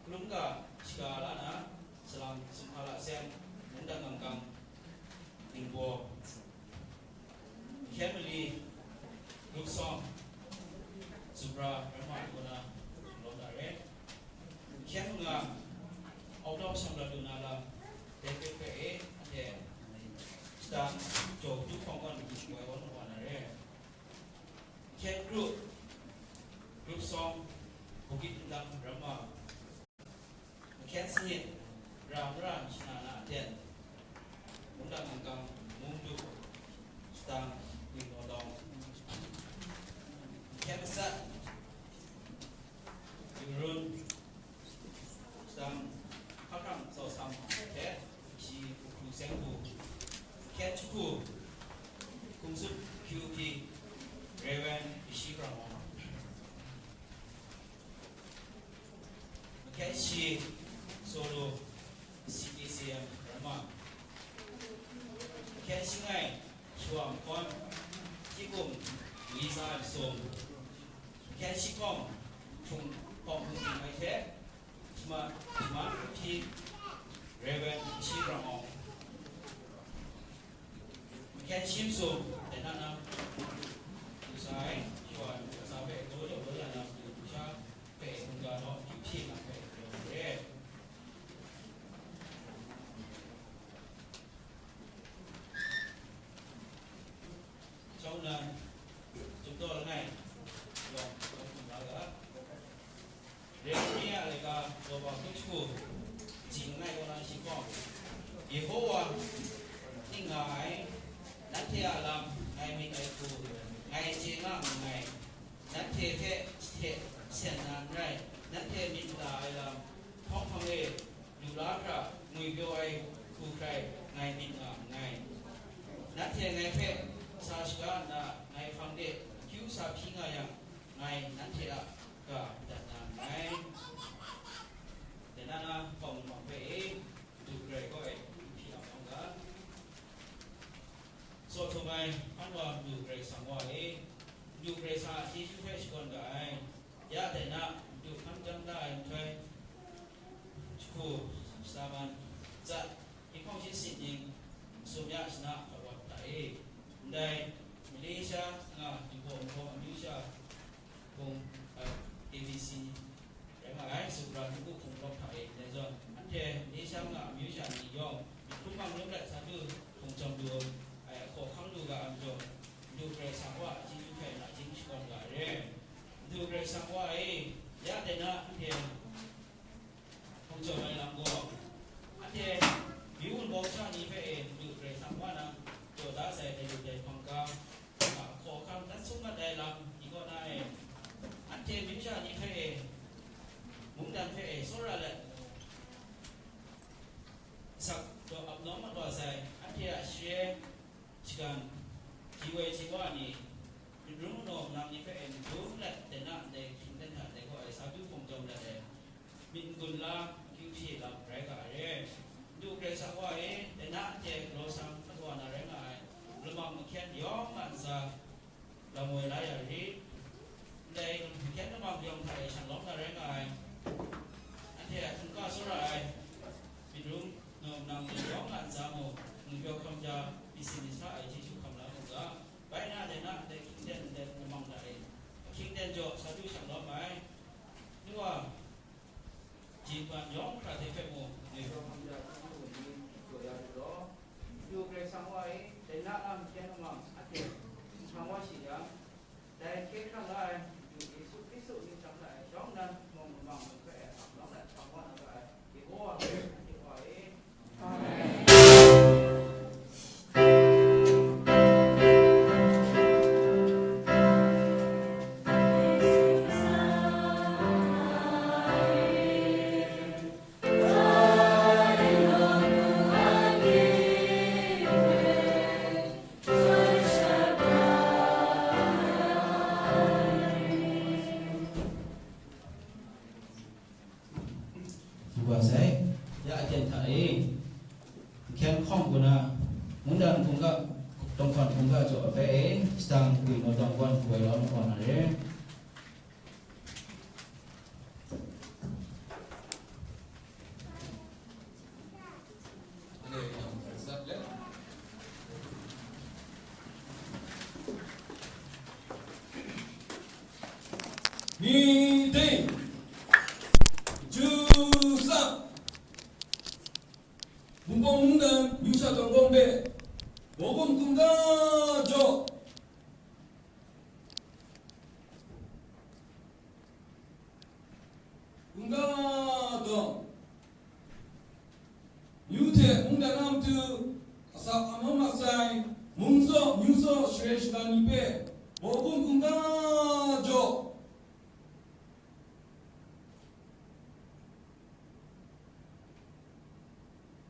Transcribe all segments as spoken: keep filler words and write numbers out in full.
Lungga shaga la na, salang sumhpa la sem, mungdan ganggang, ningbaw, hkyen mali, grup sawng, zubra, rama ai kaw na, lawm da re. Hkyen manga, outdoor shang lat lu na lam, dai hpe hpe e, anhte, shadang, jaw, du hpawng kawn, wai wan wa na re. Hkyen group, group sawng, Bukit Nlang Rama, Mahkyen Sanit, Ra Mara Shana Na Aten, Mungdan Mungkang, Mungdu, Shadang, Winglaw Lawng, Mahkyen Masat, Yurun, Shadang, Hkahrang Tsawsam, hte, shi Hkru Seng Hku, Mahkyen Jahku, Hkungsup Q P, Reverend Ishi Brahma. Mahkyen Shi, Solo, C P C M Rama. Mahkyen Shingai, Shawam Hkawn, Htikum, Lisa Sum. Mahkyen Shi Hkawng, Hpung Hkawng Hpung Ting Mai hte, Shama, Shama Hpyi, Reverend Shi Rang Awng. Mahkyen Shi Masum, dai na na, du sa ai, shawa, sa hpe, daw jaw daw ya na, du sha hpe, hkungga naw, akyu hpyi na hpe, yawng re. Shawng nnan, Jumdaw langai, yawng, yawng hkum la ga. Jeremia laika, Yawba hkun jahku, kaji langai kaw na shi hkawng, Yehowa ning nga ai, nanhte a lam ngai myit ai hku, ngai chye nga nngai, nanhte hpe hte sen na n rai, nanhte myit mada ai lam, hpawng hpang e, lu la hkra, ngwipyaw ai hku hkrai, ngai myit nga nngai. Nanhte ngai hpe sa shaga nna, ngai hpang de akyu sa hpyi nga yang, ngai nanhte a ga madat na nngai. Dai na na, hpawng lamang hpe e, madu garai kaw e, hpyi ap nga ga. Saw htum ai, hpan wa madu Karai Kasang wa e, madu Karai Kasang a chyeju hpe shakawn ga ai, ya dai na, madu hkan jang da ai nhtoi, jahku, sa man, tsat, Hpawng shi sit ning, masum ya shana hkawt wa hta e, ndai Malaysia nga, Dingbaw Nhpaw amyu sha hpung, eh, A B C rai nga ai, Supra Htingbu hpung lawk hta e, ndai zawn, anhte Malaysia nga amyu sha ni yawng, myit hkrum mang rum let sa du hpung jawm du ai, ahkaw hkang lu ga ai majaw, Madu Karai Kasang wa a chyeju hpe nachying shakawn ga ai re. Madu Karai Kasang wa e, ya dai na anhte hpung jawm ai lam gaw, anhte myu wunpawng sha ni hpe e Madu Karai Kasang wa nang jaw da sai dai lu dai hpang ga, a hkaw ahkang dan sung mat ai lam ni kaw na e, anhte myu sha ni hpe e, mungdan hpe e tsawra let, asak jaw ap nawng mat wa sai, anhte a share shagan, ji woi ji wa ni, myit rung nau nang ni hpe e matu let, dai na ndai hkying dan hta dai gaw ai sa du hpawng jawm let ai, myit n-gun la, akyu hpyi lam rai ga ai re. Madu Karai Kasang wa e, dai na anhte galaw sang mat wa na rai nga ai, lamang mahkyen yawng a ntsa, lam woi la ya rit. Ndai mahkyen lamang yawng hta e shanglawm na rai nga ai, anhte a hkungga tsawra ai, myit rung nau nang ni yawng a ntsa mu, ngwipyaw hkam ja, myit sin myit sa ai chyeju hkam la mu ga. Bai na, dai na, dai hkying ten ndai lamang hta e, ahkying ten jaw sa du shanglawm ai, nu wa, Jinghpan yawng hkra hte hpe mung, ngwipyaw hkam ja hkrum lu ai ni jaw ya lu law, Madu Karai Kasang wa e, dai na a mahkyen lamang, a hte, nhpang wa shi yang, dai hkye hkrang la ai Madu Yesu Hkristu myit hkam la ai shawng nnan, mung lamang mung hpe ap nawng let hpang wa na ga ai, Yehowa hpe anhte wa e. Hpu ga sai, ya aten hta e, Nhkyen Hkawng kaw na, Mungdan hpungga, Dawng Hkawn hpungga jaw a hpe e, shadang gwi maw dawng gawn hku ai lau na kaw na re. Hpung Kawng Mungdan, Myu Sha Tawng Kawng hpe, Bawgun Hkungga jaw, Hkungga Tawng, Myu hte Mungdan a matu, asak amawng atsai, mung tsaw, myu tsaw, share shagan ni hpe, Bawgun Hkungga jaw,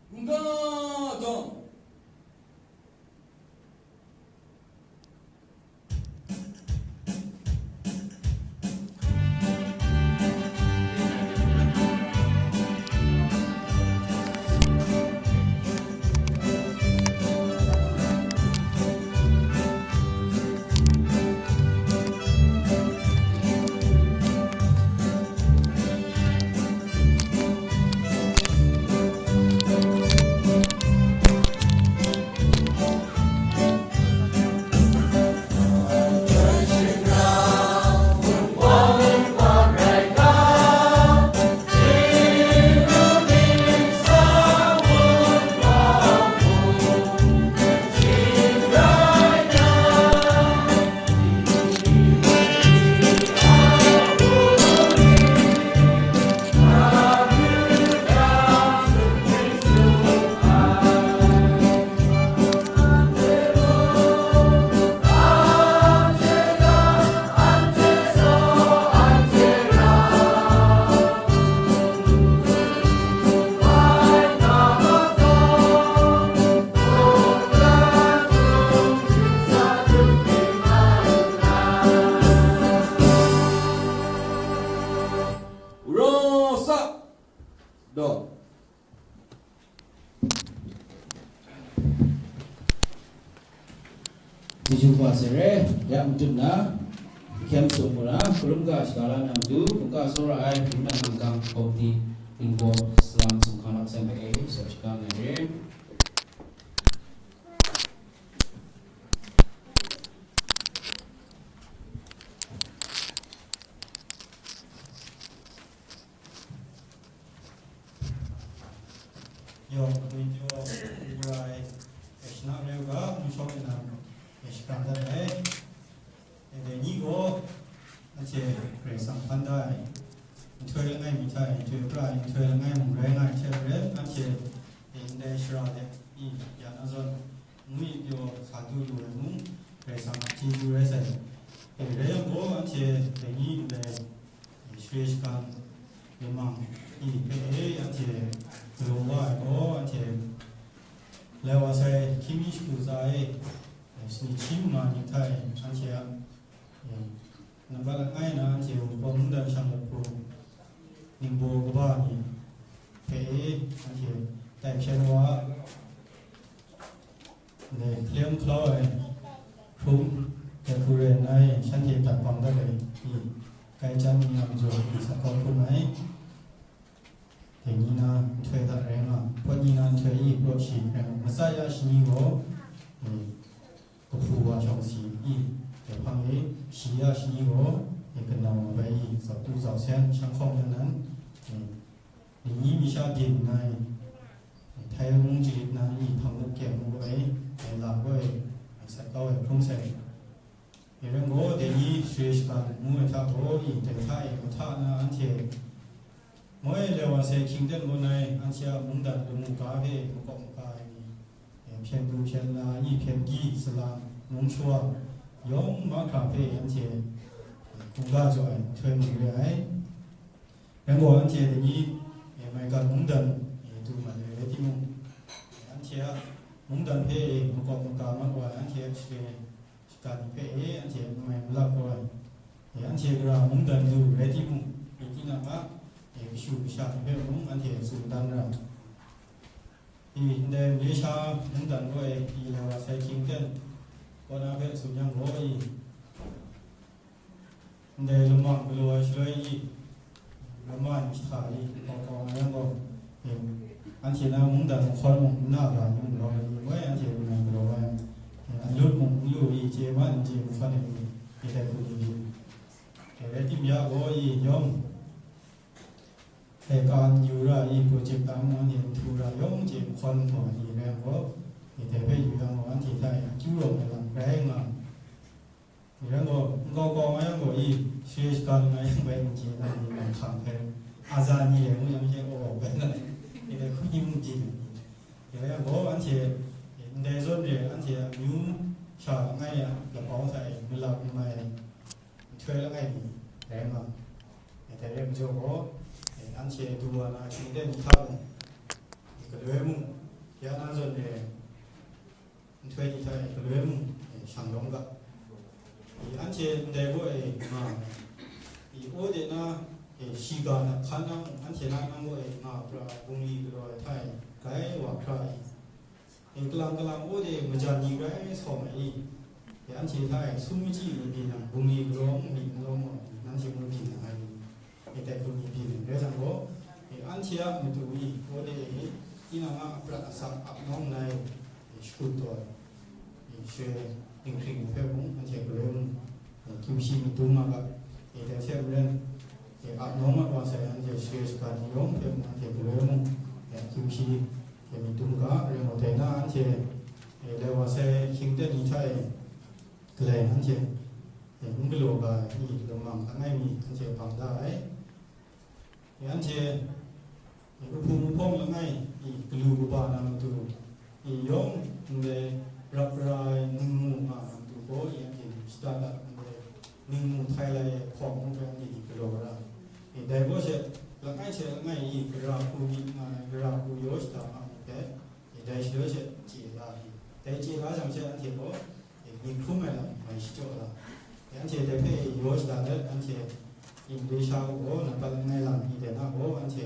Hkungga Tawng. Rosa. Daw. Jesu Hkristu re, ya matu na, hkyem sum mara, karum ga shaka la na matu, mungga tsawra ai, mungdan mungkang, komiti, tingkawm, salam, sumhkang, laksan hpe e, sa shaka nga re. Yawng, Karai Kasang re u ga, nshawng e na, e shakram dat ai. E dai ni gaw, anhte Karai Kasang hpan da ai, nhtoi langai mi hta e, nhtoi pra ai, nhtoi langai mung rai nga ai hte maren, anhte e ndai shara de, i, ya na zawn, ngu i pyaw sa du lu ai mung, Karai Kasang a chyeju rai sai. E rai yang gaw, anhte dai ni ndai, Share shagan lamang ni hpe e anhte galaw wa ai gaw, anhte lai wa sai hkying mi shagu tsa e, shani hkying ma ni hta e, anhte a, e, nambat langai na anhte Wunpawng Mungdan Shang Lapu ningbaw kaba ni hpe e anhte tai hpyen wa, Ndai hkalem hkalau ai hkrum, dai hku rai nna, shanhte dat bang dat ai ni, kai chyan ni a majaw ni sa kau hkrum ai. Dai ni na nhtoi hta rai nga, hpawt ni na nhtoi i, hprawt shi rai nga, matsa ya shani gaw, e, kahpu wa shawng si i, dai hpang e, shi ya shani gaw, e, kanau nga bai i, zau tu zau sen, shanghkawng nan nan, e, Ni mi sha byin nna, Htai mung jarit na ni hpang lup kyem mu ai, ai lam gaw ai, ai sat kau ai hkrum sai. Dai rai gaw, dai ni share shagan mu ai hta gaw, i dai hta e mahta na anhte moi lai wa sai hkying ten gaw nai, anhte a mungdan lamu ga hpe makawp maka ai ni, hpyen du hpyen la, i hpyen gyi, salang, nung shawa, yawng mahkra hpe anhte hkungga jaw ai nhtoi mu re ai. Rai gaw, anhte dai ni, e, maigan mungdan, e, du mat ai rai timung, e, anhte a mungdan hpe, e, makawp maga mat wa ai anhte a share shagan ni hpe, e, anhte n mai malap kau ai, e, anhte gara mungdan du rai timung, e, tinang a, e, kashu kasha ni hpe mung anhte tsun dan ra. I, ndai Malaysia mungdan gaw, e, i, lai wa sai hkying ten kaw na hpe tsun yang gaw, i, Ndai lamang galaw ai shaloi i, lama ni jahta i, hkau hkau nga yang gaw, e, anhte na mungdan mahkawn mung n na ga ni mung rawng ai ni moi, anhte mungdan galaw ai, e, n lut mung n lu i, chye ma n chye mahkawn ai ni, e, dai hku ni, e, rai tim ya gaw i, yawng, Dai ka n yu ra i, project ta mung anhte n htu ra, yawng hte n hkawn hkawm ai ni rai yang gaw, dai hpe yu yang gaw, anhte hta e akyu rawng ai lam rai nga. Rai gaw, nkau kau nga yang gaw i, share shaga nga yang bai n chye na ni, lam hkang hpe, aza ni e ngu yang she, aw, bai na, dai hku ni mung byin ai ni. Rai yang gaw, anhte ndai zawn re, anhte amyu sha langai a lapau hta e malap n mai ai nhtoi langai mi rai nga. Dai rai majaw gaw, anhte du wa na shingden ni hta mung, galoi mung, ya na zawn re, nhtoi ni hta e galoi mung, e, shang lawm ga. I anhte ndai gaw e nga, i aw de na, e, shiga na hkan na mung, anhte na nang gaw e nga pra bungli galaw ai hta e, gai wa hkra i, e, kalang kalang aw de majan ni rai sawm ai i, e, anhte hta e sum machyi ni byin yang, bungli galaw mung myit n lawm ai, nanhte mung byin na ai ni. E, dai hku ni byin ai rai jang gaw, e, anhte a matu i, aw de e, tinang a aprat asak ap nawng nai, e, shakut taw ai, e, share dinghpring hpe mung, anhte galoi mung, e, akyu shi myit dum ma ga, e, dai hte maren, e, ap nawng mat wa sai, anhte share shaga ni yawng hpe mung, anhte galoi mung, e, akyu shi, e, myit dum ga, rai ngut ai na, anhte, e, lai wa sai hkying ten ni hta e, galai anhte, e, n galaw ga ai, i, lawmang langai mi, anhte bang da ai. Anhte, e, uhpung uhpawng langai, i, galu kaba na matu, i, yawng ndai rap ra ai ningmu nga na matu gaw, i, anhte shada dat ndai ningmu htai lai ai hpawng hpe anhte ni galaw ra. I, dai gaw she, langai hte langai i, gara hku myit nga ai, gara hku yaw shada nga ai hpe, i, dai shaloi she chye la ai. Dai chye la jang she, anhte gaw, e, myit hkrum ai lam mai shachyaw la, e, anhte dai hpe yaw shada let, anhte Malaysia gaw nampat langai lam ni de na gaw, anhte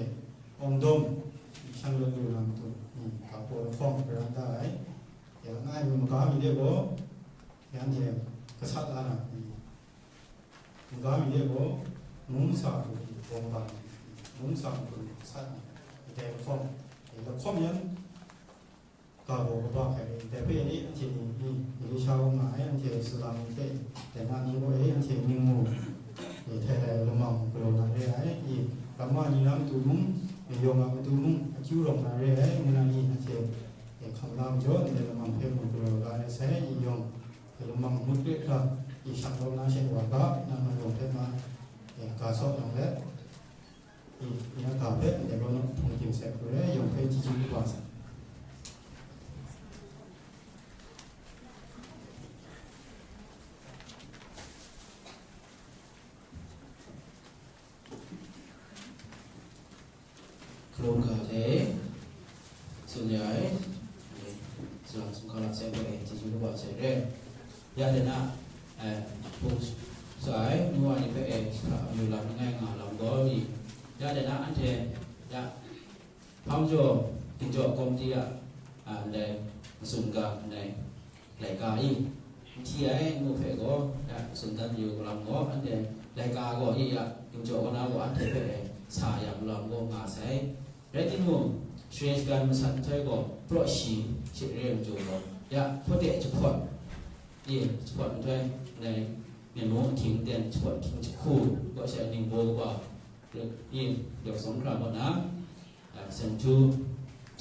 awng dawm, shan lawt lu na matu, e, ga paw lahkawng garan da ai. E, langai mi maga mi de gaw, e, anhte gasat la na, e, maga mi de gaw, mung sa hku, bawng bang, mung sa hku gasat na, e, dai lahkawng, e, lahkawng yan, ga baw kaba hkai, dai hpe ni anhte ni, i, Malaysia wa nga ai anhte salang ni hte, dai na ni gaw e, anhte ningmu, e, htai lai lawmang galaw na re ai, i, ramma ni na matu mung, e, yawng a matu mung, akyu rawng na re ai, ngu na ni anhte, e, hkam la majaw, ndai lawmang hpe mung galaw la ai sai, i, yawng, e, lawmang ngut re hkra, i, shang lawm na she wa ga, nang na yawng hpe ma, e, ga saw yang let, i, ya ga hpe ndai gaw na hpung tim sai hku re, yawng hpe chyeju kaba sai. Hkalum ga le, tsun ya ai, salang sumhkala sai gaw e, chyeju kaba sai re. Ya de na, eh, hpung sa ai nu wa ni hpe e, sa amyu lam langai nga lam gaw mi, ya de na anhte, ya, hpang jaw, ginjaw komiti a, a, ndai masum ga ndai laika i, n hti ai ngu hpe gaw, ya, tsun dat mayu lam gaw, anhte laika gaw i, ya, ginjaw kaw na gaw anhte hpe e, sa ya lam gaw nga sai. Rai timung, share shagan masat nhtoi gaw, praw shi hte re ai majaw gaw, ya, hpawt de jahpawt, ye, jahpawt nhtoi, ndai, myen mung ahkying ten jahpawt ahkying jahku, kaw she ningbaw kaba, ye, yawk sawng hkra kaw na, a, santu,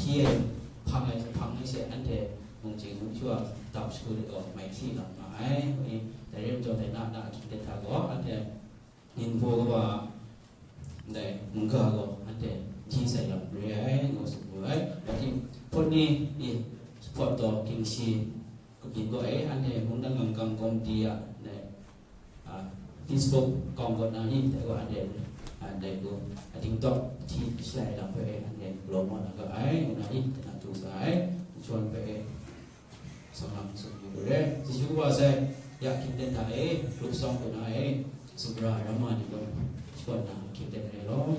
hpyi ai, hpang ai, hpang ai she anhte mung ching mung chyu a dap shagu de gaw mai hti lam nga ai, dai rai majaw dai na na ahkying ten hta gaw, anhte Ningbaw kaba ndai mungga gaw anhte hti sai lam re ai, ngu tsun wu ai. Rai tim, hpawt ni, i, hpawt taw, gingshi, kabyin gaw e, anhte mungdan manggang komiti a ndai, a, Facebook account kaw na i, dai gaw anhte, a, ndai gaw, a, dingtawk hti shalai lam hpe e, anhte galaw maw na ga ai, ngu na i, dai na du sa ai, nshawng hpe e, Sawng lam tsun yu re. Jesu wa sai, ya hkying ten hta e, grup sawng kaw na e, sumra ramma ni gaw, shakawn na hkying ten re law.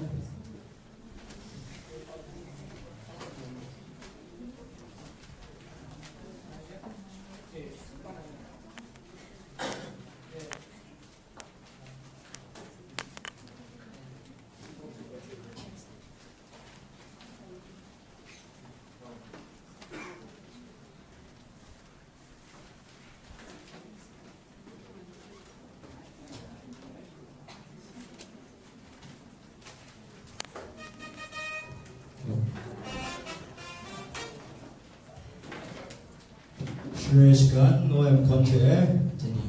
Generation ngu ai mahkawn hte, tini,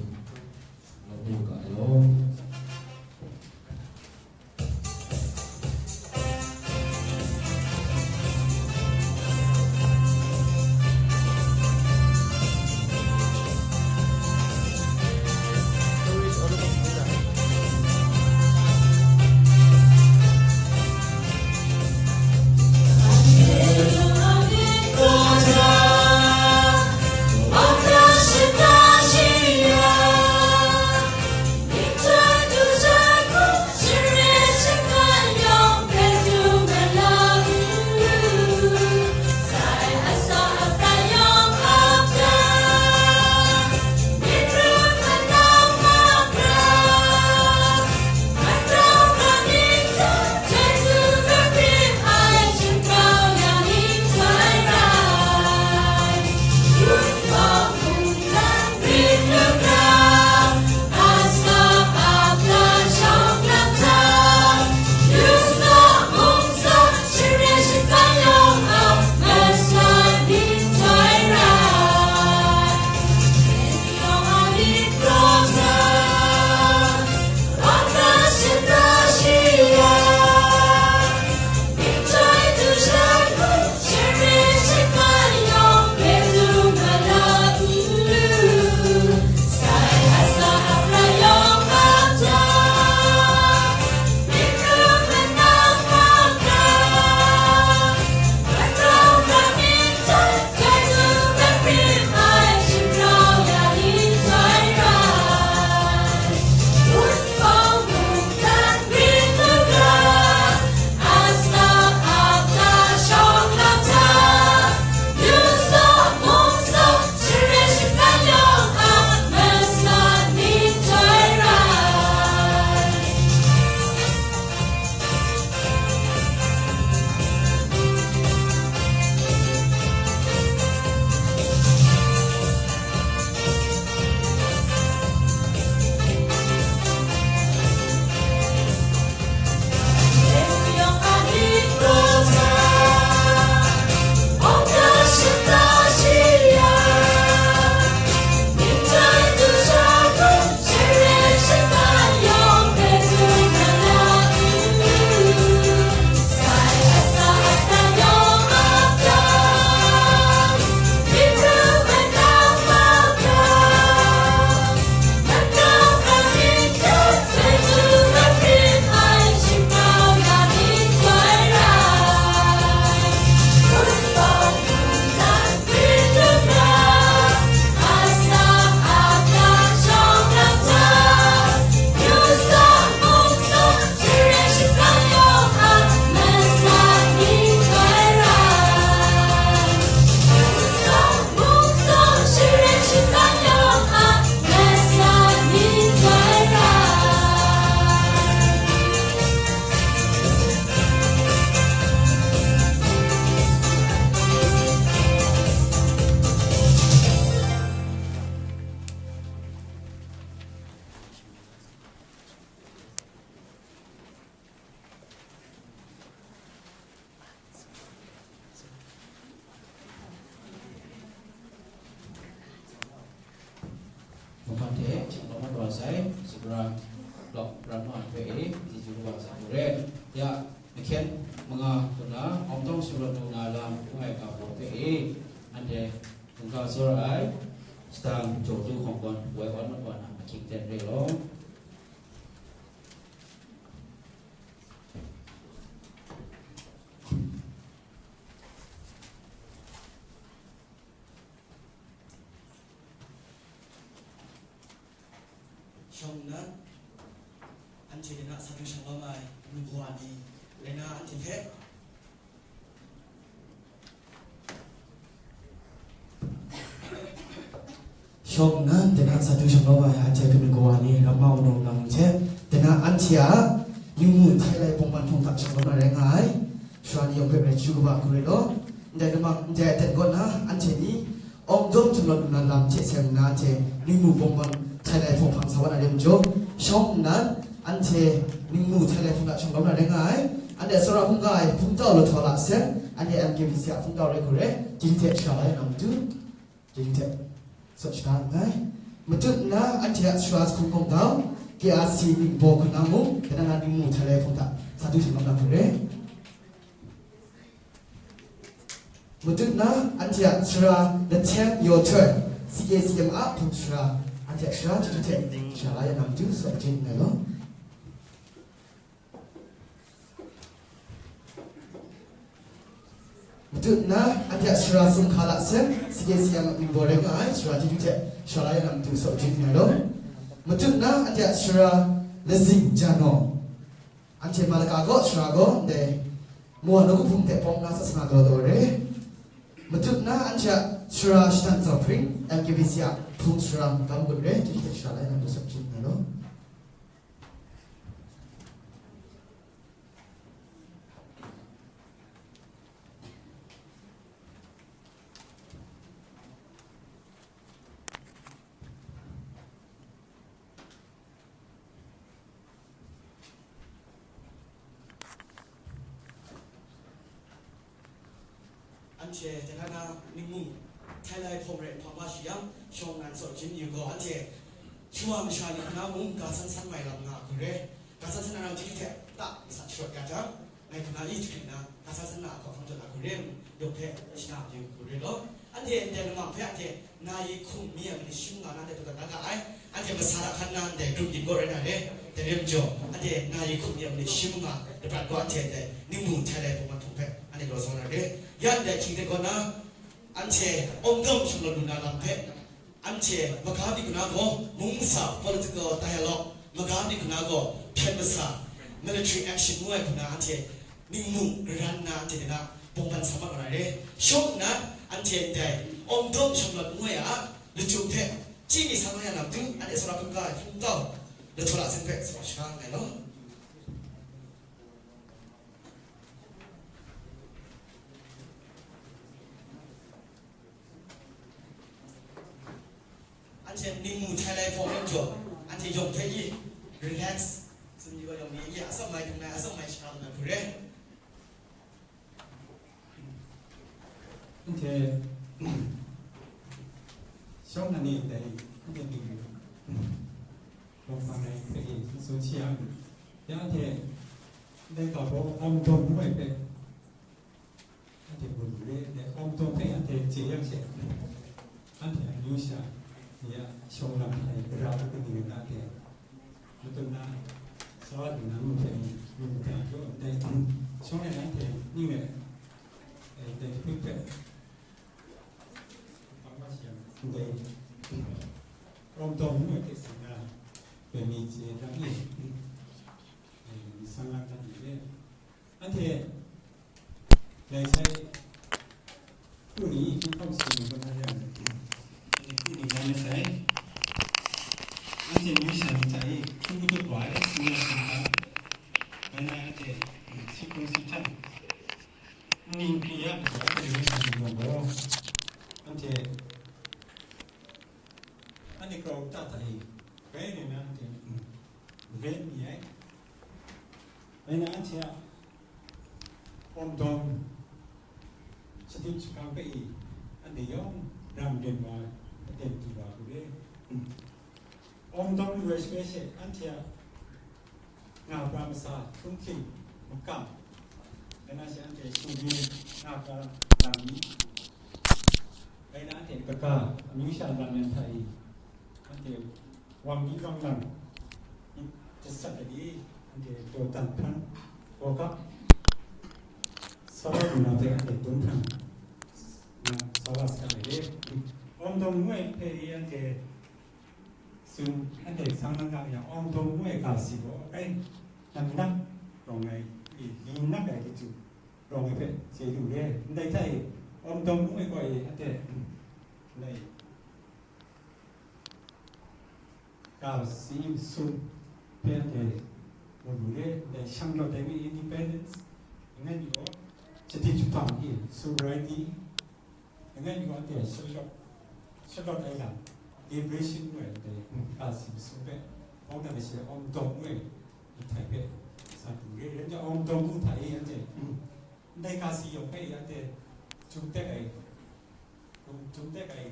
lawt lu ga ai law. Mungkan hte hkying lawm mat wa sai, Sumra Lawk Ramma hpe e, chyeju kaba sa mu re. Ya, mahkyen manga hku na, Awng Tawng Sumra Nuna Lam ngu ai ga baw hpe e, anhte hkungga tsawra ai, shadang jaw du hkawng gawn woi awn mat wa na, ahkying ten re law. Shawng nnan, anhte na sa du shang lawm ai, mung wa ni, rai na anhte hpe. Shawng nnan, dai hta sa du shang lawm ai, anhte kanu kawa ni, ramma wunawng nang hte, dai na anhte a, mingmu htai lai bawngban hpawng hta shang lawm na rai nga ai, sara ni yawng hpe rai chyu kaba hku rai law, ndai namang, ndai aten kaw na, anhte ni, Awng Tawng Sumra Nuna Lam hte seng nna hte, mingmu bawngban htai lai hpawng hpang sa wa na re majaw, shawng nnan, anhte mingmu htai lai hpawng hta shang lawm na rai nga ai, anhte tsawra hkungga ai hpungtau lahtau la seng, anhte M K B C a hpungtau rai hku rai, chyeju hte shara la ya na matu, chyeju hte. Sawt shaga nngai. Matut nna anhte a sara Sahkungkawng Dau, K R C Ningbaw hkuna mung, dai na ningmu htai lai hpung hta sa du htingmang na hku re. Matut nna anhte a sara Lahteng Yaw Htoi, C K C M a hpung sara, anhte a sara chyeju hte sara la ya na matu sawt majin nngai law. Matut nna, anhte a sara Sumhkala Sem, C K C M a ningbaw rai nga ai, sara chyeju hte sara la ya na matu sawt majin nngai law. Matut nna, anhte a sara Lazing Janaw, anhte Malaka gaw sara gaw ndai Mowa nawku hpung hte pawng na sa sa nga galaw taw re. Matut nna, anhte a sara Shatan Zau Hpring, M K B C a hpung sara Magam Gut re, chyeju hte sara la ya na matu sawt majin nngai law. Anhte dai na ningmu htai lai hpawng rai nhpang wa shi yang, shawng nnan sawt majin yu gaw, anhte shawa masha ni hkuna mung ga san san mai lam nga hku re. Ga san san na rau chyeju hte ta masa sharawt ya jang, ngai hkuna i jahkring nna, ga san san na a hkawhkam jaw na hku re, yawng hpe shana yu hku re law. Anhte ndai lamang hpe anhte nayi hkum mi a manit shi manga na de pru dat na ga ai. Anhte masa hta hkan na ndai grup yin gaw rai na re. Dai rai majaw, anhte nayi hkum mi a manit shi manga laprat gaw anhte ndai ningmu htai lai pawng hpawng hpe anhte galaw sa na re. Ya ndai hkying hte kaw na, anhte Awmdawng shanglawt lu na lam hpe, anhte maga myit hkuna gaw mung masa, political dialogue, maga myit hkuna gaw hpyen masa, military action ngu ai hkuna anhte ningmu garan nna anhte dai na bawng ban sa mat wa na re. Shawng nnan, anhte ndai Awmdawng shanglawt ngu ai a lachyum hpe chyi mi sa nga ya na matu, anhte sara hkungga ai hpung tau, lahtaw la hsen hpe sa wa shaga nngai law. Anhte ningmu htai lai hpawng rai majaw, anhte yawng hpe i, relax, tsun yu gaw yawng ni i, atsawm mai hkrum ai, atsawm mai sha lu na hku re. Anhte shawng nnan ni dai, anhte ningmu hpawng rai hpe i, tsun shi yang, ya anhte dai ga baw Awmdawng ngu ai hpe, anhte gun re, dai Awmdawng hpe anhte chye yang she, anhte amyu sha ni a shawng lam hta e gara ai kaning rai na, anhte matut nna sa wa lu na mung hpe, mung hta jaw ndai shawng e anhte ning e, eh, dai jahput hpe, ndai Awmdawng ngu ai hte sin na, dai mi chye dan e, eh, mi sang lang dan e. Anhte lai sai, hku ni, hku hkawm si ni, hku na yang, hku ni, yang sai, anhte amyu sha ni hta e hkun matut wa ai, si na sha hta, rai na anhte, si hkun si htan, nning hkri ya, anhte amyu sha ni yawng gaw, anhte, anhte grau ta hta e, rai nna anhte, ren mi ai. Rai na anhte a Awmdawng shadip jahpang hpe i, anhte yawng ram ren wa, aten du wa hku re. Awmdawng lu ai shaloi she, anhte a nga pra masa, htunghking, makam, rai na she anhte shinggyim nga pra lam ni, rai na anhte kaga, amyu sha lam yan hta e, anhte wang ni wang lang, myit jasat ai, anhte dawdan hkan, gaw ga, sa wa lu na hpe anhte dum hkran, na sa wa saga ai re. Awmdawng ngu ai hpe i anhte tsun, anhte sang na ga yang, Awmdawng ngu ai ga si gaw, ai, namnak rawng ai, i, li nak ai hte chyu rawng ai hpe chye lu re. Ndai hta e, Awmdawng ngu ai gaw e, anhte, ndai, ga si sum hpe anhte mu lu re, ndai shanglawt ai mi independence, langai mi gaw shadip jahpang i, sovereignty, langai mi gaw anhte shalawt, shalawt ai lam, liberation ngu ai ndai ga si sum hpe, Awmdawng e she Awmdawng ngu ai htai hpe sa du re, rai nna Awmdawng ngu hta e anhte, ndai ga si yawng hpe anhte jum tek ai, jum tek ai,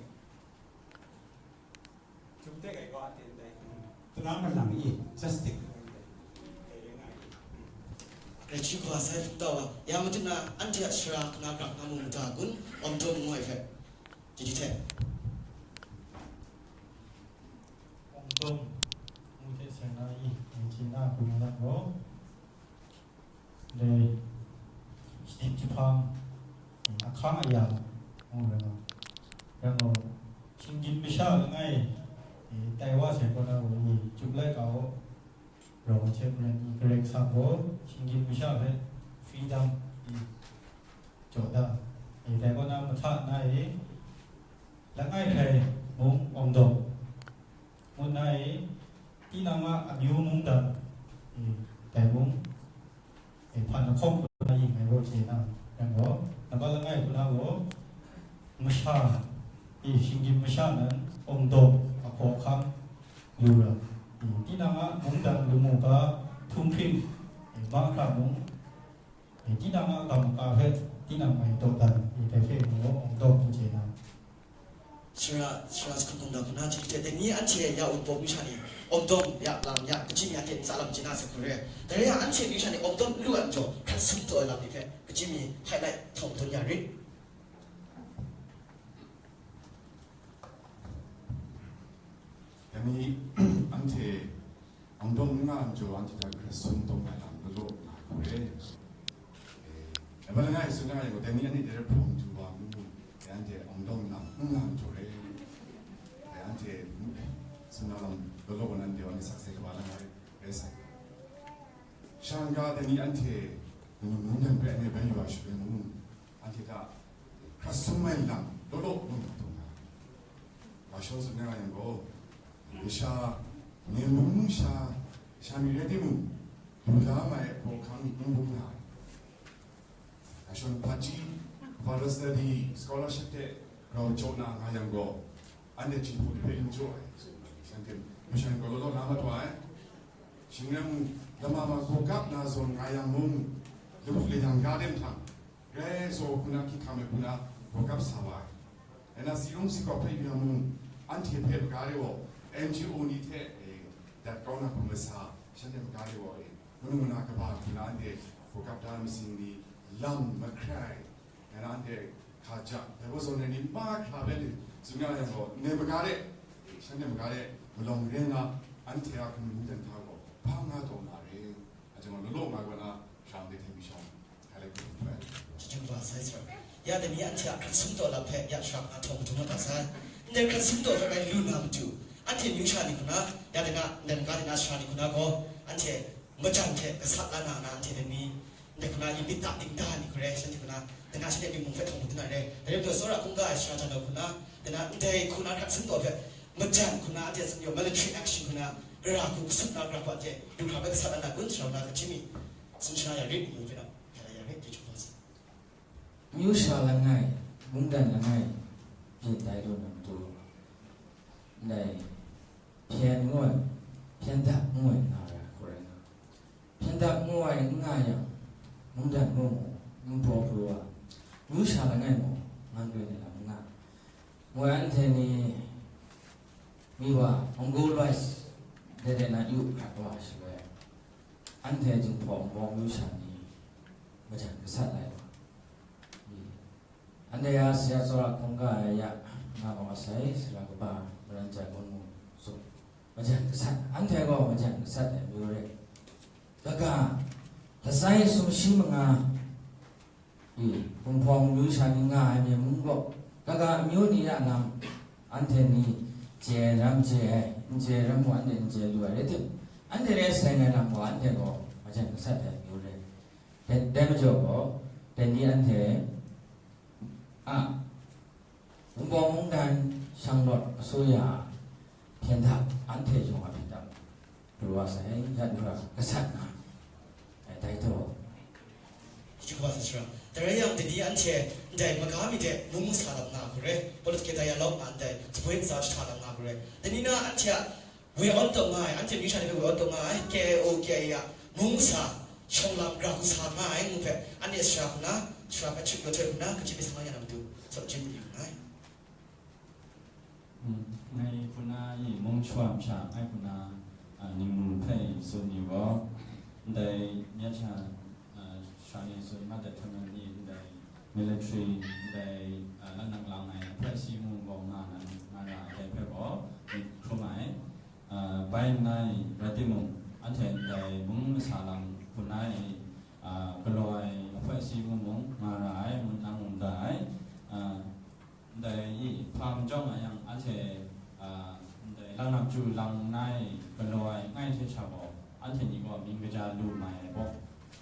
Tum tek ai gaw, a ten dai, tara malang i, just tek ai dai, dai rai nga ai. Rai chyu hkra sai hpung tau wa, ya matu na, anhte a sara hkana grang nga mu mada kun, Awng Dawm ngu ai hpe, chyeju hte. Awng Dawm ngu hte sara na i, ngai chye na hku nga lam gaw, dai, shadip jahpang, ahkang aya, ngu rai nga. Rai nga, shinggyim masha langai, e, tai wa sai gaw na gaw, e, July ka gaw, rau hte maren i Karai Kasang gaw, shinggyim masha hpe freedom i jaw da. E, dai kaw na mahta na e, langai hkrai mung Awng Dawm, ngu na e, tinang a amyu mungdan, e, dai mung, e, hpan lahkawng hku na yin ngai gaw chye na, yang gaw, nambat langai hku na gaw, masha, e, shinggyim masha nan Awng Dawm ahkaw ahkang lu ra, e, tinang a mungdan lamu ga htunghking, e, mahkra mung, e, tinang a kam ka hpe tinang mai dawdan, e, dai hpe gaw Awng Dawm ngu chye na. Sara, sara sa hkungdawng hkuna chyeju hte, dai ni anhte ya wunpawng masha ni, Awng Dawm ya lam ya, kaji mi anhte ntsa lam chye na sai hku re. Dai rai yang, anhte masha ni Awng Dawm lu ai majaw, hkrat sum taw ai lam ni hpe, kaji mi highlight htawng madun ya rit. Dai ni anhte Awng Dawm n nga ai majaw, anhte hta hkrat sum taw ai lam law law nga ai hku re. Eh, nambat langai tsun na yang gaw, dai ni anhte dai hprawng du wa mu, dai anhte Awng Dawm lam n nga ai majaw re. Dai anhte tsun na lam law law gaw, anhte wa ni sakse kaba langai rai sai. Shang ga dai ni anhte mungdan hpe anhte bai wa shaloi mung, anhte hta hkrat sum ai lam law law lung nga taw nga ai. Wa shawng tsun na yang gaw, masha, myen mung sha, sha mi rai timung, lu la mai ai hkawhkam ni n bung nga ai. Wa shawng hpaji, Father Study, Scholarship hte grau jaw na nga yang gaw, anhte Jinghpaw ni hpe n jaw ai, shanhte masha ni gaw law law na mat wa ai. Shing rai mung, lama ma hkawhkap na zawn nga yang mung, labu layang ga de mahtang, grai tsaw hku na, hkying hkam ai hku na, hkawhkap sa wa ai. Rai na, si rung si kawp hpe yu yang mung, anhte hpe maga de gaw, N G O ni hte, eh, dat kau na hku masa, shanhte maga de gaw, eh, manu mana kaba hku na, anhte hkawhkap da ai masing ni, lam mahkrai, rai na, anhte hkaja, dai gaw zawn ai ni mahkra hpe ni tsun nga yang gaw, ndai maga de, shanhte maga de, malawng re nga, anhte a hkam mungdan hta gaw, hpa nga taw na re, a jang gaw, law law nga ai wa na, sha ndai hte mi shawng, hkai lai hku hkrum ai. Chyeju kaba sai sara. Ya dai ni anhte a hkrat sum taw lam hpe, ya shara hkana htawng madun nga ga sai. Ndai hkrat sum taw hpe bai lu na matu, anhte amyu sha ni hku na, ya dai na, ndai maga de na sara ni hku na gaw, anhte majan hte gasat la na, na anhte dai ni, ndai hku na, yu myit ta dingda ni hkrai, shanhte hku na, dai na shanhte myit mung hpe htawng madun na re, dai rai majaw, tsawra hkungga ai sara jan ai hku na, dai na, ndai hku na hkrat sum taw hpe, majan hku na, anhte tsun yaw, military action hku na, gara hku kasup na, gara hku anhte, du hkra bai gasat na, na kun sara na, kaji mi, tsun sha ya rit, ngu hpe na, hkrai ya rit, chyeju hkra sa. Amyu sha langai, mungdan langai, byin tai lu na matu, ndai, hpyen ngu ai, hpyen dak ngu ai nga ra hku rai nga. Hpyen dak ngu ai n nga yang, mungdan mung, npu pru wa, amyu sha langai mung, man loi ni lam n nga. Ngu ai anhte ni, mi wa, Mongo Lois, de de na yu hkrat wa shaloi, anhte Jinghpaw Wunpawng amyu sha ni, majan gasat ai wa. Anhte ya, sa ya tsawra hkungga ai ya, nga ma masai, sara kaba, maran jat ngun mu, tsun, majan gasat, anhte gaw majan gasat ai amyu re. Kaga, lasai sumshi manga, i, Wunpawng amyu sha ni nga ai myit mung gaw, kaga amyu ni a lam, anhte ni chye ai ram chye ai, n chye ai ram gaw anhte n chye lu ai rai tim, anhte re seng ai lam gaw anhte gaw majan gasat ai amyu re. Dai, dai majaw gaw, dai ni anhte a, Wunpawng mungdan shanglawt asuya hpyen hta anhte yawng a hpyen hta pru wa sai, yat hkra gasat nga ai, dai taw. Chyeju kaba sai sara. Dai rai yang, dai ni anhte ndai maga mi de mung masa lam nga hku re, political dialogue nga ndai, saboi ntsa jahta lam nga hku re. Dai ni na anhte a Woi awn taw nga ai, anhte amyu sha ni hpe woi awn taw nga ai, K I O, K I A a mung masa, shawng lam, gara hku sa nga ai ngu hpe, anhte sara hku na, sara hpe hkrit kau hte hku na, kaji myit sa nga ya na matu, tsaw jin mayu nngai. Ngai hpuna i mung shawa masha, ngai hpuna, a, ningmu hpe tsun ni gaw, ndai myit sha, a, sha ni tsun mat dat hkam ni, ndai military, ndai, a, laknak lang ai hpe si mu gaw nga na, nga ra ai dai hpe gaw, myit hkrum ai. A, bai nna i, rai timung, anhte ndai mung masa lam hpuna i, a, galaw ai hpe si mu mung nga ra ai, ngut nang mung da ai. A, Ndai i hpa majaw nga yang, anhte, a, ndai laknak chyu lang nna i galaw ai ngai hte sha gaw, anhte ni gaw mying kaja lu mai ai bawk,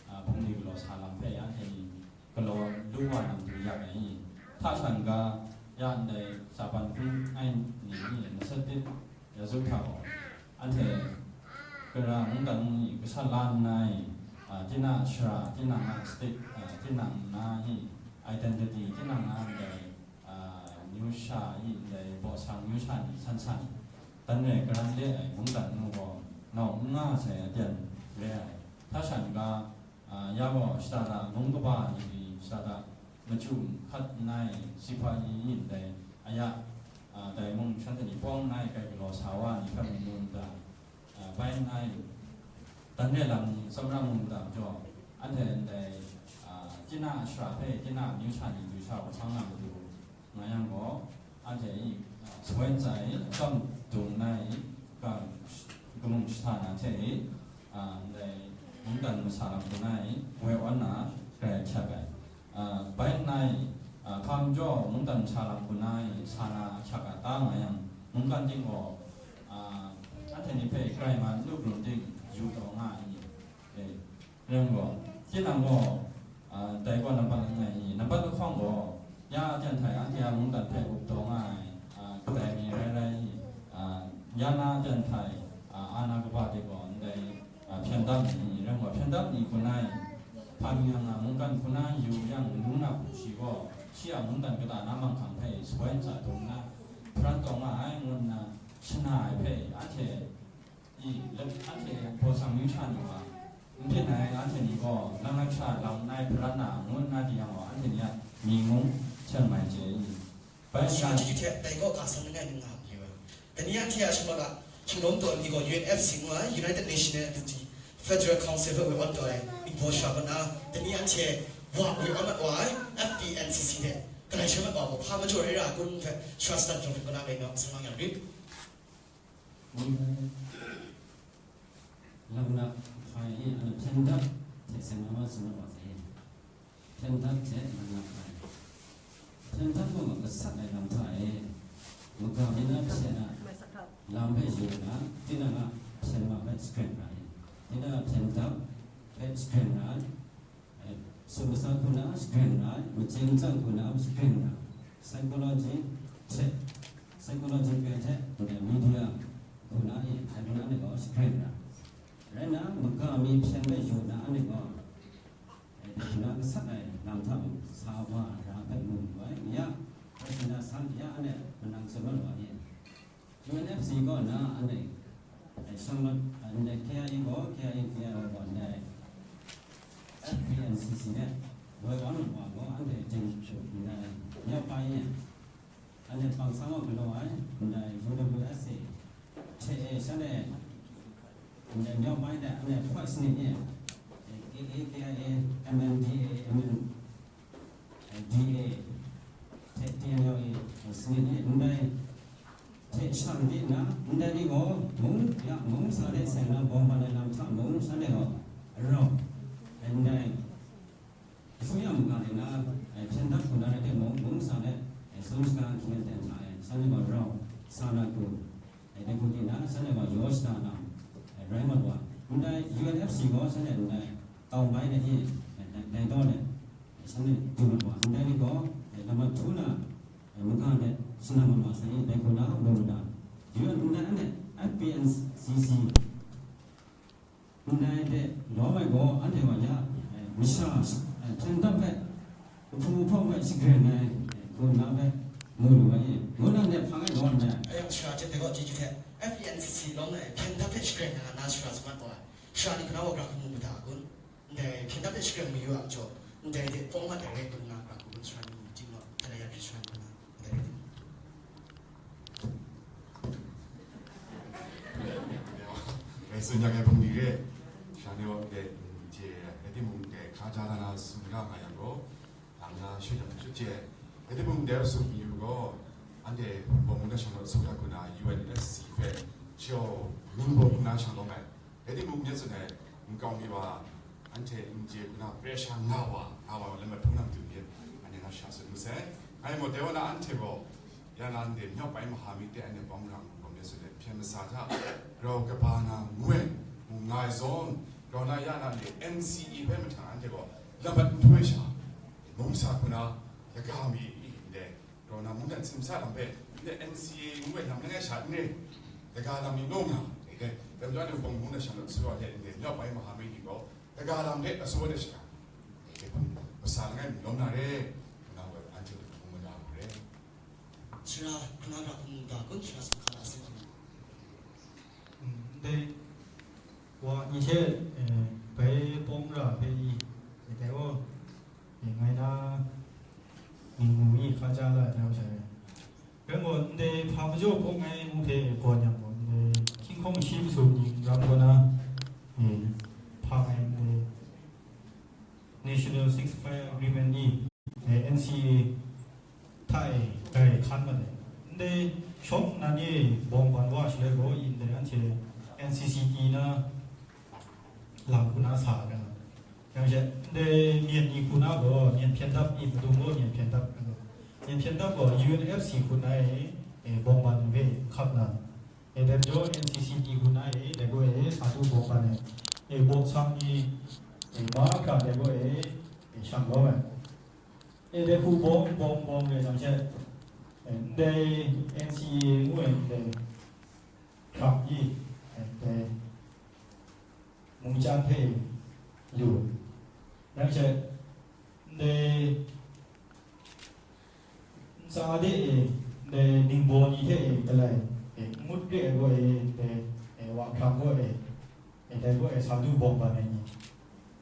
a, bungli galaw sa lam hpe anhte ni galaw lu wa nang du yak ai i? Hta shan ga, ya ndai tsapan hpung ai ni ni matsat dit ya zuk hta gaw, anhte Kara mungdan ni gasat la nna i, a, tinang a shara, tinang a state, a, tinang na i identity, tinang na ndai, a, amyu sha i ndai bawsang amyu sha ni san san, dan re karan le ai mungdan nu gaw, nau n nga sai aten re ai. Hta shan ga, a, ya gaw shata da mung kaba ni pyi, shata da machyu hkat nna i, sihpa ni i ndai, aya, a, dai mung shanhte ni pawng nna i, kai galaw sa wa ni hpe mung mu n ta? A, bai nna i, dan re lam ni tsawmra mu n ta majaw, anhte ndai, a, tinang a shara hpe tinang a amyu sha ni du sha wa hpang na matu nga yang gaw, anhte i, a, sawai ntsa i, akam dung nna i, ka, kamung shata na hte i, a, ndai mungdan masa lam hpuna i, woi awn na, grai ahkyak ai. A, bai nna i, a, hpa majaw mungdan masa lam hpuna i, sa na ahkyak a ta nga yang, mungkan ting gaw, a, anhte ni hpe grai man lu rum ting yu taw nga ai ni? E, rai gaw, tinang gaw, a, dai gaw nampat langai i, nampat lahkawng gaw, ya aten hta i anhte a mungdan hpe up taw nga ai, a, kadai mi rai rai i, a, ya na aten hta i, a, ana kaba de gaw ndai, a, hpyen dap ni, rai gaw, hpyen dap ni hpuna i, hpa mi yang a mungkan hpuna yu yang, manu na hku shi gaw, shi a mungdan kata na manghkang hpe sawai ntsa dung nna, hparan taw nga ai, ngu nna shana ai hpe, anhte i, lep, anhte bawsang amyu sha ni wa, n byin ai, anhte ni gaw, nang na hkra lam nai hparan na, ngu nna di yang gaw, anhte ni a mying mung hten mai chye i. Bai sha nna, chyeju hte dai kaw ka san langai ningma hku yu ai. Dai ni anhte a shanglawt a shanglawm taw ai ni gaw U N F C ngu ai, United National Entity Federal Council hpe woi awn taw ai, ningbaw sha kaw na, dai ni anhte wa woi awn mat wa ai, F P N C C hte, galai sha mat wa gaw, hpa majaw rai ra ai kun hpe, sara sadan jawng hpe kaw na ngai nau, sa nga yang rit. Lam na hpai e, ana hpyen dap hte seng na ma tsun na wa hte, hpyen dap hte lam na hpai. Hpyen dap gaw gasat ai lam hta e, maga mi na hpyen a lam hpe yu na, tinang a hpyen ma hpe shagrin ra ai. Tinang a hpyen dap hpe shagrin ra ai. Sumsang hku na shagrin ra ai, machying tsang hku na shagrin ra ai, psychology hte, psychological hte, media hku na e, dai hku na ni gaw shagrin ra ai. Rai nna, maga mi hpyen hpe yu na ni gaw, e, dai hku na gasat ai lam hta mung sa wa ra ai hpe mu lu ai, ya, rai sa na san, ya, anhte manang tsun mat lu ai. U N F C gaw na anhte, e, shanglawt, anhte K I A gaw, K I A, K I O gaw ndai F P N C C de woi awn wa gaw, anhte ting ndai nyawk bai e, anhte pang sang wa galaw ai, ndai U W S A hte e, shanhte ndai nyawk bai de anhte hpawt sanit e, e, K A K I A, M N D A, M N D A hte T N L A sanit e, ndai hte shang di nna, ndai ni gaw mung, ya, mung sa de seng na bawng hpan ai lam hta mung, shanhte gaw rau, ndai, အစိုးရ မူကတွေနဲ့ ဖြတ်သန်းခွင့်ရတဲ့မူ မူစာနဲ့ ဆုံးစကား ခံတဲ့တိုင် shanhte gaw rau, sa na hku, e, dai hku di na, shanhte gaw yaw shada na, e, rai mat wa. Ndai U N F C gaw shanhte ndai, tau bai de e, e, dai, dai taw de, shanhte du mat wa. Ndai ni gaw, e, lama htu na, e, maka de shana mat wa sai, dai hku na, lu mada. U N, ndai anhte F P N C C, ndai de lawm ai gaw, anhte gaw ya, e, masha, e, hpyen dap hpe, kahpu kahpawng hpe shagrin ai, e, hku na hpe mu lu ai e. Ngu na ndai hpang e gaw ndai. Ayang shara hte dai gaw chyeju hte, F P N C C lawm ai hpyen dap hpe shagrin ai na shara sa mat gaw ai. Shara ni hpe na wa gra hku mu mada kun? Ndai hpyen dap hpe shagrin mayu a majaw, ndai de pawng mat ai rai kun nga gra hku kun shara ni mu, ting gaw, hta na ya hpyi shara ni hpe na, ndai rai timung. Tsun ya ai hpung ni re, shanhte wa de, je, rai timung de, hka ja na na sung ra nga yang gaw, dang na shut yang shut je, rai timung de sung yu gaw, anhte bawng na shang sung ra kuna U N S C hpe, cho, ningbaw kuna shang lawm ai, rai timung de tsun ai, nkau mi wa, anhte n je kuna pressure nga wa, nga wa, lamat hpung nang tu myit, anhte na sha tsun mu sai, ngai maw de wa na anhte gaw, Ya na ndai myawk bai maha myit de anhte bawng rang bawng de sut let hpyen masa hta, grau kaba na ngu ai, mu nga ai zawn, grau na ya na ndai N C A hpe mahtang anhte gaw lamat n htu ai sha, mung sa hku na, laga mi i ndai, grau na mungdan simsa lam hpe, ndai N C A ngu ai lam langai sha n re, laga lam mi naw nga, ndai, dai majaw anhte bawng mung na shang lat su wa hte ndai myawk bai maha myit ni gaw, laga lam hpe asaw de shana, ndai hpe masa langai mi lawm na re, ngu na gaw anhte hpe hpung mada hku re. Sara hkuna hkra hkungga kun sara sumhkara sing. Ndai wa ni hte, eh, bai pawng ra hpe i, e tai gaw, e ngai na ning mu i hka ja la ai hta masha e. Rai gaw, ndai hpa majaw pawng ai ngu hpe gawn yang gaw, ndai hkying hkawng shi masum ning ram gaw na, e, hpa ngai ndai National Ceasefire Agreement ni, eh, N C A hta e grai hkan mat ai. Ndai shawng nnan e bawng ban wa shaloi gaw, ndai anhte N C C T na lam hku na sa ai. Yang she, ndai myen ni hku na gaw, myen hpyen dap i, madung gaw myen hpyen dap ai gaw. Myen hpyen dap gaw U N F C hku na e, eh, bawng ban ni hpe hkap na. E dai majaw N C C T hku na e, dai gaw e, sa du bawng ban e, e, bawng sang ni, e, ma hkra dai gaw e, e, shang kau ai. E, dai hku bawng, bawng, bawng e, nang she, e, ndai N C A ngu ai ndai hkrak ni, e, ndai mungchan hpe lu, nang she, ndai ntsa de e, ndai ningbaw ni hte e, galai e, ngut re ai gaw e, ndai e, wa hkrang gaw e, e, dai gaw e, sa du bawng ban ai ni,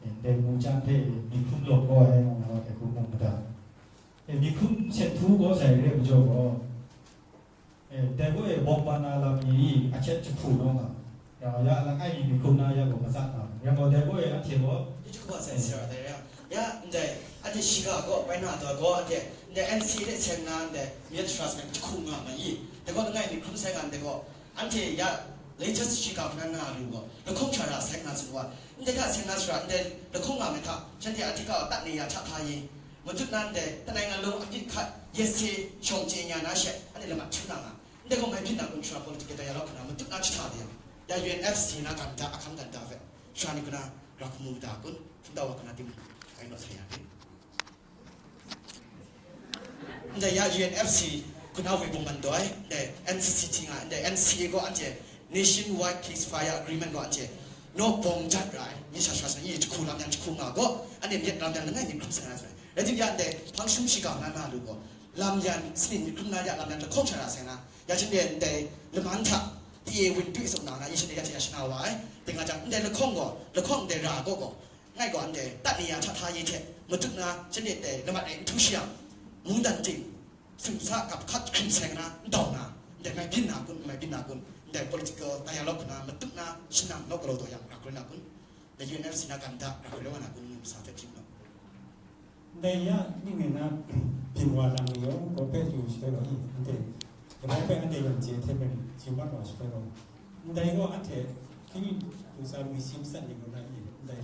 e, ndai mungchan hte e, myi hkrum lawp gaw ai, ngu na wa hte hkrum mu mada. E, myi hkrum hpyen htu gaw sai re ai majaw gaw, E, dai gaw e bawng ban na lam ni, a hkyet jahku naw nga, ya, ya langai mi myi hkrum na ya gaw matsat nga, ya gaw dai gaw e anhte gaw, Yu jahku a sai sara dai ya, ya, ndai, anhte shiga gaw, bai na da gaw, anhte, ndai N C A hte seng na, ndai, Myen Trust hpe jahku nga ma i, dai gaw langai mi hkrum sai nga, ndai gaw, anhte ya, latest shiga hpe na lu gaw, lahkawng shara seng na tsun wa, ndai hta seng na sara, ndai lahkawng nga me hta, shanhte a hti ga tat ni ya hta hta i, Matut na ndai, tanai ngan lung a byin hkat, yet se shawng chye nya na she, anhte lamat htu na nga. Ndai gaw mai byin na kun, sara political dialogue hkra matut na jahta de yang, ya U N F C na gam da, ahkang gam da hpe, sara ni kuna, ra hku mu da kun, hpungdaw wa kuna tim, ai naw sa ya ni. Ndai ya U N F C kuna woi bawng man doi, ndai N C C T nga, ndai N C A gaw anhte Nationwide Ceasefire Agreement gaw anhte naw bawng jat ra ai, mi sha sha sa, i jahku lam yang jahku nga gaw, anhte myit lam yang langai mi hkrum sa na sai. Rai tim ya ndai hpang shum shiga na na lu gaw, lam yan, sanin myit hkrum na ya lam yan lahkawng shara sai na, ya shanhte ndai laman hta, T A wun dwi sung na na, ya shanhte ya hte ya shana wa ai. Dai nga jang, ndai lahkawng gaw, lahkawng ndai ra gaw gaw, ngai gaw ndai, tat ni ya hta hta ye hte, matut na, shanhte ndai lamat e n htu shi yang, mungdan ting, sumsa gap hkat hkring sai na, n dau na, ndai mai byin na kun, mai byin na kun, ndai political dialogue na, matut na, shanang naw galaw taw yang, ra hkrum na kun, ndai U N F C na gam da, ra hkrum na kun, sa hte hkring naw. Ndai ya, ning ngai na, byin wa lam ni yawng, gaw hpe lu shatai gaw i, anhte, gabai hpe anhte yawng chye hte maren, chyu mat wa shatai gaw, ndai gaw anhte, hkying lu tsa lu si matsat ni gaw na i, ndai,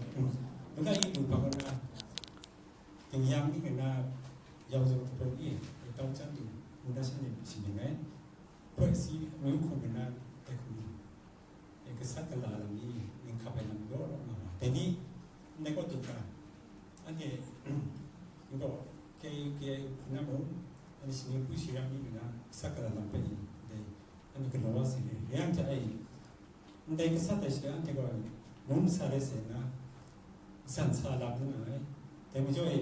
maka i lu hpa gaw na, ning yang ning ngai na, yau zaw hpung i, tau chan lu, ngu na shan ni shi ning ngai, hpoi si, ngu hkum ngai na, dai hkum ni. E, gasat gala lam ni, ning hkap ai lam law law nga wa. Dai ni, ndai kaw du hkra, anhte, n gaw, K U K hpung na mung, anhte shani hku shi rang ni nna, gasat gala lam hpe ni, dai, anhte galaw wa sai ni, yang hte ai, ndai gasat ai shani anhte gaw, mung sa rai sai nna, san sa lam nga ai. Dai majaw e,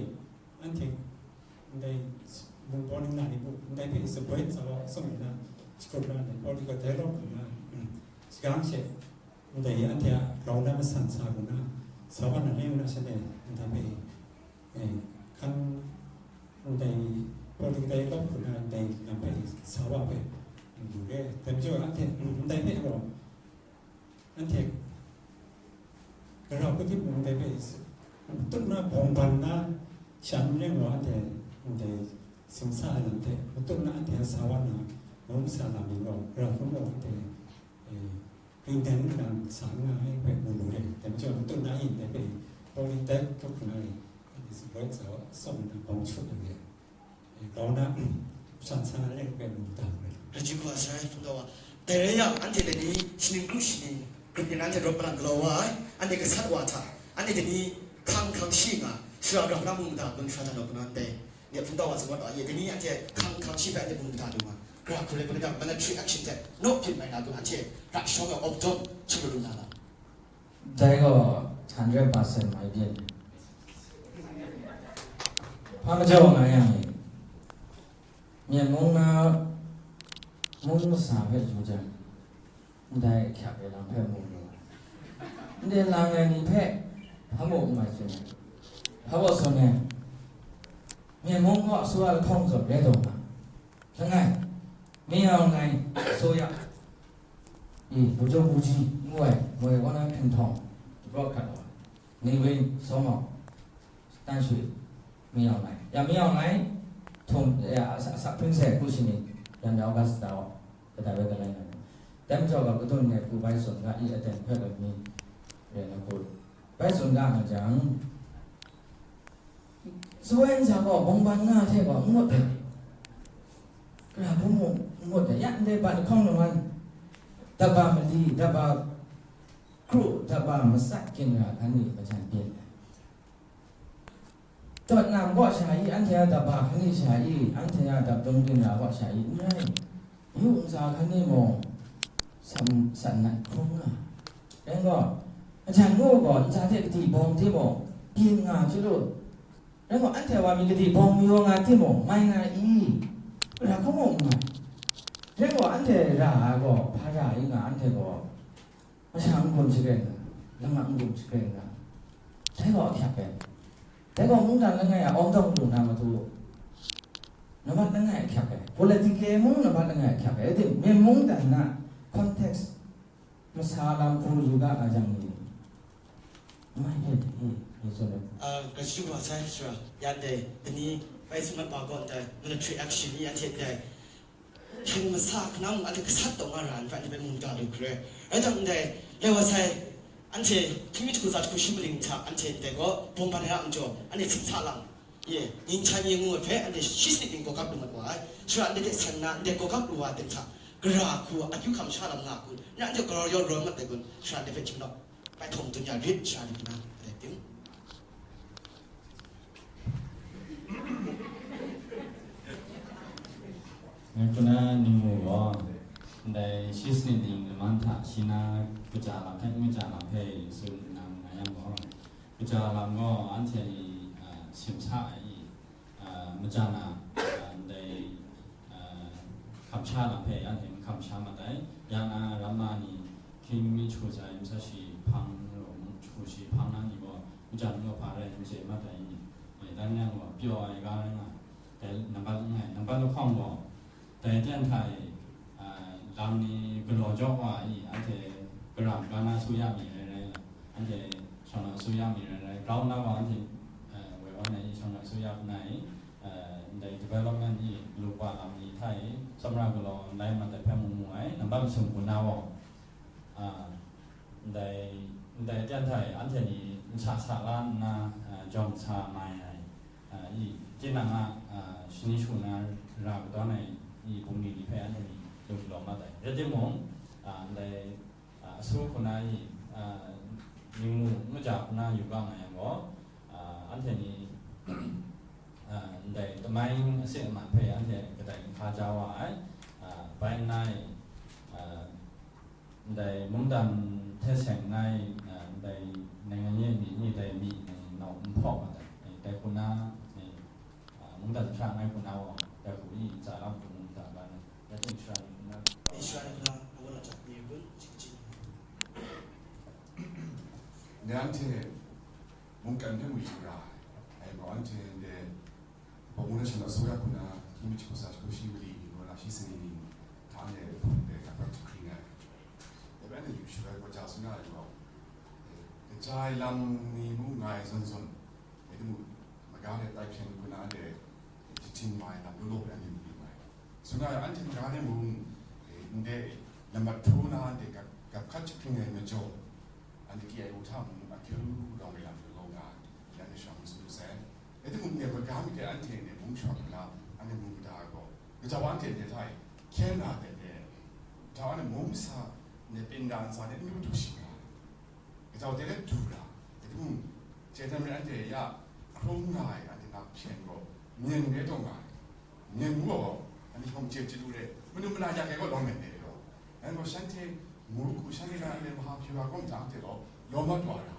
anhte ndai mungbaw ningla ni mung, ndai hpe shabai ntsa wa atsawm nna, shakut na ndai political dialogue nna, mm, shagang she, ndai anhte a grau na masan sa lu na, sa wa na ni nna shanhte ndai hpe, eh, hkan ndai political dialogue hku na ndai lam hpe sa wa hpe, mm, lu re. Dai majaw anhte, mm, ndai hpe gaw, anhte Gara hku timung dai hpe, matut na bawng ban na, shan ren gaw anhte, ndai simsa ai lam hte, matut na anhte a sa wa na, mung masa lam yin gaw, gara hku mung anhte, eh, Britain nang sa nga ai hpe mu lu re. Dai majaw, matut na yin dai hpe, Pauline dai hkrup hkuna re, anhte si loi sa wa, atsawm na bawng chut ai re. Grau na, san san a leng pen lu dang rai. Raju kawa sai hpung taw wa. Dai rai yang, anhte dai ni, shaning kru shaning, grup yin anhte rawt malang galaw wa ai, anhte gasat wa hta, anhte dai ni, hkang hkang shi nga, shara grau na mung da, gun shara da naw, gun anhte, ni hpung taw wa, zingwat wa, ye, dai ni anhte, hkang hkang shi hpe anhte mung da lu nga, gra hku rai, gun ga, military action hte, naw byin mai na, gun anhte, ra shawng ga, op dawm, chim lu na la. Dai gaw hundred percent mai byin. Hpa majaw nga yang e, Myen mung na mung masa hpe yu jang, ndai hkyak e lam hpe mu lu ai. Ndai lang ai ni hpe hpa mung n mai tsun ai. Hpa baw sawn e, Myen mung gaw asuwa lahkawng zawn rai taw nga. Langai, Min Aung Hlaing asuya, i, Bujung Buji ngu ai, moi kaw na hpinhtawng, dapraw hkrat wa, Ni Win, Saw Maung, Tan Shwe, Min Aung Hlaing. Ya Min Aung Hlaing, htum, ya, asak, asak hpring se, ku shani, yan da August da wa, kadai bai kalai na. Dai majaw ga, kadun ne, ku bai sun ga, i, aten hpe ga mi, re na ku, bai sun ga nga jang, Sawai nsa gaw bawngban nga hte gaw n ngut ai. Gara bum mung n ngut ai. Ya ndai bat lahkawng laman, daba mali, daba kru, daba matsat ginra hkan ni majan byin ai. Tawt nam kaw sha i, anhte a daba hkan ni sha i, anhte a dap dung ginra kaw sha i, n rai. Yu ntsa hkan ni mung, san, san nat hkrum nga. Rai gaw, majan ngu gaw, ntsa hte kadi bawng timung, byin nga chyu lu. Rai gaw, anhte wa mi kadi bawng mayaw nga timung, mai nga i? Ra hkawng mung n mai. Rai gaw, anhte ra ai gaw, hpa ra i nga, anhte gaw, masha n-gun shakren nga, langai n-gun shakren nga. Dai gaw ahkyak ai. Dai gaw mungdan langai a awng dawng lu na matu, namat langai ahkyak ai. Political mung namat langai ahkyak ai. Rai timung, myen mungdan na context, masa lam hku yu ga a jang ni, mai hpe ni, ni tsun ai. Ah, gratitude wa sai sara, yan dai, kani, bai tsun mat wa gaw ndai, military action ni anhte ndai, hkying masa hkana mung anhte gasat taw nga ra ai hpe anhte bai mu da lu hkre. Rai jang ndai, lai wa sai, anhte hkying mi jahku tsa jahku shi maling hta anhte ndai gaw bawng ban ai a majaw, anhte simsa lang, ye, ning chan ye ngu ai hpe, anhte shi sanit ning gawgap lu mat wa ai. Sara ndai hte san nna, ndai gawgap lu wa ai ten hta, gara hku akyu hkam sha lam nga hku, na anhte grau yawng rawng mat ai gun, sara ndai hpe htim law, bai htawng dun ya rit, sara ni hkuna, ndai tim. Ngai hkuna ning mu gaw, ndai shi sanit ning laman hta shi na kaja lam hpe, n kaja lam hpe tsun nna nga yang gaw, kaja lam gaw anhte ni, a, simsa ai i, a, majan a, a, ndai, a, hkam sha lam hpe anhte n hkam sha mat ai. Yang a, ramma ni hkying mi jahku tsa, masa shi hpang, jahku shi hpang na ni gaw, majan gaw hpa rai n chye mat ai ni, e, dan yang gaw pyaw ai ga rai nga, dai nambat langai, nambat lahkawng gaw, dai ten hta e, a, lam ni galaw jaw wa i, anhte karam ga na su ya mi rai rai, anhte shawng na su ya mi rai rai, grau na gaw anhte, a, woi wan ai i, shawng na su ya na i, a, ndai development i lu wa lam ni hta e, tsawmra galaw n lai mat ai hpe mu mu ai, nambat masum hku na gaw, a, ndai, ndai ten hta e anhte ni n sa sa la nna, a, jawng sa mai ai, a, i, tinang a, a, shani shu na ra kadawn ai i bungli ni hpe anhte ni lu galaw mat ai. Rai timung, a, ndai, a, asu hku na i, a, ning mu n kaja hku na yu ga nga yang gaw, a, anhte ni, a, ndai tamai asi aman hpe anhte kadai n hka ja wa ai, a, bai nna e, a, ndai mungdan hte seng ngai, a, ndai naingan ye mi ni dai mi nau n hpaw mat ai, dai hku na, a, mungdan hkra ngai hku na gaw, dai hku ni ntsa lam hku mungdan ga na, dai hte shara ni hku na, shara ni hku na, a wan a jat mi gun, chik chik. Ni anhte mungkan hpe mu yu ra ai, ai gaw anhte ndai Bawng na shan a sawya hku na, hkying mi jahku tsa jahku shi mali ni, ngu na shi sanit ni, hta nde hpung de, ga hpe jahkring ai. Dai bai na yu shaloi gaw ja suna ai gaw, eh, Jai lam ni mung ngai zawn zawn, rai timung, maga de tai hpyen hku na de, jahtin mai lam law law bai anhte mu lu ai. Sung ai anhte maga de mung, eh, ndai lamat htu na anhte gap, gap hkat jahkring ai majaw, anhte K I O hta mung akyu rawng ai lam law nga, anhte shawng tsun lu sai. Rai timung, ndai maga mi de anhte ndai mung shawng hku na, anhte mung kata gaw, gaja wa anhte ndai hta e hkyen na de, gaja wa anhte mung sa, ndai pin dan sa de n du du shi nga ai. Kata de du ra, rai timung, chye htam re anhte ya hkrum nga ai, anhte na hpyen gaw, myen re taw nga ai. Myen gaw, anhte hkawng chye chye du re, manu mana ya kai gaw lawm ai re gaw, nang gaw shanhte mu hku, shanhte na anhte maha hpyi wa kawng hta anhte gaw lawm mat wa ra,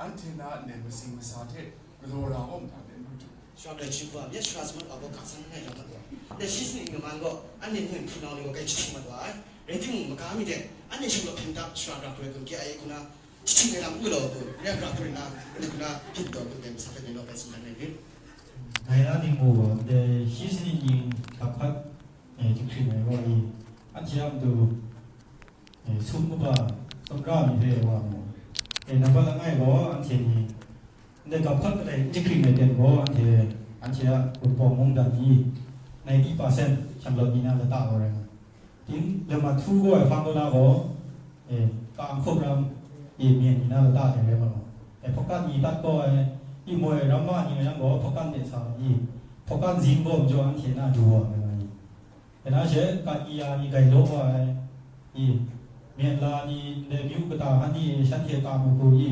anhte na anhte masing masa hte galaw ra kawng hta anhte n du du. Shara dai chyum wa, myit shara samat wa gaw, ga san ngai lam mat wa. Dai shi sini ngu man gaw, anhte ngu hpunau ni gaw kai jahtum mat wa ai. Rai timung, maga mi de, anhte shing law hpyen dap shara grau hkrai gun kya ai hku na, jahtum ai lam n galaw hku, rai grau hkrai na, anhte hku na, hpyen daw gun dem sa hpe ni law bai tsun dan ai rit. Dai na ning gaw, dai shi sini ning gap hkat, eh, jahkring ai wa i, anhte a matu, eh, sum kaba, sumra mi hpe wa mu. Eh, nambat langai gaw, anhte ni, ndai gap hkat kadai jahkring ai ten gaw, anhte, anhte a Wunpawng mungdan ni, ninety percent shanglawt ni na lata gaw rai nga. Ting, lamat htu gaw ai hpang kaw na gaw, eh, ka hkawk ram, e myen ni na lata de rai nga. Eh, hpawk kan ni tat gaw ai, i moi ramma ni yang gaw, hpawk kan de sa i, hpawk kan zing gaw majaw anhte na du wa ai nga i. Kena she, kat i ya ni gai law wa ai, i, myen la ni, ndai myu kata hkan ni, shanhte ka mu hku i,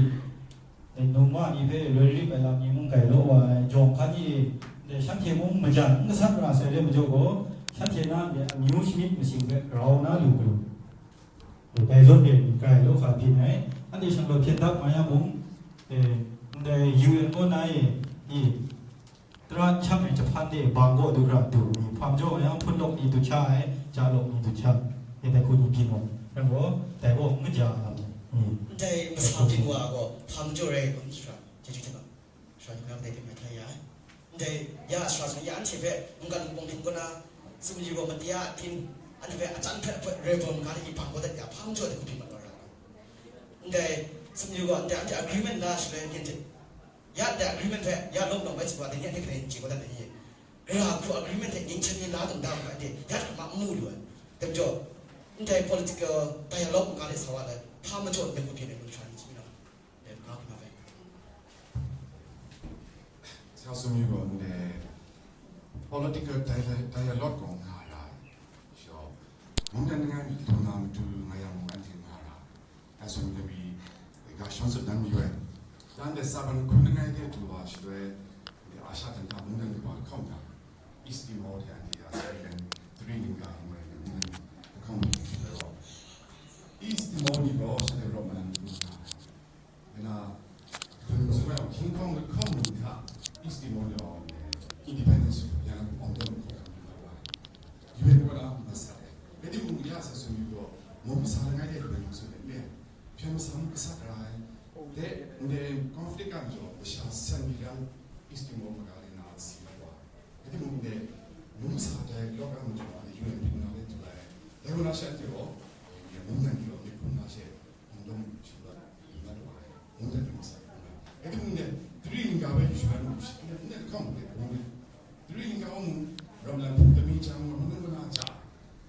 e, num ma ni hpe roi rip ai lam ni mung gai law wa ai, jawng hkan ni, ndai shanhte mung majan n gasat ra sai re majaw gaw, shanhte na ndai amyu shamyit masing hpe grau na lu galu. E, gai law re ni, gai law hka byin ai, anhte shang law hpyen dap mai yang mung, e, ndai U N kaw na e, i, Tara n hkyang ai jahpan de bang gaw du hkra du ni, hpa majaw yang hpun lawk ni du hkya ai, ja lawk ni du hkya ai, dai hku ni byin wa, rai gaw, dai gaw n kaja ai lam ni. Ndai masa byin wa gaw, hpa majaw rai gaw n shara, chyeju hte ma, shara ni hkra kadai hte mai htai ya ai. Ndai ya shara sa ya anhte hpe, mungkan mungpawng hpung kaw na, sumli gaw madi a atin, anhte hpe acan hpe rai bawm ga ni bang gaw dat ya, hpa majaw dai hku byin mat wa ra. Ndai sumli gaw, ndai anhte agreement la shaloi, yin hte, ya ndai agreement hpe ya lawm lawm bai tsun wa, dai ni anhte kadai n chye wa dat ai ni? Gara hku agreement hte ngyin hten ni la dum da mu ai de, ya hta ma n mu lu ai. Dai majaw, ndai political dialogue n ga de sa wa ai, hpa majaw n hku byin ai lu hkra ni chyawm na, dai hpa hkra hpe. Sa sumyu gaw ndai political dia-, dialogue gaw nga ra ai. Shaw, mungdan langai mi hkrum na matu nga yang mung anhte nga ra ai. Dai sumyu gaw mi, ga shawng sut dan mayu ai. Dan de Saban hkun langai de du wa shaloi, de Asha dan da mungdan de wa lahkawng ga, East Timor de anhte ya Sri Lanka, Sri Lanka ngu ai mungdan lahkawng mi shaloi gaw, East Timor ni gaw shaloi rawt malang ni nga ai. Nna, King Kong lahkawng ni hta, East Timor ni gaw, independence yang awng tawn hkawng ni nga ai. U N kaw na masat ai. Rai timung, ya sa sumyu gaw, mung masa langai de U N masat ai, hpyen masa mung gasat ra ai. De, ndai conflict a majaw, masha san mi yang East Timor maga de na si la wa. Rai timung, ndai mung masa dai lawk a majaw, U N byin na le du ai. Dai gaw na she anhte gaw, mung nan ni gaw myit hkrum na she, hpung dawng hpung shingkang, mung nan wa ai, mung nan ni masa hkrum ai. Rai timung, ndai Sri Lanka bai yu sha ai mung shi, ndai lahkawng de, mung nan Sri Lanka mung, ram lan hpung dami jang mung, mung nan wa na ja,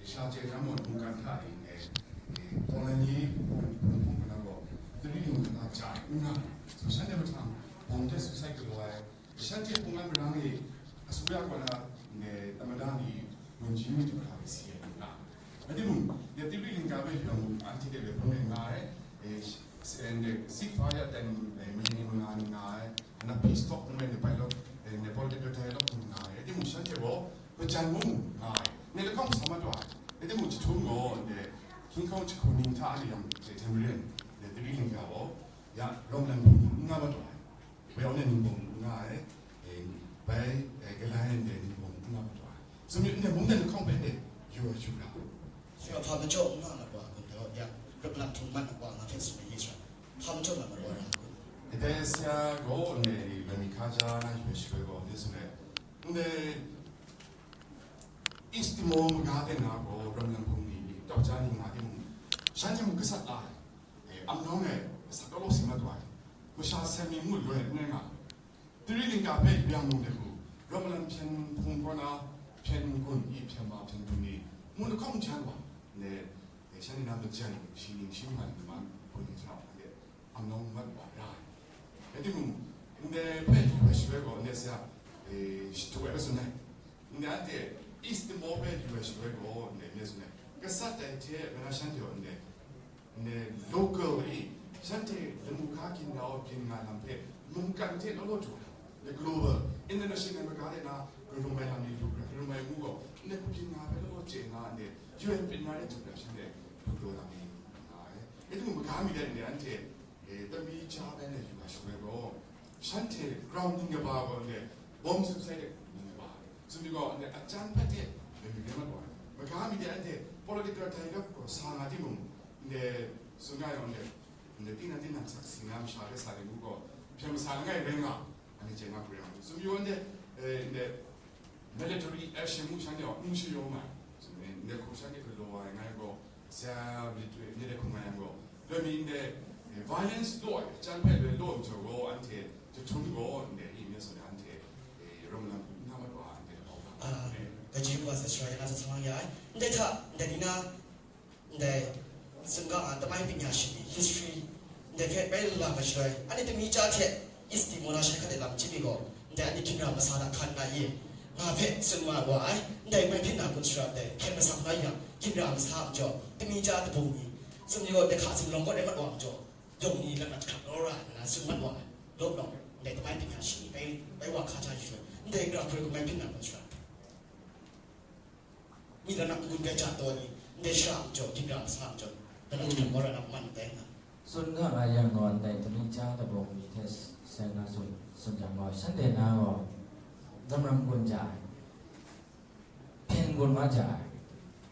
sha chye jang mung, mungkan hta e, e, e, hpawng lai ni, hpung, hpung, hpung, hpung, hpung, gaw, Sri Lanka na ja ai, n nga ai. So, shanhte mahtang, hpawng hte suicide galaw ai, shanhte hpung ai marang e, asuya kaw na, ne, tamada ni, gunji ni du hkra si ai, n nga ai. Rai timung, ne, Sri Lanka bai yu yang mung, anhte de bai hpung e nga ai, e, sh-, s-, e, ne, ceasefire then, e, maying ni manga ni nga ai, na peace talk nme ni bai lawk, eh, ne political dialogue ni nga ai. Rai timung, shanhte gaw, majan mung nga ai. Ne lahkawng sa mat wa ai. Rai timung, jahtum gaw, ne, King Kong jahku ning hta ni yang, je Tamarian, ne, Sri Lanka gaw, ya, rawng lan hpung n nga mat wa ai. Bai yawng ne ningbawng n nga ai. Eh, bai, eh, galai ne ningbawng n nga mat wa ai. Sumyu ne mungdan lahkawng bai ne, yu ai yu ra. Sumyu hpa majaw n nga mat wa, kun daw, ya, rawng lan hpung mat wa, nga hpe tsun ai, Israel. Hpa majaw mat wa ra, kun. Kadai sia gaw ne, lami hkaja na yu ai shaloi gaw, ni tsun ai, ndai East Timor maga de na gaw, rawng lan hpung ni, tawk ja ni nga timung, shanhte mung gasat la ai, eh, amnawng e, gasat law law si mat wa ai, Masha seng mi ngu loi n rai nga, tiri lingka hpe byang mu de hku, rawt malam hpyen hpung kaw na, hpyen gun i hpyen ma hpyen gun ni, mu lahkawng jan wa, ne, e, shanhte na majan shi ning shi man man bun hta de, amnawng mat wa ra ai. Rai timung, ndai hpe yu ai shaloi gaw, ndai sa, e, shatu ai hpe tsun ai. Ndai anhte East Timor hpe yu ai shaloi gaw, ndai, ndai tsun ai. Gasat ai hte, gara shanhte gaw, ndai, ne local e, shanhte lamu hka ginra byin nga lam hpe mungkan hte law law jaw ai, ne global, international maga de na, karum ai lam ni lu hkra, karum ai mu gaw, ne hku byin nga hpe law law chye nga, ne U N byin nga de jaw ai shanhte hku daw lam ni nga ai. Rai timung, maga mi de ne, anhte, e, tami ja bai ne yu ai shaloi gaw, shanhte ground ning kaba gaw ne, bomb suicide ning kaba. Tsun mi gaw, ndai a jan hpe hte lami rai mat wa ai. Maga mi de anhte political dialogue gaw sa nga timung, ndai tsun nga yang, ndai, ndai tinang tinang sakse nga masha de sa ai ngu gaw, hpyen masa langai rai nga, anhte chye nga hku rai nga. Tsun mi gaw, ndai, eh, ndai military action mu shanhte gaw n shayawng ai. Tsun mi, ndai hku shanhte galaw ai ngai gaw, Sa myit, myit ai hkungga yang gaw, loi mi ndai, eh, violence law ai, jan hpe loi law majaw gaw, anhte jahtum gaw ndai i myit sa na anhte, eh, rawng lam hkrum n mat wa, anhte hkau ga. Ah, eh, kaji wa sa shara ya na sa sa ya ai. Ndai hta, ndai ni na, ndai, singga a, tamai pinya shi ni, history, ndai hpe bai la ga shaloi, ani tami ja hte, East Timor na shai hkat ai lam chyip mi gaw, ndai ani ginra masa na hkan na i, nga hpe tsun wa wa ai, ndai mai hpyen na kun shara ndai, hpyen masa na yang, ginra masa a majaw, tami ja tabung ni, tsun mi gaw, ndai hka zunlawng kaw rai mat wa majaw, yawng ni lanat hkrak rawra nna tsun mat wa ai, lawp lawng, ndai tamai hpyen na shi ni, bai, bai wa hka ja yu, ndai gra hkoi kun mai hpyen na kun shara. Mi lanang n-gun rai ja taw ni, ndai shara a majaw, ginra masa a majaw, lanang hkyen mawra na man tai nga. Tsun nga nga yang gaw, ndai tami ja tabung ni hte seng na tsun, tsun jang gaw, shanhte na gaw, zamram gun ja ai, hpyen gun ma ja ai,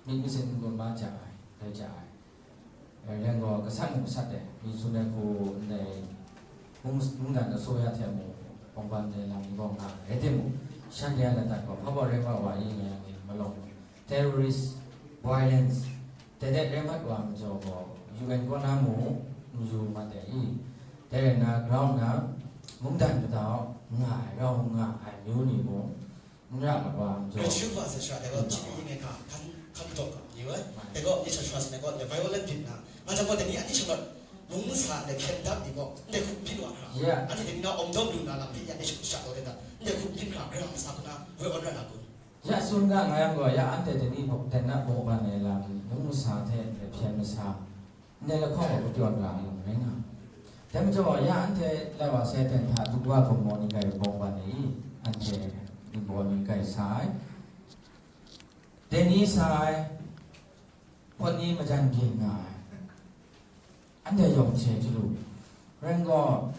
myit masin gun ma ja ai, rai ja ai. Rai yang gaw, gasat mung gasat ai, mi tsun ai hku ndai, mung, mungdan asoya hte mung, bawngban ai lam ni gaw nga ai. Rai timung, shanhte a ladat gaw, hpa baw rai mat wa i nga yang ni, malawng, terrorist, violence, dai dai rai mat wa majaw gaw, U N kaw na mung, n yu mat ai i. Dai rai nna, ground na, mungdan kata nga ai, rau nga ai, myu ni mung, n ra mat wa majaw. Rai chyu hpa sa shara, dai gaw, hpyi ning ai hka, hkan, hkan kataw ga, yu ai. Dai gaw, ni sa shara sa na gaw, dai violent byin na, nga jang gaw, dai ni a ni shanglawt, mung masa, dai hkyen dap ni gaw, ndai hkum byin wa hkra. Ya. Anhte dai ni na awng dawm lu na lam hte, ya ni shanglawt sha taw de ta, ndai hkum byin hkra, Karai Kasang hpe na, woi awn ra na kun. Ya tsun ga nga yang gaw, ya anhte dai ni bawk, dai na bawk ban ai lam, mung masa hte, dai hpyen masa, Ndai lahkawng gaw kapyawn ra ai lam rai nga. Dai majaw, ya anhte lai wa sai hten hta, Duwa gaw maw ni gai bawng ban ai i, anhte ningbaw ni gai sa ai. Dai ni sa ai, hpawt ni majan byin nga ai. Anhte yawng hte chyalu. Rai gaw,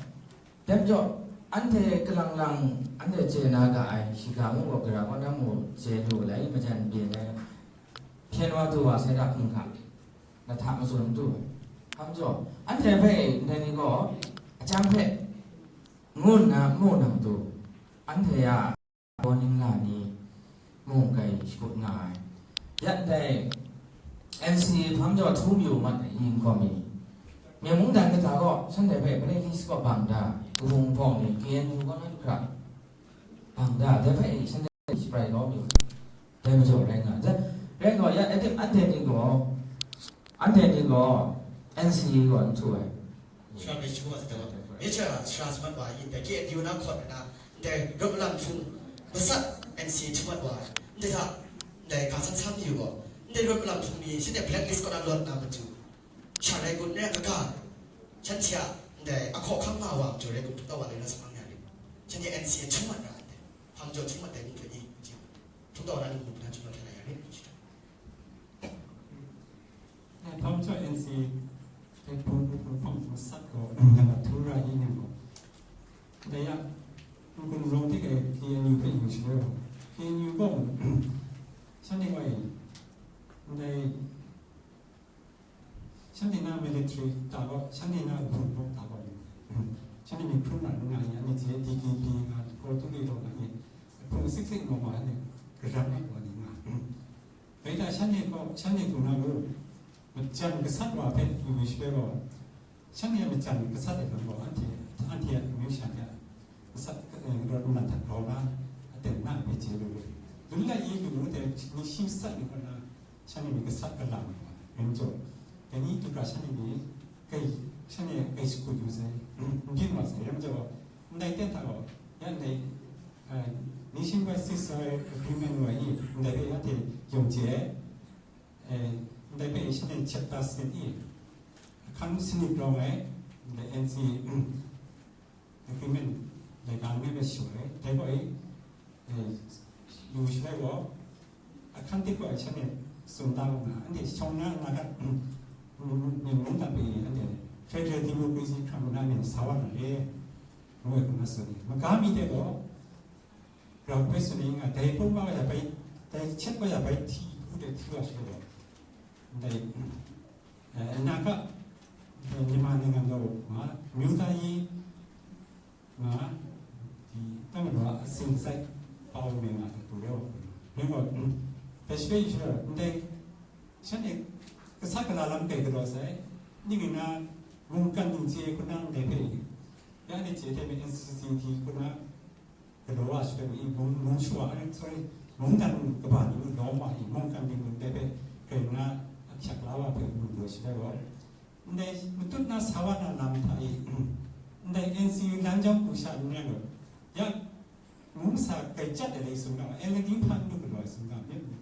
dai majaw, anhte kalang lang, anhte chye na ga ai, shiga mung gaw, gara kaw na mung chye lu, lai majan byin ai. Hpyen wa du wa sai da hkung hkam, lahta matsun n du ai. Hpa majaw, anhte hpe ndai ni gaw, achyang hpe ngu nna n mu na matu, anhte a, bawning la ni mung kai shakut nga ai. Ya ndai N C A hpa majaw htu mayu mat ai, yin gaw mi. Myen mungdan kata gaw, shanhte hpe British kaw bang da, kahpung hpawng ni, K N U kaw na hkra, bang da, dai hpe shanhte sharai lawm yu. Dai majaw rai nga ai. Rai nga, ya, anhte, anhte ni gaw, anhte ni gaw, N C A gaw n htu ai. Shara bai shagu wa sa ai gaw, mye shara, shara sa mat wa ai, ndai K N U na hkawt ai na, ndai rawt malam hpung, masat N C A htu mat wa ai, ndai hta, ndai ga san san mayu gaw, ndai rawt malam hpung ni, shanhte blacklist kaw na lawt na matu, sha rai kun, rai kaga, shanhte a, ndai ahkaw ahkang nga wa majaw rai kun, hpung taw wa lai na sa hkang ya rit. Shanhte N C A htu mat ra ai, hpang jaw htu mat dai mung hpe ni, hpung taw wa na ni mung hpe na htu mat hkrai na ya rit. Ai, hpa majaw N C A hpung hpung hpung masat gaw, nang a htu ra i nang gaw. Dai ya, n-gun rawng hte K N U hpe yu shaloi gaw, K N U gaw, shanhte gaw e, ndai, shanhte na military ta gaw, shanhte na hpung hpung ta gaw, shanhte myit hpung na nga i, anhte hte D K B nga, hpaw tu li taw nga i, hpung sik sik maw ma, anhte garam ai gaw ni nga. Bai ta shanhte gaw, shanhte hku na gaw, majan gasat wa hpe yu ai shaloi gaw, shanhte a majan gasat ai lam gaw, anhte Hte a amyu sha hte a gasat, eh, rawt nna hta grau na, aten na hpe chye lu lu. Lun la yi lu ngu hte ni shi matsat ni kaw na, shanhte ni gasat galam ai wa, rai majaw, dai ni du hkra shanhte ni kai, shanhte kai shakut yu sai, n byin wa sai, rai majaw, ndai ten hta gaw, ya ndai, eh, Nationwide Ceasefire Agreement wa i, ndai hpe ya hte yawng chye ai, eh, ndai hpe shanhte chapter sanit i, hkan sanit rawng ai, ndai N C A agreement laika langai hpe shaw ai. Dai gaw i, eh, yu shalai gaw, ahkang dik gaw shanhte tsun da u na, anhte shawng na na gat, mm, mung dan hpe anhte federal democracy hkram na ni sa wa na re, ngu ai hku na tsun ai. Maga mi de gaw, grau hpe tsun ai nga, dai pungma ya bai, dai chet gaw ya bai hti hku de hti wa shalai gaw, ndai, eh, အနာဂတ် မြန်မာနိုင်ငံတော်မှာ အမျိုးသားရေး မှာ ဒီတပ်မတော်ကအစဉ်တစိုက်ပါဝင်နေတာကိုပြောတော့ ဘယ်လို Pacific ဆိုတော့ ndai ရှမ်းနဲ့ကစားကလာလမ်းကဲကြတော့ဆိုင် နေကနာ ဝန်ခံမှုခြေခုနကတည်းက ရတဲ့ခြေတဲ့ N C C T ခုနကလောရဆွဲပြီး ဘုံဘုံချွာ sorry ဘုံတန်ကဘာလို့တော့မအီ ဝန်ခံမှုတဲ့ပဲ ကဲနာအချက်လာပါပဲဘုံလို့ရှိတော့ Ndai matut na sa wa na lam hta e, ndai N C U lan jang hku sha n rai gaw, ya mung sa kai chyat ai lai sumga, L D hpa n du galaw ai sumga myit ni,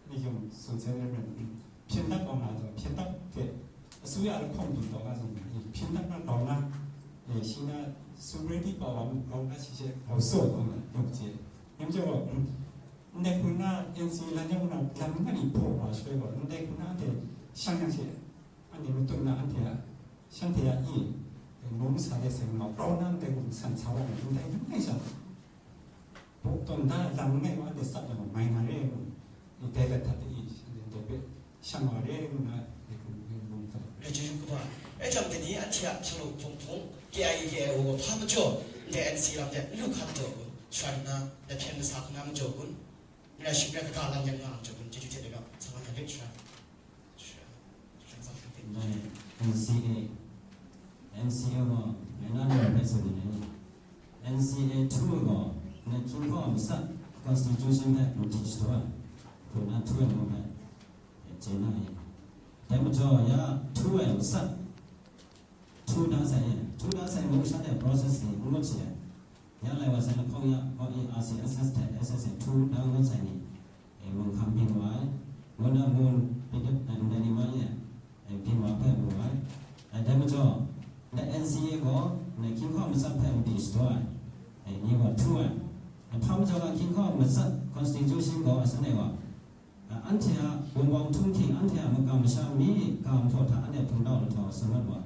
ni yawng tsun sai rai rai, ဖြတ်တတ် awng na taw, ဖြတ်တတ် hte, အစိုးရလက်ခုံတွေတော့ကဆိုရင် ဖြတ်တတ် na grau na, eh, shi na sovereignty power mu grau na shi she grau so awng na yawng chye. Yawng chye gaw, ndai hku na N C U lan jang hku na lam nga ni hpaw wa shwe gaw, ndai hku na hte shang yang she, Anhte matut na anhte a, shanhte a i, mung sa de seng nau, grau na ndai gaw san sa wa ai, ndai langai sha, buk tawn da lam langai wa anhte sat yang mai na re ngu, i dai lat hta de i, shanhte ndai hpe shang wa re ngu na, dai hku mung tawn. Rai chyeju kaba, rai jang, dai ni anhte a shaloi hpung hpung, K I A, K I O gaw hpa majaw, ndai N C lam de n lu hkam jaw kun, shara na, na hpyen masa hku na majaw kun, n rai shing rai kaga lam yan nga majaw kun, chyeju hte de ga, sa wa hta de shara. N C A, N C A gaw, ngai na nang hpe tsun ni, N C A two gaw, ngai hkying hkaw a matsat constitution hpe madi shadaw ai, hku na two ai mung hpe, e, chye na i. Dai majaw, ya two ai matsat, two da sai e, two da sai mung shanhte process ni n ngut she ai. Ya lai wa sai lahkawng ya, kaw i R C S S hte S S A two da ngut sai ni, e, mung hkam byin wa ai, ngut na mun, byin dep, e, ndai ni ma ye, e, byin wa hpe mu ai. E, dai majaw, ndai N C A gaw, ndai hkying hkaw matsat hpe madi shadaw ai, e, ni gaw two ai. E, hpa majaw ga hkying hkaw matsat constitution gaw, shanhte gaw, a, anhte a wunpawng htunghking, anhte a makam masham mi ga mahpraw hta anhte hpungtau lahtaw sa mat wa.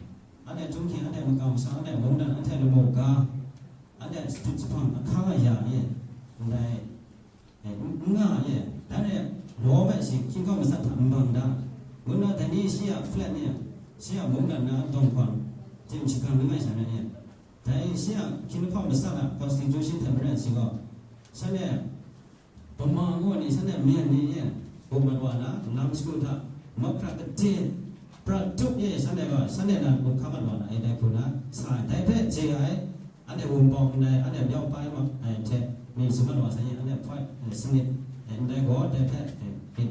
Anhte htunghking, anhte makam masham, anhte mungdan, anhte lamu ga, anhte shatup jahpang ahkang aya e, ndai, e, n-, n nga e, dan e, law bai shi hkying hkaw matsat hta n bang da, ngu na dai ni shi a flat ni, shi a mungdan na dawng hkawng, tim shagang langai sha na e, dai shi a hkying hkaw matsat a constitution hte maren shi gaw, shanhte Bama ngu ni shanhte myen ni e, bum mat wa na, lam shagu hta, map hkra kaden, prat tup e shanhte gaw, shanhte nan bum hkam mat wa na, e dai hku na, sa ai, dai hpe chye ai, anhte wunpawng ndai, anhte myawk pai ma, ai hte, mi sum mat wa sai, anhte hpawt, e, sanit, e, ndai gaw, dai hpe, e, byin,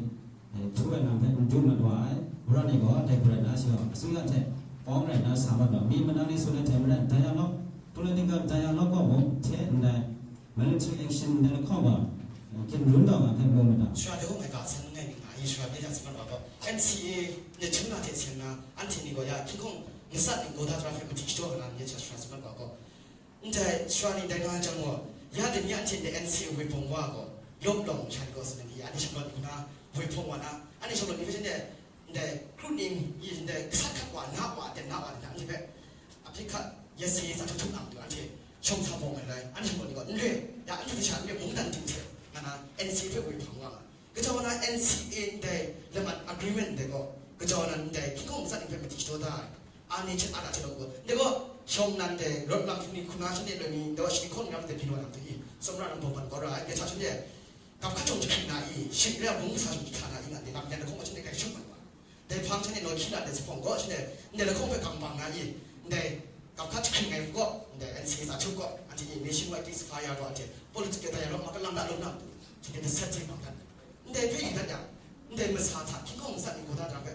e, htu ai lam hpe n du mat wa ai, Wara ni gaw, dai hku rai na, shi gaw, asuya hte, pawng rai na sa mat wa, mi manang ni tsun ai hte maren, dialogue, political dialogue gaw mung, hte ndai, Military action ndai lahkawng gaw, eh, Cameroon daw nga hpe mu ma ta? Sara de hkawng ngai ga san langai mi nga i, sara de hta sa mat wa gaw, N C A ni htung na hte seng na, anhte ni gaw ya hkying hkawng matsat ni gaw da tara hpe madi shadaw nga na ni sara sa mat wa gaw, ndai sara ni dai nga jang gaw, ya dai ni anhte ndai N C A woi hpawng wa gaw, yawp lawng sha ni gaw sa na ni, anhte shanglawt ni hku na woi hpawng wa na, anhte shanglawt ni hpe shanhte ndai kru ning i ndai gasat hkat wa, na wa, aten na wa, anhte hpe, a hpyi hkat, ya se sa htuk htuk na matu anhte shawng sa bawng ai rai, anhte gaw ni gaw n re, ya anhte hte sha n re mungdan ting hte nga na N C A hpe woi hpang wa nga. Gaja wa na N C A ndai lamat agreement ndai gaw, gaja wa na ndai hkying hkawng matsat ni hpe madi shadaw da ai, a ni hte a da hte lawm gaw, ndai gaw shawng nan dai rawt lam hpung ni hkuna shanhte loi mi, ndai gaw shani hkawng ni ram dai byin wa na matu i, tsawmra lam bawng ban gaw ra ai, ndai hta shanhte gap hkat jawng jahkring na i, shing re a mung kasa jawng jahta na i, nga ndai lam yan lahkawng gaw shanhte grai shut mat wa. Dai hpang shanhte naw hkyi na ndai zuphpawng gaw shanhte ndai lahkawng hpe gang bang na i, ndai Gam hkat jahkring ai kaw, ndai N C A sa chup kaw, anhte e nationwide ceasefire gaw anhte political dialogue ma kalam da lung na matu, hte hte set hte bang hkat. Ndai hpe yu dat yang, ndai masa hta hkying hkawng matsat ni gaw da da hpe,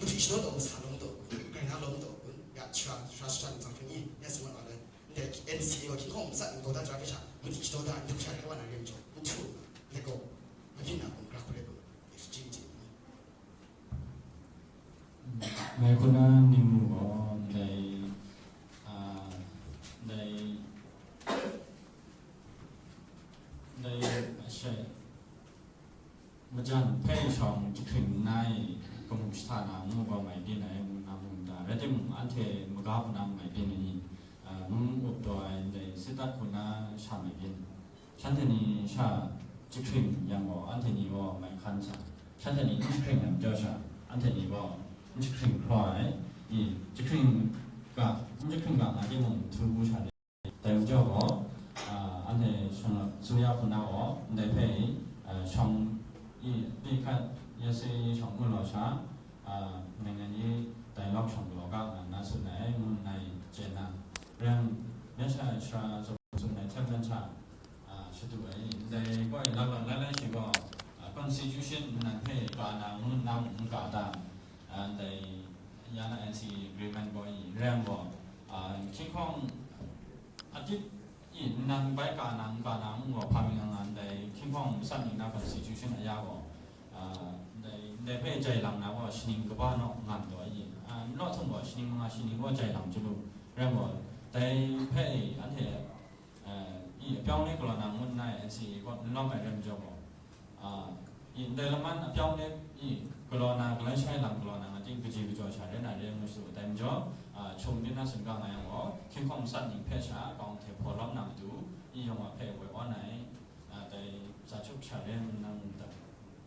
madu shadaw taw masa lawm taw, grai na lawm taw, ya, shara, shara shara ni tsang hkring i, ya, sa mat wa lai. Ndai N C A gaw hkying hkawng matsat ni gaw da da hpe sha, madu shadaw da, ndu sha rai wa na re majaw, n htu, ndai gaw, mabyin na gaw, gra hku rai gaw, F G G. Ngai hku na ning mu gaw, ndai, ah, ndai, ndai, shai, majan hpe shawng jahkring nna i, kamu shahta na ngu gaw mai byin ai, ngu na mu nta, rai timung, anhte maga hku na mai byin ai ni, ah, ngu up taw ai, ndai, sitat hku na sha mai byin. Shanhte ni sha jahkring yang gaw, anhte ni gaw mai hkan sa, shanhte ni n jahkring yang jaw sha, anhte ni gaw n jahkring hkra ai, i, jahkring ga, n jahkring ga nga timung, htu bu sha de. Dai majaw gaw, a, anhte shawng, suya hku na gaw, ndai hpe, a, shawng, i, pyi hkat, ya se shawng mu law sha, a, ngai ngai ni dialogue shawng galaw ga nga na tsun ai, ngu nna i chye na, reng, ya sha shara zawn tsun ai hten hten sha, a, shadu ai, ndai gaw lak lak lai lai shi gaw, a, constitution nnan hpe ka na ngu nna mung n ka ta, a, ndai ya na N C A agreement gaw i reng gaw, a, hkying hkawng atit i nnan bai ka na n ka na mung gaw hpa mi nga nga ndai hkying hkawng matsat ni na constitution aya gaw, a, ndai, ndai hpe jai lang na gaw shaning kaba naw ngan taw i, a, n law htung gaw shaning manga shaning gaw jai lang chyu lu, reng gaw, dai hpe anhte, a, i, ပြောင်းလဲ galaw na ngu nna N C A gaw n lawm ai rem jaw gaw, a, i, ndai laman a ပြောင်းလဲ i, galaw na, galai shai lam galaw na nga ting kaji kajaw sha re na re ngu su, dai majaw, a, chung din na sun ga nga yang gaw, hkying hkawng matsat ni hpe sha, kawng hte hpaw lawm na matu, i, yawng a hpe woi awn ai, a, dai sa chup sha re ngu na ngu ta.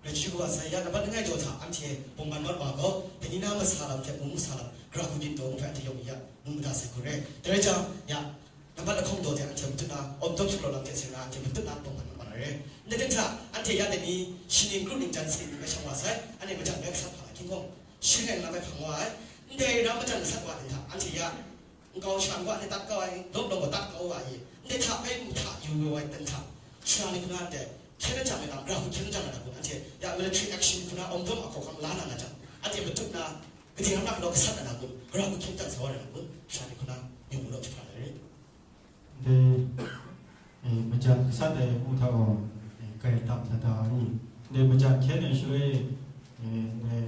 Rai chyu wa sai ya, nambat langai jaw hta, anhte bungman mat wa gaw, dai ni na masa lam hte mung masa lam, gara hku byin taw ngu hpe anhte yawng ya, ngu mada sai hku re. Dai rai jang, ya, nambat lahkawng daw hte anhte matut na, awm dawm shalaw lam hte seng na anhte matut na bungman mat wa na re. Ndai hte hta, anhte ya dai ni, shi ning kru ning jan si ning bai shang wa sai, anhte majan bai gasat hpa hkying gaw, shi rai lam bai hpang wa ai. Ndai ram majan gasat wa ai hta, anhte ya, nkau sha nkau anhte tat kau ai, lawp lawp gaw tat kau wa ai, ndai hta bai mu hta yu yu ai ten hta, sara ni hku na ndai, hkyen na jang ai lam, gara hku hkyen na jang ai lam, anhte ya military action hku na awm dawm a hkawhkam la na na jang, anhte matut na, gade ram na galaw gasat na na kun, gara hku hkyen jang sa wa na na kun, sara ni hku na, yu mu law jahpra ai re. Ndai, eh, majan gasat ai ngu hta gaw, eh, kai tam da da ai. Ndai majan hkyen ai shaloi, eh, ndai,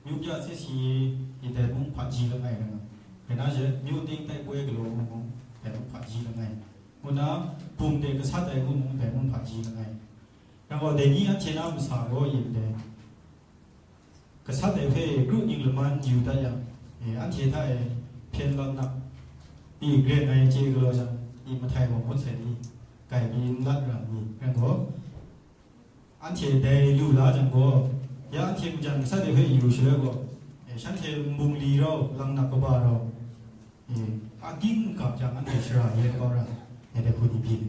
myu pya sisi i dai mung hpaji langai rai nga, rai na she, myu ting tai poi galaw ngu mung, dai mung hpaji langai. Ngu na, bum de gasat ai ngu mung, dai mung hpaji langai. Rai gaw, dai ni anhte na masa gaw yin dai. Gasat ai hpe kru ning laman yu dat yang, eh, anhte hta e hpyen lam na, i gren ai chye galaw jang, i mahtai wa ngut sai ni, kai mi n lat ra ni, rai gaw, anhte dai lu la jang gaw, ya anhte majan gasat ai hpe yu shaloi gaw, eh, shanhte nbungli rau, langnak kaba rau, eh, aking gap jang anhte shara yen kau ra, eh, dai hku ni byin.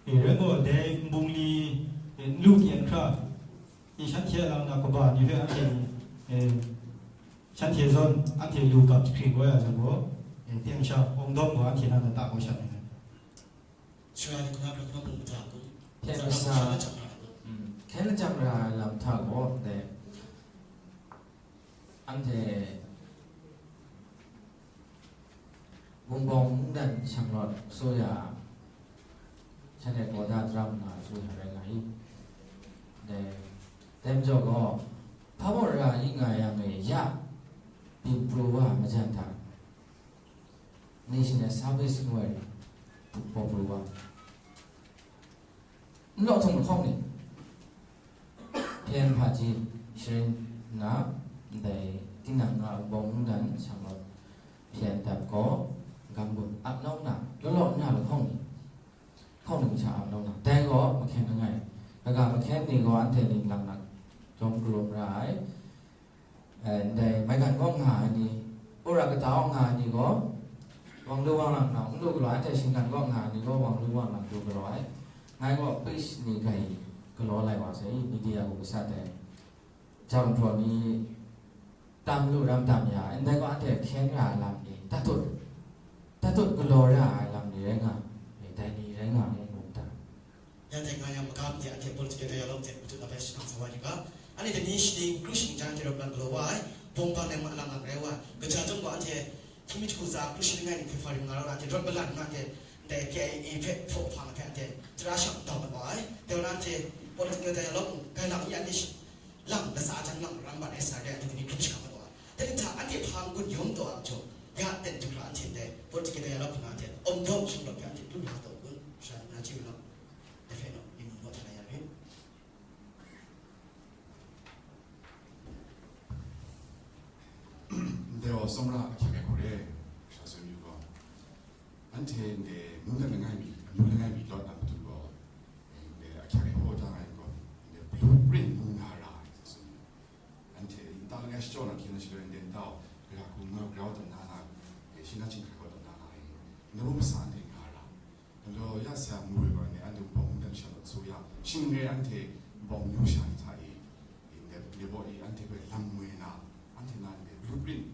Eh, rai gaw, dai nbungli, eh, n lu kyen hkra, i shanhte a langnak kaba ni hpe anhte ni, eh, shanhte zawn anhte lu gap jahkring kau ya jang gaw, eh, teng sha awng dawm gaw anhte na lata kau sha myit ai. Sara ni hkuna hkra hkuna mung mata kun. Hpyen masa, hpyen lajang ra ai lam hta gaw, dai, anhte Wunpawng mungdan shanglawt sha ya, shanhte kawda daram nga sha rai nga i. Dai, dai majaw gaw, hpa baw ra i nga yang e ya, byin pru wa majan hta, National Service ngu ai, bawk pru wa. N law htung lahkawng ni, hpyen hpaji sharin nna, ndai tinang nga bawng mungdan shanglawt hpyen dap gaw, gam gun ap nawng na, law law nna lahkawng ni, hkawng ni masha ap nawng na, dai gaw mahkyen langai, kaga mahkyen ni gaw anhte ning lang na, jawm karum ra ai. Eh, ndai maigan kaw nga ai ni, wora kata kaw nga ai ni gaw, wang lu wang lang nang, n lu galaw ai, anhte shinggan kaw nga ai ni gaw, wang lu wang lang du galaw ai. Ngai gaw priest ni grai galaw lai wa sai, media gaw gasat ai. Jang hpraw ni tam lu ram tam ya ai, ndai gaw anhte hkyen ra ai lam ni, tatut. tatut galaw ra ai lam ni rai nga, dai ni rai nga mu mu ta? Ya dai nga yang magam de anhte political dialogue de matut na bai shanang sa wa yu ga. Ani dai ni shining kru shining jan hte rawt lang galaw wa ai, bawng bang nang ma lang lang rai wa ai. Gaja jawng gaw anhte hkying mi jahku tsa kru shining langai ni hpe hpa rim nga ra na hte rawt malan na hte, ndai K I A hpe hpaw hpa na hpe anhte tara shang dau mat wa ai. Dai wa na anhte political dialogue mung, gai lam i anhte shi-, lang, latsa jan lang, rang bat ai sa re ai, anhte ni hkrum shakap mat wa ai. Dai ni hta anhte hpa n-gun yawng taw ai majaw, ya ten du hkra anhte ndai political dialogue hpang na hte, awm dawng shanglawt hpe anhte lu la taw kun, sha na chye u law, dai hpe naw, ning mung naw hta na ya rit. Ndai wa tsawmra ahkyak ai hku re, sha tsun yu gaw, anhte ndai mungdan langai mi, amyu langai mi lawt na matu gaw, ndai ahkyak ai hpaw da nga yang gaw, ndai blueprint mung na ra ai, tsun yu. Anhte nta langai shachyaw na hkyen na shaloi, ndai nta gaw, gara hku nga grau taw na na, eh, shi na chyinghkai gaw taw na na, eh, na mung masa anhte nga ra. Galaw ya sa mu ai wa ni, anhte Wunpawng mungdan sha law, so ya, shing re anhte Wunpawng myu sha ni hta e, e, ne, ne baw e anhte hpe lam ngoi na, anhte na ndai blueprint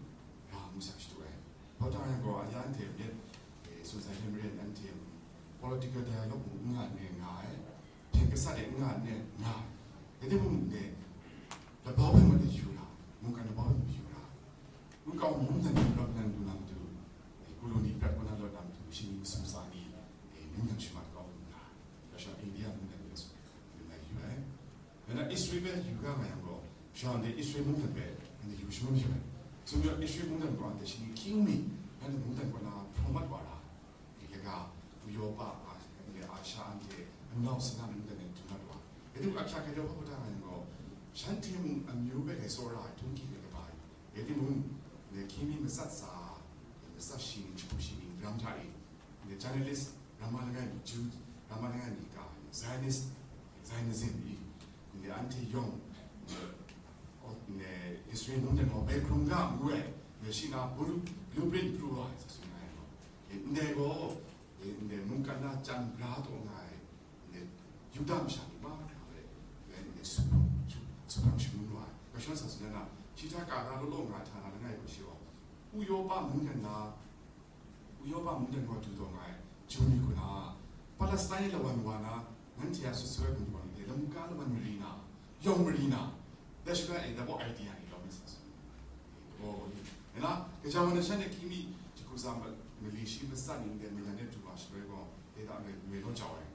ra mu sa shadu ai. Hpaw tang yang gaw, a ya anhte myit, e, tsun sai hte maren anhte political dialogue mung n nga ne nga ai, hpyen gasat e n nga ne nga ai. Dai timung ne, labau hpe ma de yu ra, mungkan labau hpe ma yu ra. Nkau mungdan ni rap nan lu na matu, e, koloni prat kaw na lawt na matu, shing ni masum tsa ni, e, mungdan shaman kau lu na, kasha India mungdan ni masum lu na yu ai. Nang na Israel hpe yu ga nga yang gaw, sha ndai Israel mungdan hpe, nang na yu shangun yu ai. Sumyaw Israel mungdan gaw, anhte shing ni hkying mi, nang na mungdan kaw na hpraw mat wa ra. Laga, Uyopa, a, Asha anhte, anau sana mungdan e du mat wa. Dai timung, ahkyak ai daw hpa hpa da nga yang gaw, shanhte mung amyu hpe grai tsawra ai htunghki ai kaba, dai timung, ne hkying mi matsat tsa, matsat shing, jahku shing, ram hta e, ne journalist, Rama langai mi, Jew, Rama langai mi ka, Zionist, Zionism i, ne anhte yawng, ne, o, ne Israel mungdan gaw bai hkrum ga ngu ai, ne shi na blueprint pru ai, sa tsun ai gaw. E, ndai gaw, e, ndai mungkan na chyam bra taw nga ai, ndai Yuda masha ni mahkra hpe, ndai, ndai su, su, su hkam shangun wa ai. Gashon sa tsun na, shi hta ka ga law law nga ai htana langai gaw shi gaw, Uyopa mungdan na, Uyopa mungdan gaw du taw nga ai, Jew ni hku na, Palestine lawan wa na, nanhte a sut su ai hkum gaw, ndai lamu ka lawan mari na, yawng mari na, dai shuga e, dai baw idea ni lawm ai sa tsun. Gaw ni, nna, gaja wa na shan e hkying mi jahku tsa ma-, mali shi matsat ni ndai mungdan e du wa shaloi gaw, dai hta ngai, ngai law jau ai.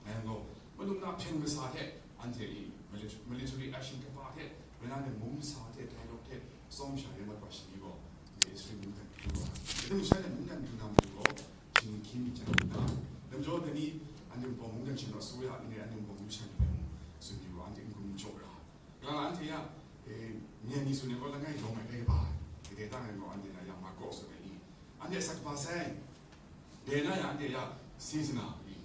Ngai yang gaw, malum na hpyen kasa hte, anhte i, military, military action kaba hte, rai nna mung kasa hte, dialogue hte, tsawm sha re mat wa shani gaw, ndai Israel mungdan du wa. Dai timung shan e mungdan du na matu gaw, shing ni hkying mi jan na, dai majaw dai ni, anhte Wunpawng mungdan sha na su ya, ndai anhte Wunpawng mungdan sha ni hpe mung, tsun yu wa, anhte n-gun n jaw ra. Kalang anhte ya, e, myen ni tsun ai gaw langai lawm ai hpe kaba ai. Kadai tang ai gaw anhte na ya Markok tsun ai i. Anhte asak kaba sai. Dai na ya anhte ya Sezana i.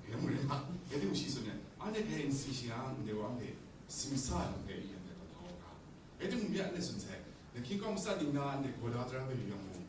E, mu rai ga. Dai timung shi tsun ai. Anhte dai n si shi yang, ndai gaw anhte simsa ai lam hpe i anhte taw na wa ga. Dai timung mi anhte tsun sai. Na hkying kawng matsat ning na anhte gaw da tara hpe yu yang mung,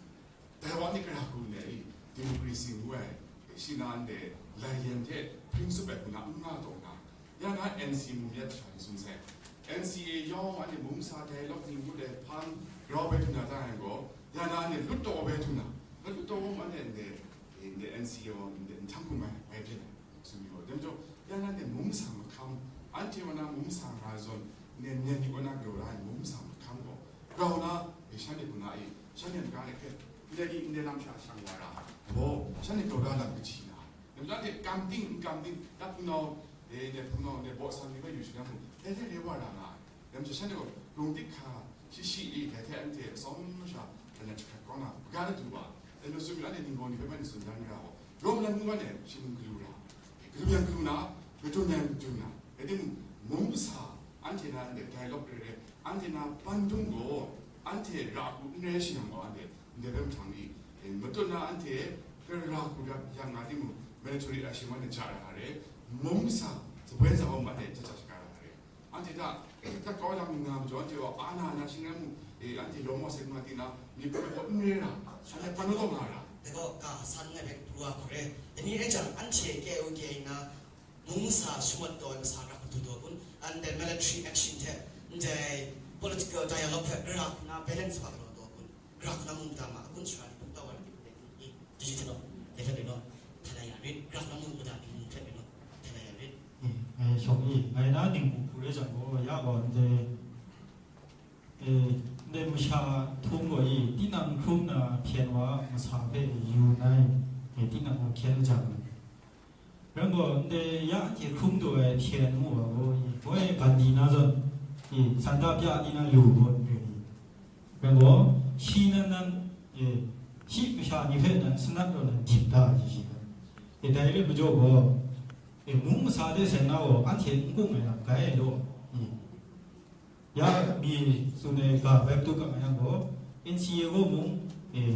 dai wa ni gara hku ndai i, democracy ngu ai, shi na ndai lai yen hte hpring tsup ai hku na n nga taw na, ya na N C A mung ya sha ni tsun sai. N C A yawng anhte mung sa dialogue ni ngut ai hpang grau bai htu na ta ai gaw, ya na anhte lut taw bai htu na, lut taw mung anhte ndai, ndai N C A wa ndai nhtang hkum ai, bai byin ai. Tsun mi gaw, dai majaw, ya na ndai mung masang mahkam, anhte wa na mung masang nga ai zawn, ndai myen ni kaw na galaw la ai mung masang mahkam gaw, grau na, e, shanhte hku na e, shanhte maga e hpe, ndai ni ndai lam sha shang wa ra, gaw, shanhte galaw da lam kaji na, dai majaw, anhte kam ting, n kam ting, ya hpunau, e, ndai hpunau, ndai baw sang ni hpe yu shangang mu, dai hte re wa ra nga ai. Dai majaw shanhte gaw, lung tik hka shi shi i, dai hte anhte atsawm masha, dai na jahkrat kau na, hpaga na du wa, dai na tsun yu anhte ninggaw ni hpe bai na tsun dan ra gaw, rawng lan ngu anhte shi mung galu ra, galu yang galu na, gadun yang gadun na, rai timung, mung kasa, anhte na ndai dialogue re re, anhte na pandung gaw, anhte ra hku n rai shi yang gaw, anhte ndai hpe mahtang i, e, matut na anhte, gara hku rak yang nga timung, military action wan na ja ra ai re, mung kasa, zabwen zabawm anhte jaja shaga ra ai re. Anhte hta, tat kau ai lam ni nga majaw, anhte gaw a na na shing rai mu, e, anhte yawng wa seng ma ting na, myit hpe gaw n re ra, anhte hpan law nga ra. Dai gaw, ka san nngai hpe pru wa hku re. Dai ni rai jang, anhte K I O K I A na, mung kasa shamat taw ai masa rak madu taw kun, ndai military action hte, ndai political dialogue hpe gara hku na balance wa galaw taw kun, gara hku na mung da ma kun, sara ni hpung tau wa ai ni, Shi hte naw, dai hte naw, htai la ya rit, rak na mu mada ni mung hte naw, htai la ya rit. Eh, eh, shawng ni, ngai na ning mu hku rai jang gaw, ya gaw ndai, eh, ndai masha htum gaw i, tinang hkrum na hpyen wa masa hpe yu nai, eh, tinang gaw hkyen jang. Rai gaw, ndai ya anhte hkrum taw ai hpyen mu wa gaw, i, moi gandi na zawn, i, santa pya ni na lu gaw, i, rai gaw, shi nan nan, i, shi masha ni hpe nan sanat raw nan dip da ai shi shi. I, dai rai majaw gaw, i, mung masa de sai na gaw, anhte n kung ai lam, gai ai law, i, ya mi tsun ai ga bai tu kang ai yang gaw, N C A gaw mung, i,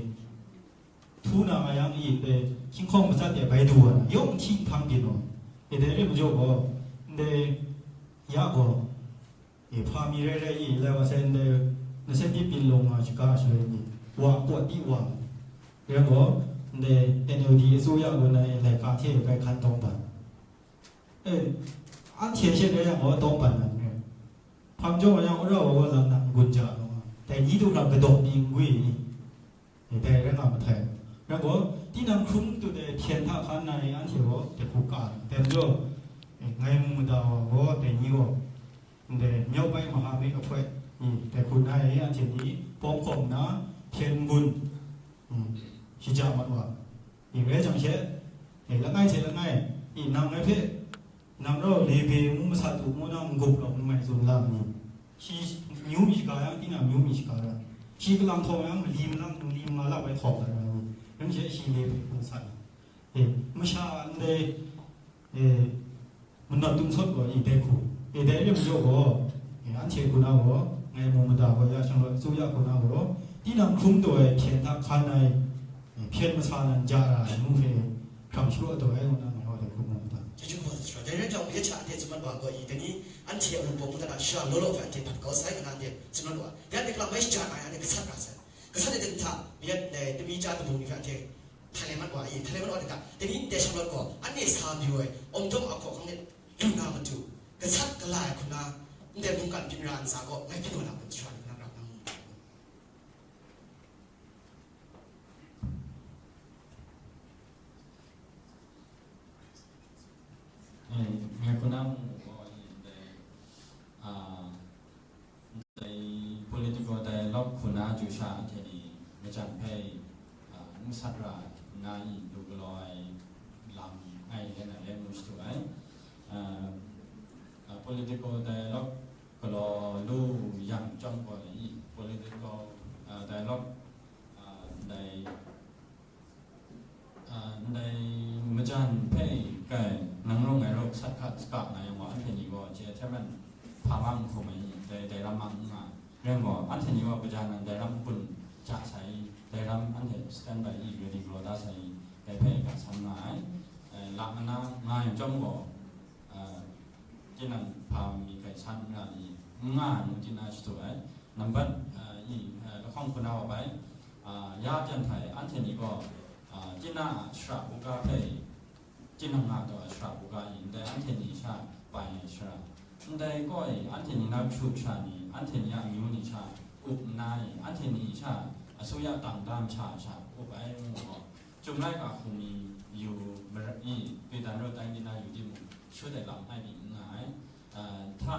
htu na nga yang i ndai hkying hkawng matsat de bai du wa na, yawng hti hpang byin wa. E dai re majaw gaw, ndai ya gaw, e hpa mi rai rai i, lai wa sai ndai, na sai byin byin lawng nga shaga shaloi ni, wa pawt di wa. Rai gaw, ndai N L D အစိုးရကို နိုင် laika hte bai hkan tawng ban. E, anhte she rai yang gaw tawng ban nan re. Hpang jaw wa yang, ura wa gaw lam na n-gun ja law nga. Dai ni du hkra kadawk ni n gwi ni. E, dai rai nga mahtai. Rai gaw, tinang hkrum tut ai hpyen hta hkan na i anhte gaw dai hku ka ai. Dai majaw, e, ngai mu mada wa gaw, dai ni gaw, ndai myawk bai maha myit ahpoi, i, dai hku na i anhte ni pawng hkawm nna, hpyen n-gun, i, shaja mat wa. I, rai jang she, e, langai hte langai, i, nang ngai hpe, nang rau lebe ngu masat u ngu na n-gup law n mai tsun la ai ni? Shi myu mi shaga yang, tinang myu mi shaga ra. Shi kalang hkawng yang, mali malang, mali manga la bai hkawng ai ni? Ram she shi lebe hpung sat ai. E, masha ndai, e, manawt tum sawt gaw, i dai hku. E, dai rim jaw gaw, e, anhte hku na gaw, ngai mu mada gaw, ya shang law, tsu ya hku na gaw, tinang hkrum taw ai hpyen hta hkan ai, e, hpyen masa nan ja ra ai ngu hpe, hkrang shapraw taw ai ngu na ngai gaw dai hku mu mada. Chyeju hpa sa shara, dai rai jang, ya cha anhte tsun mat wa gaw, i, dai ni anhte a Wunpawng mungdan a shara law law hpe anhte hpat kau sai ngu na anhte tsun mat wa. Dai anhte kalang bai shaja ai, anhte gasat ra sai. Gasat ai hta, ya, e, tami ja damu ni hpe anhte htai lai mat wa i, htai lai mat wa dai hta, dai ni ndai shanglawt gaw, anhte sa mayu ai, awng dawng a hkaw hkang de lu na matu, gasat gala ai hku na, ndai mungkan byin ra ntsa gaw, ngai byin wa na kun sara ni hku na rap na mu. Eh, ngai hku na mu gaw, i, ndai, ah, Dai political dialogue hku na chyu sha anhte ni majan hpe, ah, n sat ra nna i lu galaw ai lam ai len ai len mu shadu ai. Ah, ah, political dialogue galaw lu yang chyawm gaw i political, ah, dialogue, ah, ndai Ah, ndai majan hpe kai, nang rau ngai rau sat hkat saka nga yang gaw, anhte ni gaw chye hte maren hpa mang n hkum ai ni, dai, dai ram mang n nga. Rai gaw, anhte ni gaw kaja nan dai ram kun ja sai, dai ram anhte stand by i, ready galaw da sai, dai hpe ga san nga ai. Eh, lak mana nga yang chyawm gaw, ah, tinang hpa mi kai san n ra ni, n nga ai ngu tina shadu ai. Nambat, ah, i, ah, lahkawng hku na wa bai, ah, ya pyan htai, anhte ni gaw, ah, tina a shara buga hpe, tinang nga taw a shara buga i, ndai anhte ni sha bai ai shara, ndai gaw i, anhte ni na hkru sha ni, anhte ni a amyu ni sha up nna i, anhte ni sha asuya tang da masha sha up ai ngu gaw, Chyum laika hku mi yu, mara-, i, Pedan rawt tai ni na yu timung, shut ai lam ai ni n nga ai. Ah, hta,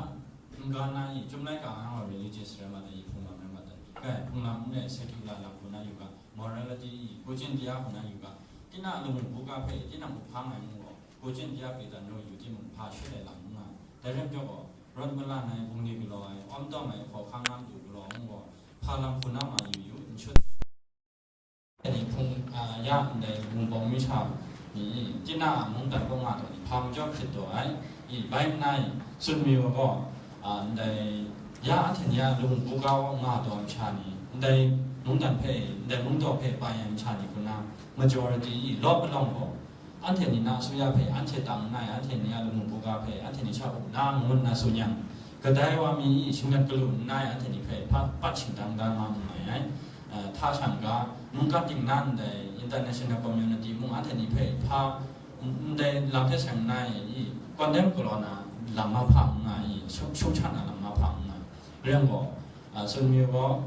n-, n-, ga na i, Chyum laika nga wa religious rai ma ta i, hpung lam rai ma ta i, kai, hpung lam n rai secular lam hku na yu ga, morality i, ကိုယ်ကျင့်တရား hku na yu ga, tinang lamu buga hpe, tinang up hkang ai ngu gaw, ကိုယ်ကျင့်တရား Pedan rawt yu timung, hpa shut ai lam n nga ai. Dai rai majaw gaw, rawt malan ai, bungli galaw ai, awm tawm ai, hkaw hkang na matu galaw ngu gaw, hpa lam hku na ma yu yu, n shut. Ni hpung, a, ya ndai Wunpawng mi sha ni, tinang a mungdan kaw nga taw ni, hpa majaw hkrit taw ai, i, bai nna i, tsun mayu ai gaw, a, ndai, ya anhte ni a lamu buga wa nga taw ai masha ni, ndai mungdan hpe, ndai mungdaw hpe bai ai masha ni hku na, majority i, lawp palawng gaw, anhte ni na asuya hpe, anhte tang nna i, anhte ni a lamu buga hpe, anhte ni sha up na, ngu nna tsun yang, kadai wa mi i, shangat galu nna i, anhte ni hpe hpa, pat shingtang da nga mu ai. Eh, hta shang ga, mungkan ting na ndai international community mung anhte ni hpe hpa, ndai lam hte seng nna i, condemn galaw na lam mahpa n nga i, shung, shung sha na lam mahpa n nga. Rai yang gaw, ah, tsun mayu gaw,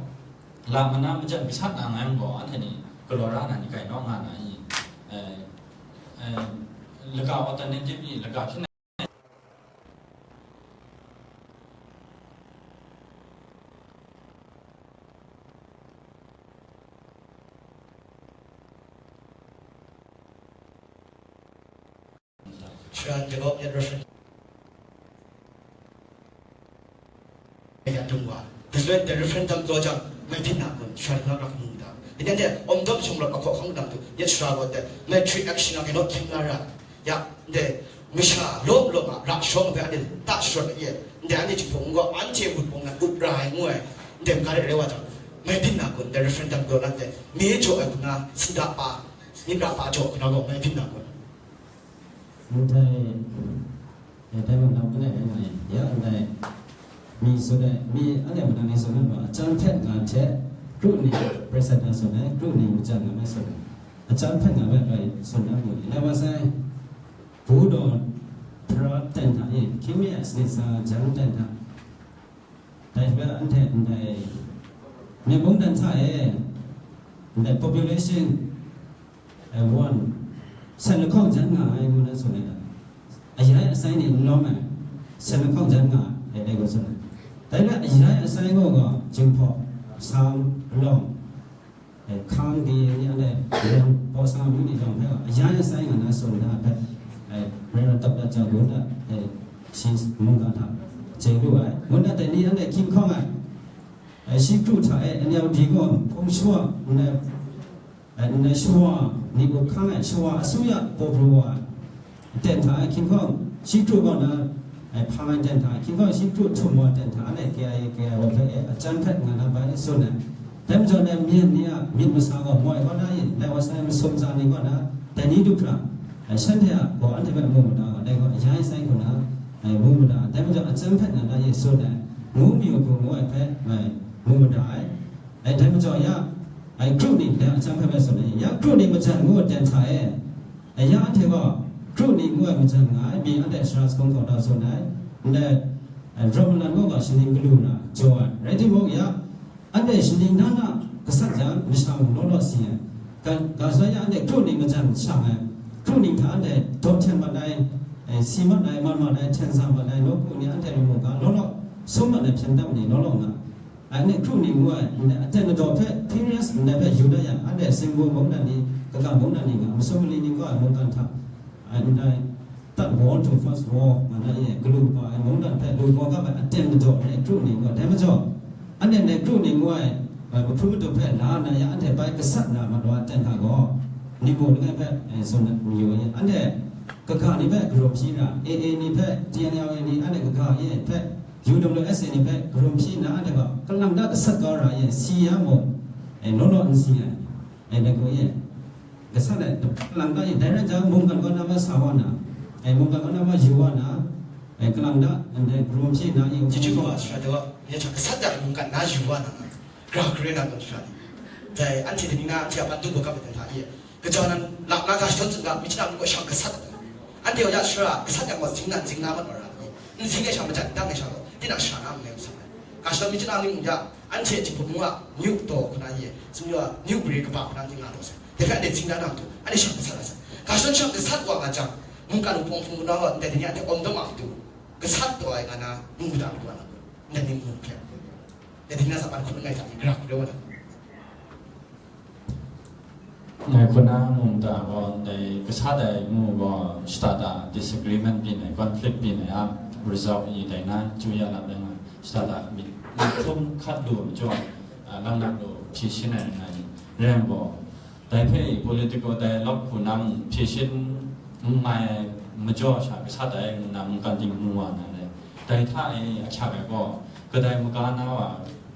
lam mana majan gasat na nga yang gaw, anhte ni galaw ra na ni kai naw nga na i, အဲအဲလကalternative လကဖြစ်နိုင် Sharon development referendum ya tung wa. Development referendum lo jang mai byin na kun, Sharon na rak mu da. Ini de om dom shung rak ko khang dang tu, ya shara ko de, military action na no kim na ra. Ya, de, misha lom lom a, rak shong pe ade, ta shon ye. De, ade chi pung go, an che mut pung na, up ra ai ngu ai. De, ka re re wa jang, mai byin na kun, de referendum lo na de, mi jo ai na, sida pa, mi ra pa jo na go, mai byin na kun. Ndai, eh, dai mung nang pune ai ngai, ya ndai, mi tsun ai, mi anhte mung nang ni tsun ai ma, အကြမ်းဖက် nga hte, kru ni, president tsun ai, kru ni, majan nga ai tsun ai. အကြမ်းဖက် nga ai, bai tsun ai mu ni, na wa sai, bu daw, pra ten hta e, hkying mi a sanit sa jan ten hta, dai hpe anhte ndai, myen mungdan hta e, ndai population, eh, one, san lahkawng jan nga ai ngu na tsun ai ga, ayai asai ni n lawm ai, san lahkawng jan nga ai, dai gaw tsun ai. Dai hpe ayai asai gaw gaw, Jinghpaw, Sam, Alawng, eh, Hkang, Kayin ni anhte, Yen, Bawsang amyu ni jawng hpe gaw, ayai asai nga na tsun da hpe, eh, Reverend Doctor Jago da, eh, shi mungga hta chye lu ai. Ngu na dai ni anhte hkying hkawng ai, eh, shi kru hta e, N L D gaw hpung shawa, ndai, eh, ndai shawa ni mung hkang ai, shawa asuya paw pru wa ai, ten hta e, hkying hkawng shi kru gaw na, eh, hpang ai ten hta e, hkying hkawng shi kru htum wa ten hta e, K I A, K I O hpe e, အကြမ်းဖက် nga na bai tsun ai. Dai majaw, dai myen ni a myit masa gaw moi kaw na e, dai wa sai masum tsa ni kaw na, dai ni du hkra, eh, shanhte a gaw anhte hpe mu mada gaw, dai gaw ayai sai hku na, eh, mu mada. Dai majaw, အကြမ်းဖက် nga na e tsun ai, ngu mayu hku ngu ai hpe, eh, mu mada ai. Ai, dai majaw ya, ai, kru ni, dai အကြမ်းဖက် hpe tsun ai, ya kru ni majan ngu ai ten hta e, aya anhte gaw, kru ni ngu ai majan nga ai, mi anhte sara sagun hkaw daw tsun ai, ndai, eh, rawt malan gaw gaw shaning galu na jaw ai, rai timung, ya, anhte shaning na na gasat jang, masha mung law law si ai, ga, ga shadaw ya anhte kru ni majan shang ai, kru ni hta anhte daw hten mat ai, eh, si mat ai, man mat ai, hten sa mat ai, nawku ni anhte lamu ga law law, sum mat ai hpyen dap ni law law nga ai. Anhte kru ni ngu ai, ndai aten madaw hpe, Piraeus ndai hpe Yuda yang, anhte Singgu mungdan ni, kaga mungdan ni nga, masum mali ni kau ai mungkan hta, ai, ndai, Third War to First War, nga na e, galu kaba ai mungdan hpe lu gaw kap ai aten madaw, anhte kru ni ngu ai. Dai majaw, anhte ndai kru ni ngu ai, ai, mahpru matup hpe la na ya, anhte bai gasat na mat wa aten hta gaw, ni mu langai hpe, eh, tsun na mayu ai. Anhte kaga ni hpe karum hpyi na, A A ni hpe, T N L A ni, anhte kaga e hpe, U W S A ni hpe karum hpyi nna, anhte gaw kalang ta gasat kau ra ai, si ya mung, e, law law n si ai, e, dai hku e, gasat ai, kalang ta e, dai rai jang, mungkan kaw na ma sa wa na, e, mungkan kaw na ma yu wa na, e, kalang ta, ndai karum hpyi nna, e, Chyeju gaw, sara de wa, ya hta gasat ai mungkan na yu wa na, gra kare na gaw sara ni. Dai, anhte dai ni na, anhte a ban du gaw kap ai hta e, Kaja nan lak na ga shadawn tsun ga, myi chyalang mung gaw shang gasat ai. Anhte gaw ya shara, gasat yang gaw zing nan zing na mat wa ra ai. N zing ai sha majan, dang ai sha gaw, tinang sha na n rai masat ai. Ga shadawn myi chyalang ni mung ya, anhte Jinghpaw mung a, myu kataw hku na ye, tsun ya, myu mare kaba hku na n nga taw sai. Dai hpe anhte zing na na matu, anhte shang gasat ai sai. Ga shadawn shang gasat wa nga jang, mungkan wup hpung hpung na gaw, ndai ni anhte awng dawm a matu, gasat taw ai nga na, mung kata matu wa na gaw, ndai ni mung hpe. Ndai ni na sa ban hkun langai hta, i gara hku rai wa na. Ngai hku na mung ta gaw, ndai gasat ai mu gaw, shata ta disagreement byin ai, conflict byin ai a, result i dai na, chyu ya lam rai nga, shata ta myit, myit hkrum hkat lu ai majaw, a, lang lang lu hpyi shin ai nga ni, rai yang gaw, dai hpe i political dialogue hku na mung hpyi shin n mai ai majaw sha gasat ai ngu na mungkan ting mu wa na rai. Dai hta e ahkyak ai gaw, kadai maga na wa,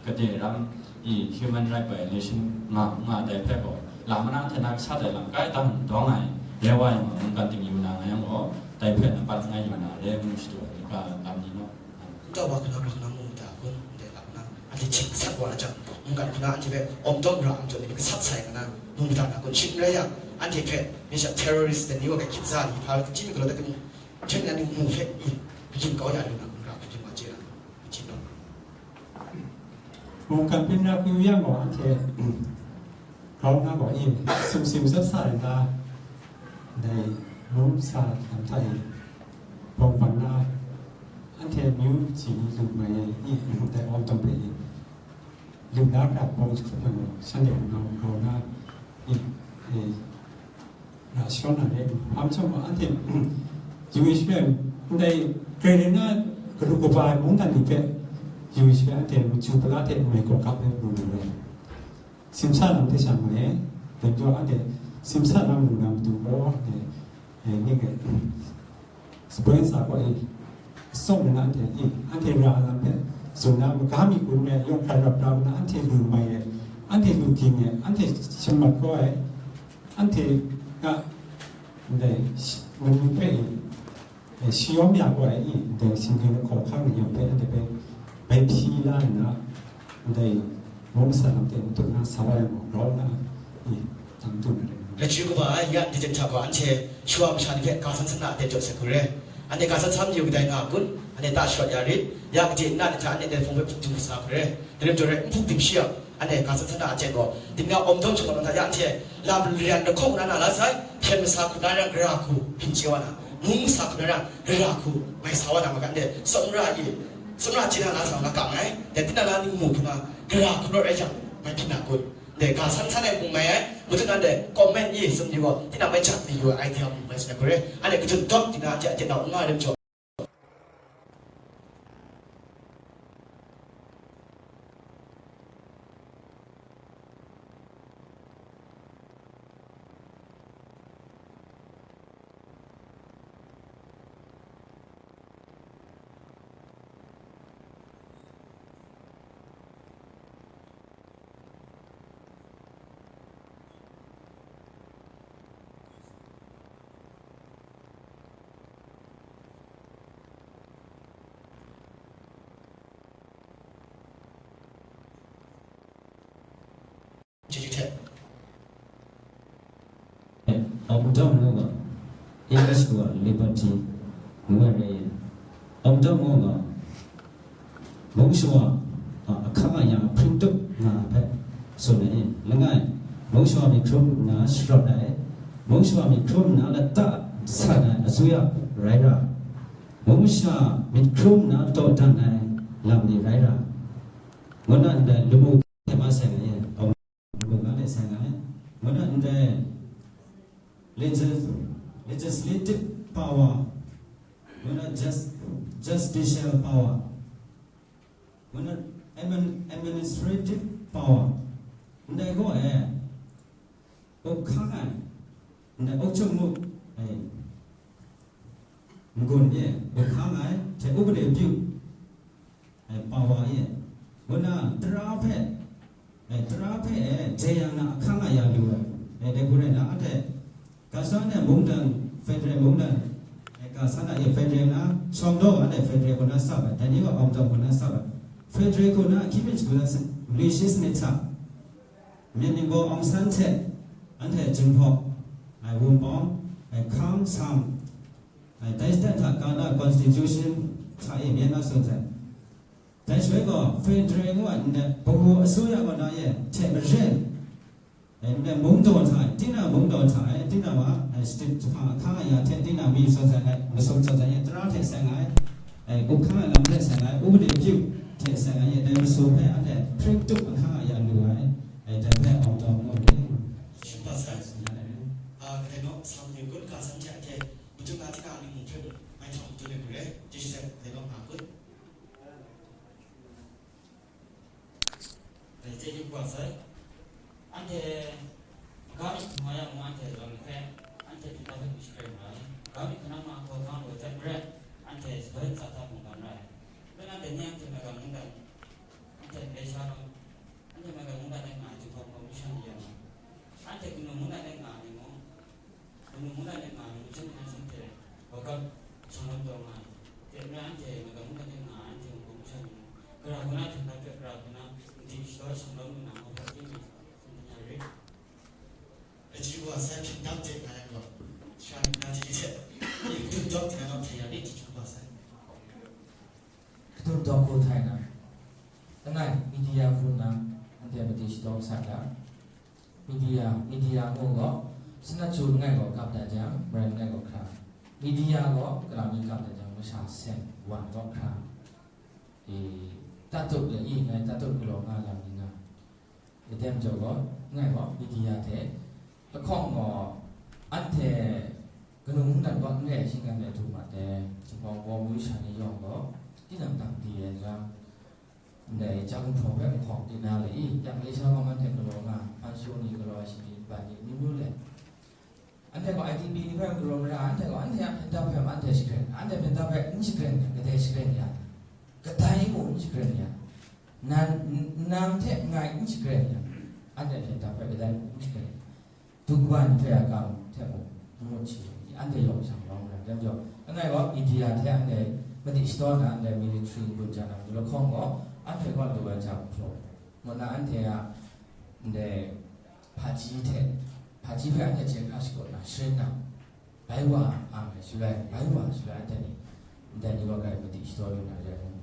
gade ram i human right violation nga, nga dai hpe gaw, lam mana hte na gasat ai lam kai dang dawng ai, rai wa yang gaw, mungkan ting yu na nga yang gaw, dai hpe nampat langai yu na re ngu shadu ai, ga lam ni naw. Nta wa hkuna hkra hkuna mu nta kun, ndai lam na, anhte hkying gasat wa na jang, mungkan hkuna anhte hpe awng dawm ra ai majaw ni gasat sai nga na, mu mada na kun, shing n rai yang, anhte hpe, mi sha terrorist dai ni wa ga hkyit za ni, hpa hkying galaw dat timung, hpyen ya ni mu hpe, i, byin kau ya lu na kun, ra hpyen wa chye na, hpyen naw. Mungkan hpyen ra hku yang gaw, anhte grau na gaw, i, sumsi matsat sa ai nta, Dai mung sa lam hta e, bawng ban na, anhte amyu kaji ni lu mai e, i, dai awng dawng hpe e, lu na hkra bawng jahkut yang gaw, shanhte hpang grau na, i, e, ra shawn na re, hpa majaw gaw, anhte, Jewish hpe, ndai, grai rai na, garu kaba ai mungdan ni hpe, Jewish hpe anhte machyu pala hte mai gaw kap ai lu lu ai. Simsa lam hte sha mai, dai majaw anhte simsa lam lu na matu gaw, anhte, eh, ning e, sapoin sa gaw e, atsawm na anhte, e, anhte ra ai lam hpe tsun na, maga mi kun re, yawng hkrai rap ra na anhte lu mai e, anhte lu ging e, anhte shamat gaw e, anhte a, ndai, manu hpe e, eh, shi yawm ya gaw ai, i, ndai singgyim lahkawng hkang ni yawng hpe anhte hpe bai hpyi la nna, ndai mung masat lam hte matu na sa wa yang gaw, grau nna, i, dang du na rai nna. Lachyum kaba ai ya, ndai jen hta gaw anhte shawa masha ni hpe ga san san na a ten jaw sai hku re. Anhte ga san san mayu kadai nga a kun, anhte ta shawt ya rit, ya kaji nna ni hta anhte ndai hpung hpe hpung htum sa hku re. Dai lam jaw rai, n hpung tim shi yang, anhte ga san san na a jen gaw, dingna awm dawng shawng na hta ya anhte lam rian lahkawng na na la sai, hpyen masa hku na yang gara hku byin chye wa na, mung masa hku na yang gara hku mai sa wa na maga, anhte tsawmra e, tsawmra chye na la sa wa na kang ai, dai tinang na ni mu hku na gara hku naw rai yang, mai byin na kun, dai ga san san ai mung mai ai, matu nan dai comment ye sum ni gaw, tinang mai jat ni yu ai idea mung mai sa na hku re, anhte kadun dawt di na, a je a je na, n nga ai lam jaw. Chyeju hte. Awng dawng ngu ga, English gaw liberty ngu ai re. Awng dawng ngu ga, mung shawa a, ahkang a ya hpring tup nga ai hpe tsun ai. Langai, mung shawa myit hkrum nna sharawt ai. Mung shawa myit hkrum nna lata san ai asuya rai ra, mung masha myit hkrum nna dawdan ai lam ni rai ra, ngu na ndai lamu hte ma seng ai, lamu nga hte seng ai, ngu na ndai legis-, legislative power, ngu na jus-, justicial power, ngu na admin-, administrative power, ndai gaw e, up hkang ai, ndai auk chyum mu, ai, n-gun e, up hkang ai, hte upade pyu, ai, power e, ngu na tara hpe, ai, tara hpe e, jai yang na ahkang a ya lu ai, ai, dai hku rai na, anhte, ga san ai mungdan, federal mungdan, ai, ga san ai federal na, shawng daw anhte federal hku na sap ai, dai ni gaw awng dawng hku na sap ai, federal hku na, hkying mi shagu na, mali shi sanit hta, Myen ning gaw Aung San hte anhte Jinghpaw, ai, Wunpawng, ai, Kham Sam, ai, dai shada hta ka na constitution hta e myen na tsun sai. Dai shaloi gaw federal ngu ai ndai, Bahu asuya gaw na e hte maren, ai, ndai mungdaw hta e, tinang mungdaw hta e, tinang wa, ai, state jahpang ahkang aya hte tinang mi tsun sai, ai, masum tsun sai, ai, tara hte seng ai, ai, up hkang ai lam hte seng ai, upade pyu hte seng ai, dai masum hpe anhte hpring tup ahkang aya lu ai, ai, dai hpe awng dawng ngu ai. Shimpa sai. Tsun ya ai. A, kadai naw, sam yu kun, ga san hte ahkye, machyu nga hte na ni mung hpe mung, mai htawng matu ai hku re, chyeju sai, kadai naw nga kun. Dai chyeju wa sai. Anhte ga mi hkrum nga yang mung, anhte lawm hpe, anhte hpyi da hpe mung shakrai nga ai. Ga mi hkrum nga hkawhkang gaw hte maren, anhte shaloi ntsa hta mung bang ra ai. Rai nna, dai ni anhte maigan mungdan, anhte Malaysia gaw, anhte maigan mungdan e nga ai Jinghpaw Commission ni yang, anhte kanu mungdan e nga ai ni mung, kanu mungdan e nga ai ni mung, hpyen hkran shanhte, hkawhkam shanglawm taw nga ai. Dai n rai, anhte maigan mungdan e nga ai, anhte mung gaw mungdan ni mung, gara hku na hten dat hpe, gara hku na, n di shadaw shanglawm lu na, mauhpa ting mi tsun htan ya rit. Chyeju wa sai, hpyen dam hte nga yang gaw, sara ni na chyeju hte, ning dun dawk hte na nawk hte ya rit, chyeju wa sai. Kadun dawk hku htai na, langai, media hku nna, anhte madi shadaw sa ga. Media, media ngu gaw, Sanat chu langai gaw kap dat jang, maren langai gaw hkra. Media gaw kara mi kap dat jang, masha sen wan gaw hkra. E, tatut le i, ngai tatut galaw nga lam ni na. Kadem jaw gaw, ngai gaw media hte lahkawng gaw, anhte kanu mungdan gaw n re ai shinggan de du ma te, Jinghpaw Wunpawng Myu Sha ni yawng gaw, tinang dang di ai jang, ndai jang hpraw hpe mahkawng di na le i, yak le sha gaw anhte galaw nga, hpan shu ni galaw ai shani bat ni amyu myu le. Anhte gaw I D P ni hpe galaw mara, anhte gaw anhte a hpyen hta hpe anhte shagren, anhte hpyen hta hpe n shagren, kadai shagren ya, kadai mung n shagren ya, nan, n-, nang hte ngai n shagren ya, anhte hpyen hta hpe kadai mung n shagren. Duk ban hpe a kam hte mung, n ngut shi, anhte yawng shang lawm rai, dai majaw, langai gaw media hte anhte madi shadaw na, anhte military ngut ja na, matu lahkawng gaw, anhte gaw lu ai jang hpraw, ngut na anhte a, ndai hpaji hte, hpaji hpe anhte chye hkra shakawn na, sharin na, bai wa a mai shaloi, bai wa shaloi anhte ni, ndai ni wa kai madi shadaw lu na rai ngu,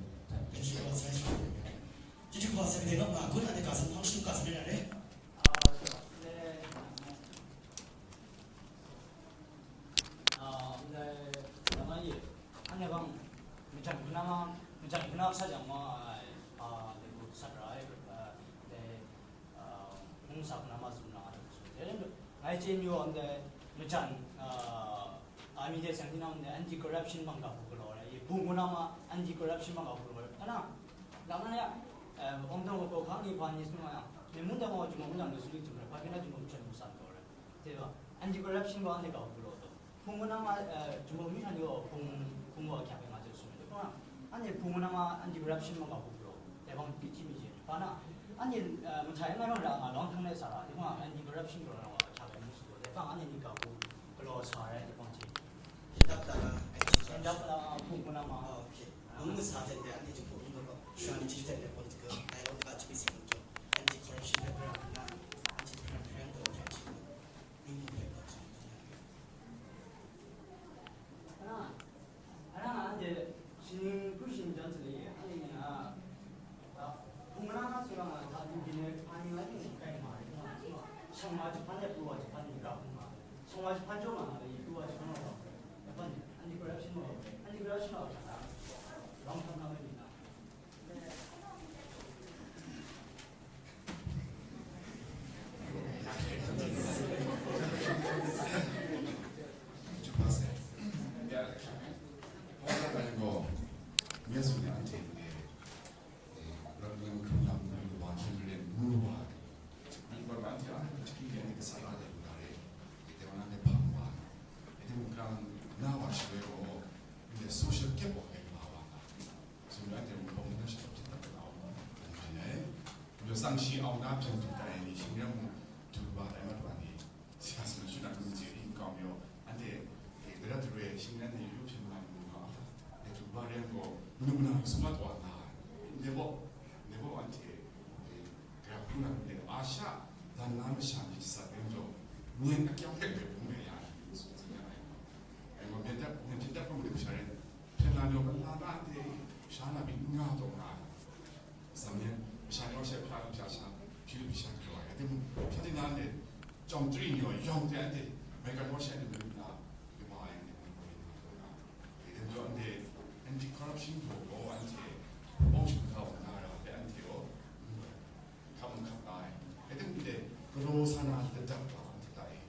这句话才没得弄啊，滚蛋的，干什么？他们是干什么人嘞？ 아, 근데, 아, 근데, 나만이, 안에 방, 미장 그나마, 미장 그나마 사장 뭐, 아, 아, 네, 뭐, 사드라이, 아, 네, 아, 공사 그나마 좀 나가는 거. 예를 들어, 나이제 미 언데, 미장, 아, 아, 미제 생기나는데, anti corruption 방가 보고 그래. 이 부분아마 anti corruption 방가 보고 그래. 하나, 나만이야, 에, 엉뚱한 거 강의 관이 있으면, 내 문제 뭐, 좀 문제 안 되는 수도 있지만, 밥이나 좀 좀 못 산다 그래. Dai gaw, anti corruption gaw anhte ga hku galaw taw. Hpung kaw na ma, eh, Jinghpaw Myu Sha ni gaw hpung, hpung gaw ahkyak ai nga chye sum ai. Dai hpung na, anhte hpung kaw na ma anti corruption ma ga hku galaw. Dai hpang hpyi hpyi mi chye. Hpa na, anhte, eh, mahtai n nga rawng ra nga lawng hkang lai sa ra, dai hpang anti corruption galaw na wa ahkyak ai ngu su gaw. Dai hpang anhte ni ga hku galaw sa ai, dai hpang chye. Yen dap la, yen dap la, hpung kaw na ma. Oh, okay. Nang masa hte ndai anhte Jinghpaw Myu Sha ni chyeju hte ndai political dialogue ga chyeju mi sa, anti corruption background na, anti corruption background. Social 结果 还是麻烦的。 Sumla de mung bawng na shakap jin tak na awng, eh, lo sang shi awng na pyan tu tai ni, shing ram mung tu ba dai mat wa ni, siya sung shu na mung je ring kau myo, anhte, eh, gara tu re, shing ram ni yu pyan man mung ma, eh, tu ba ren ko, mung na sung mat wa na, ne bo, ne bo anhte, eh, gara hku na ne, a sha, dan na ma sha ni sa ren jo, nyen a kyang pet pet mung ne ya, su zi ya ai. Ai mo, myen dat, myen dat ko mung sha ren, Hpyen la ni gaw, ma la na de, sha na myit n nga taw nga ai. Atsam ni, masha ni gaw she hpra lu hpya sha, hpyi lu hpyi sha galaw ai. Ating mung, sha ting na de, jawm chyaru ni gaw, yawng de anhte, maigan gaw she ni lu na, yuma ai ni, yuma ai ni, yuma ai ni, yuma ai ni, anti corruption gaw gaw anhte, bawng shu kau na ra de anhte gaw, hkap n hkap ai. Ating mung de, galaw sa na de dap ga anhte ta e.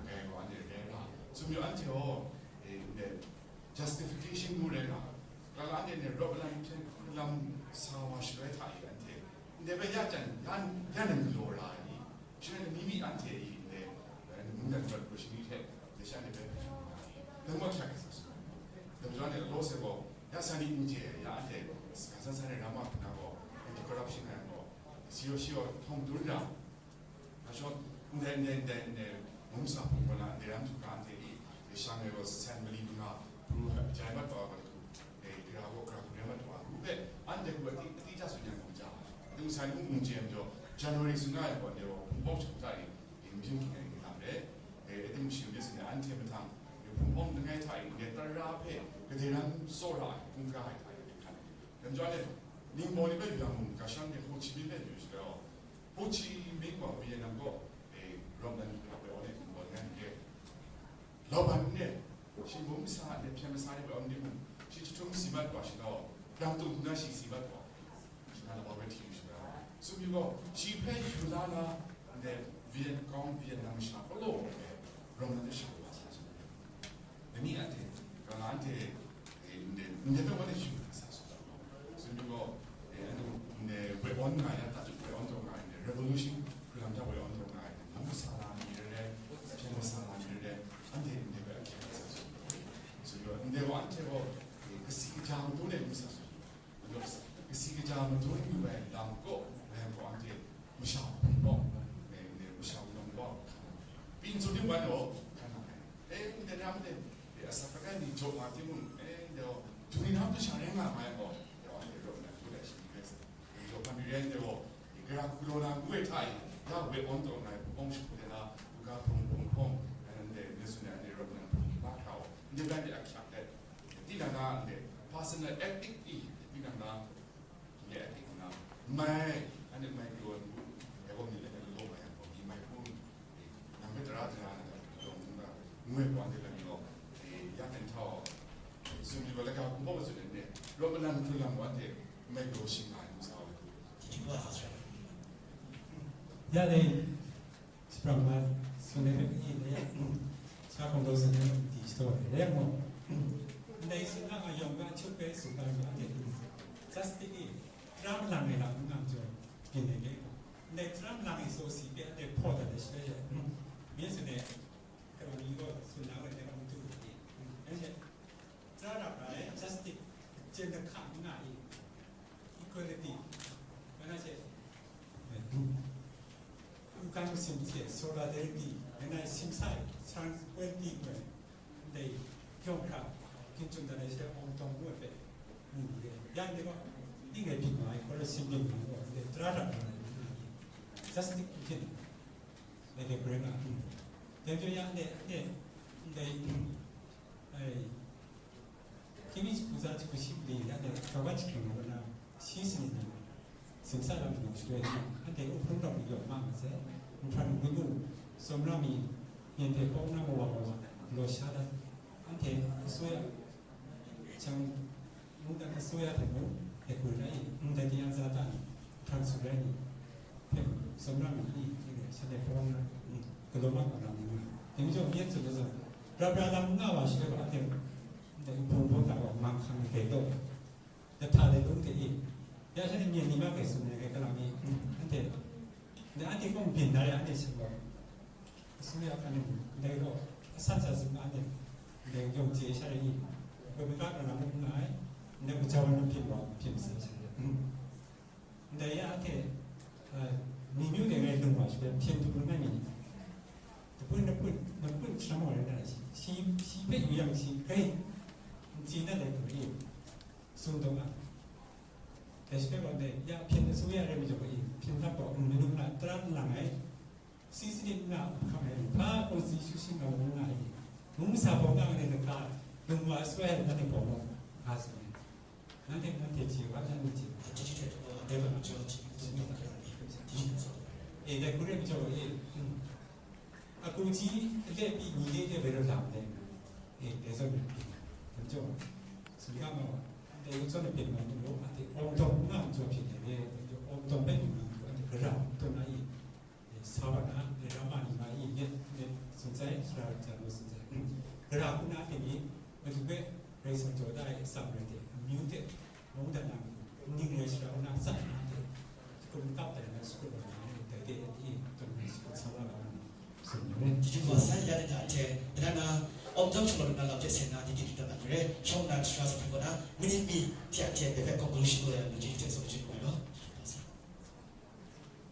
Dai gaw anhte rai ra. Sumyu anhte gaw, eh, ndai justification ngu rai nga. Lala anhte ne rawt lam hte lam sa wa shaloi hta e anhte, ndai bai ya jan, yan, yan nan galaw ra ai ni? Shi rai na mi mi anhte e ndai, eh, mungdan rawt gaw shani hte, ndai sha ndai bai hpe sha nga ai ni? Dai wa hkyak ai sa su ai. Dai majaw anhte law se gaw, ya sa ni n chye ai, ya anhte, ga san san ai ram wa hpung na gaw, anti corruption ai gaw, shi gaw, shi gaw htawng dun ra, Ashok, ndai, ndai, ndai, ndai, mung sa hpung gaw na, ndai ram hkra anhte e, e shang e gaw, san mali manga, pru jai mat taw ai gaw, e, gara gaw, gara hku rai mat taw ai, ngu hpe, anhte hku ati, ati ja tsun yang gaw ja, ndai mung sa ni mung mung chye ai majaw, January tsun nga ai gaw, ndai gaw, hpung bawng hta e, e, mung hkying ai ni lam re, e, e, ting shi de tsun ai, anhte mahtang, e, hpung bawng langai hta e, ndai tara hpe, kadai ram tsawra ai, hkungga ai hta e, hkan ai. Dai majaw, anhte, Ningbaw ni hpe yu yang mung, ga shang de, Ho Chi Minh hpe yu shaloi gaw, Ho Chi Minh gaw Vietnam gaw, eh, rawt nan hpe aw let ngu ai ngai n re, Laban n de, shi mung masa a de hpyen masa ni bai awng ni mung, shi jahtum si mat wa shi gaw, yang tung hkuna shi si mat wa, shi na laban bai hti yu shi na. Sumyu gaw, shi hpe yu la na, n de, Vietcong, Vietnam masha, Polo, Roman de sha wa sa shi. Nani ante, kanga ante, eh, n de, n de bai wan de shi sa su da. Sumyu gaw, eh, anu, n de, wai on nga ya, ta wai on taw nga, n de, revolution, hkru lam ta wai on taw nga, n de, mung masa na ni re re, hpyen masa na ni re re, ante n de bai ahkyak sa su. Sumyu gaw, n de wa ante gaw, eh, kasi kaja matu de mung sa su. Kasi kaja madun yu ai lam kaw, rai gaw anhte masha hpung gaw, eh, masha wunawng gaw, pyi tsun ni wan gaw, hkan nang ai. Eh, ndai ram de, eh, asak arai ni jaw nga timung, eh, ndai gaw, jung ni nam tu sha rai nga mai gaw, ndai gaw anhte raw nna, ngu ai shi ni rai sa. Eh, jaw hpan ni rai ndai gaw, eh, gara hku law na ngu ai hta e, ya woi awn taw ngai, hpung hpawng shagu de na, u ga hpung hpung hpawng, eh, ndai, ndai tsun ai, ndai raw nna, hpung hpawng hkra gaw, ndai rai de ahkyak de, Tinang na, personal ethic i, tinang na, nye ethic na, mai, ane mai pyaw ai hku, e gaw ni le, e law mai yang gaw, ni mai hku, nang hpe tara tara na, yawng ngu na, ngu ai gaw, ande lam yaw, e, ya ten htau, tsun ni gaw, laga hku bawng tsun ai ni, raw malan hkru lam gaw, ande mai pyaw shing nga ai hku sa ai. Ya le, Sprang ma, sune me ni ne, sa kong do sune di sto re mo. Ndai suna ma yong ga chup pe su ga ma de. Just ti ni, tram lang ne la ngam jo, pin ne ke. Ndai tram lang so si pe de po da de shi ye. Mi sune, ka mi go suna wa de mu tu. Ene, tara ba le, just ti, jen da ka nga i. Equality, wen a she, u kan sim hte solidarity, wen a sim sai, tranquility, wen ndai kyong hkra, kin chum dan ai she, ong tong ngut pe, mu re. Yan de ba, ning ai bit mai, ko le sim bit mai, ko le tra da mai, just tik kin, le de kren a. Then jo yan de, de, ndai, ai, Kimi kuza kushim li ya de kawa chikin na na shi sini na simsa lam ni shwe ni ante u phung dok ni yawk ma ma se. Nhpran ngu nu som lam mi nyen hte pawng na mawa mawa lo sha dat. Ante asuya chang mungdan asuya hte mu e ku na i ndai di yang za ta ni hpang su rai ni hpe som lam mi ni ni sha de pawng na galaw ma kaw lam ni ma. Dai majaw myen tsun mazawng, ra bra lam n nga wa shi rai ba ate Ndai hpung hpung ta gaw mang hkang ni kei taw, da hta de lung de i, ya sha ni myen ni ma kei tsun ai kei kalang ni, anhte, ndai anhte kawng byin na re, anhte shin gaw, asuya hkan ni mu, ndai gaw, asan sa tsun na anhte, ndai yawng chye sha rai i, gaw mi ga kalang mung nga ai, ndai gaja wan na hpyin gaw, hpyin sa sha rai. Ndai ya hte, a, ni myu de ngai lung wa shi hpyen hpyen du ngai mi, kapun napun, napun sham wa rai na shi, shi, shi hpe yu yang shi, hei, n tsi na dai hkru ni, sung dawng a. Dai shi hpe gaw ndai, ya hpyen asuya rai majaw i, hpyen hkap gaw, n, minung na tara n lang ai, Sisini nna hkam e, hpa constitution gaw ngu nga ai, ngu masa bawng nga ai laka, lung wa soi ai nanhte bawng nga, nga sa ai. Nanhte, nanhte chye wa, nanhte chye wa. E, dai hku re majaw e, a kungji a le pyi ni le le bai rawt lam le, e, dai zawn rai pyi, dai majaw, sumga ma wa, dai yu zawn a pyen ma mu lo, a te awng dawng nga majaw pyi le, dai majaw awng dawng bai lu nga majaw, a te gara taw na i, Sa wa na, ne, rama ni ma i, ne, ne, tsun sai, sara jan lo tsun sai. Gara hku na hte ni, madu hpe rai sa jaw da ai atsam rai de, amyu hte, mungdan na, ning rai sara hku na, tsap na hte, shakut makap tai na, shakut wa na, dai de, i, tawn na, shakut sa wa na, tsun na. Jijum wa sai, ya de na hte, dana na, awng jawng shawng na lam hte sen na, di di di da na, re, shawng na, sara sa hku na, minit mi, hte hte, de hpe, kawng galu shi lu ya, lu ji hte, sa lu ji lu ai law.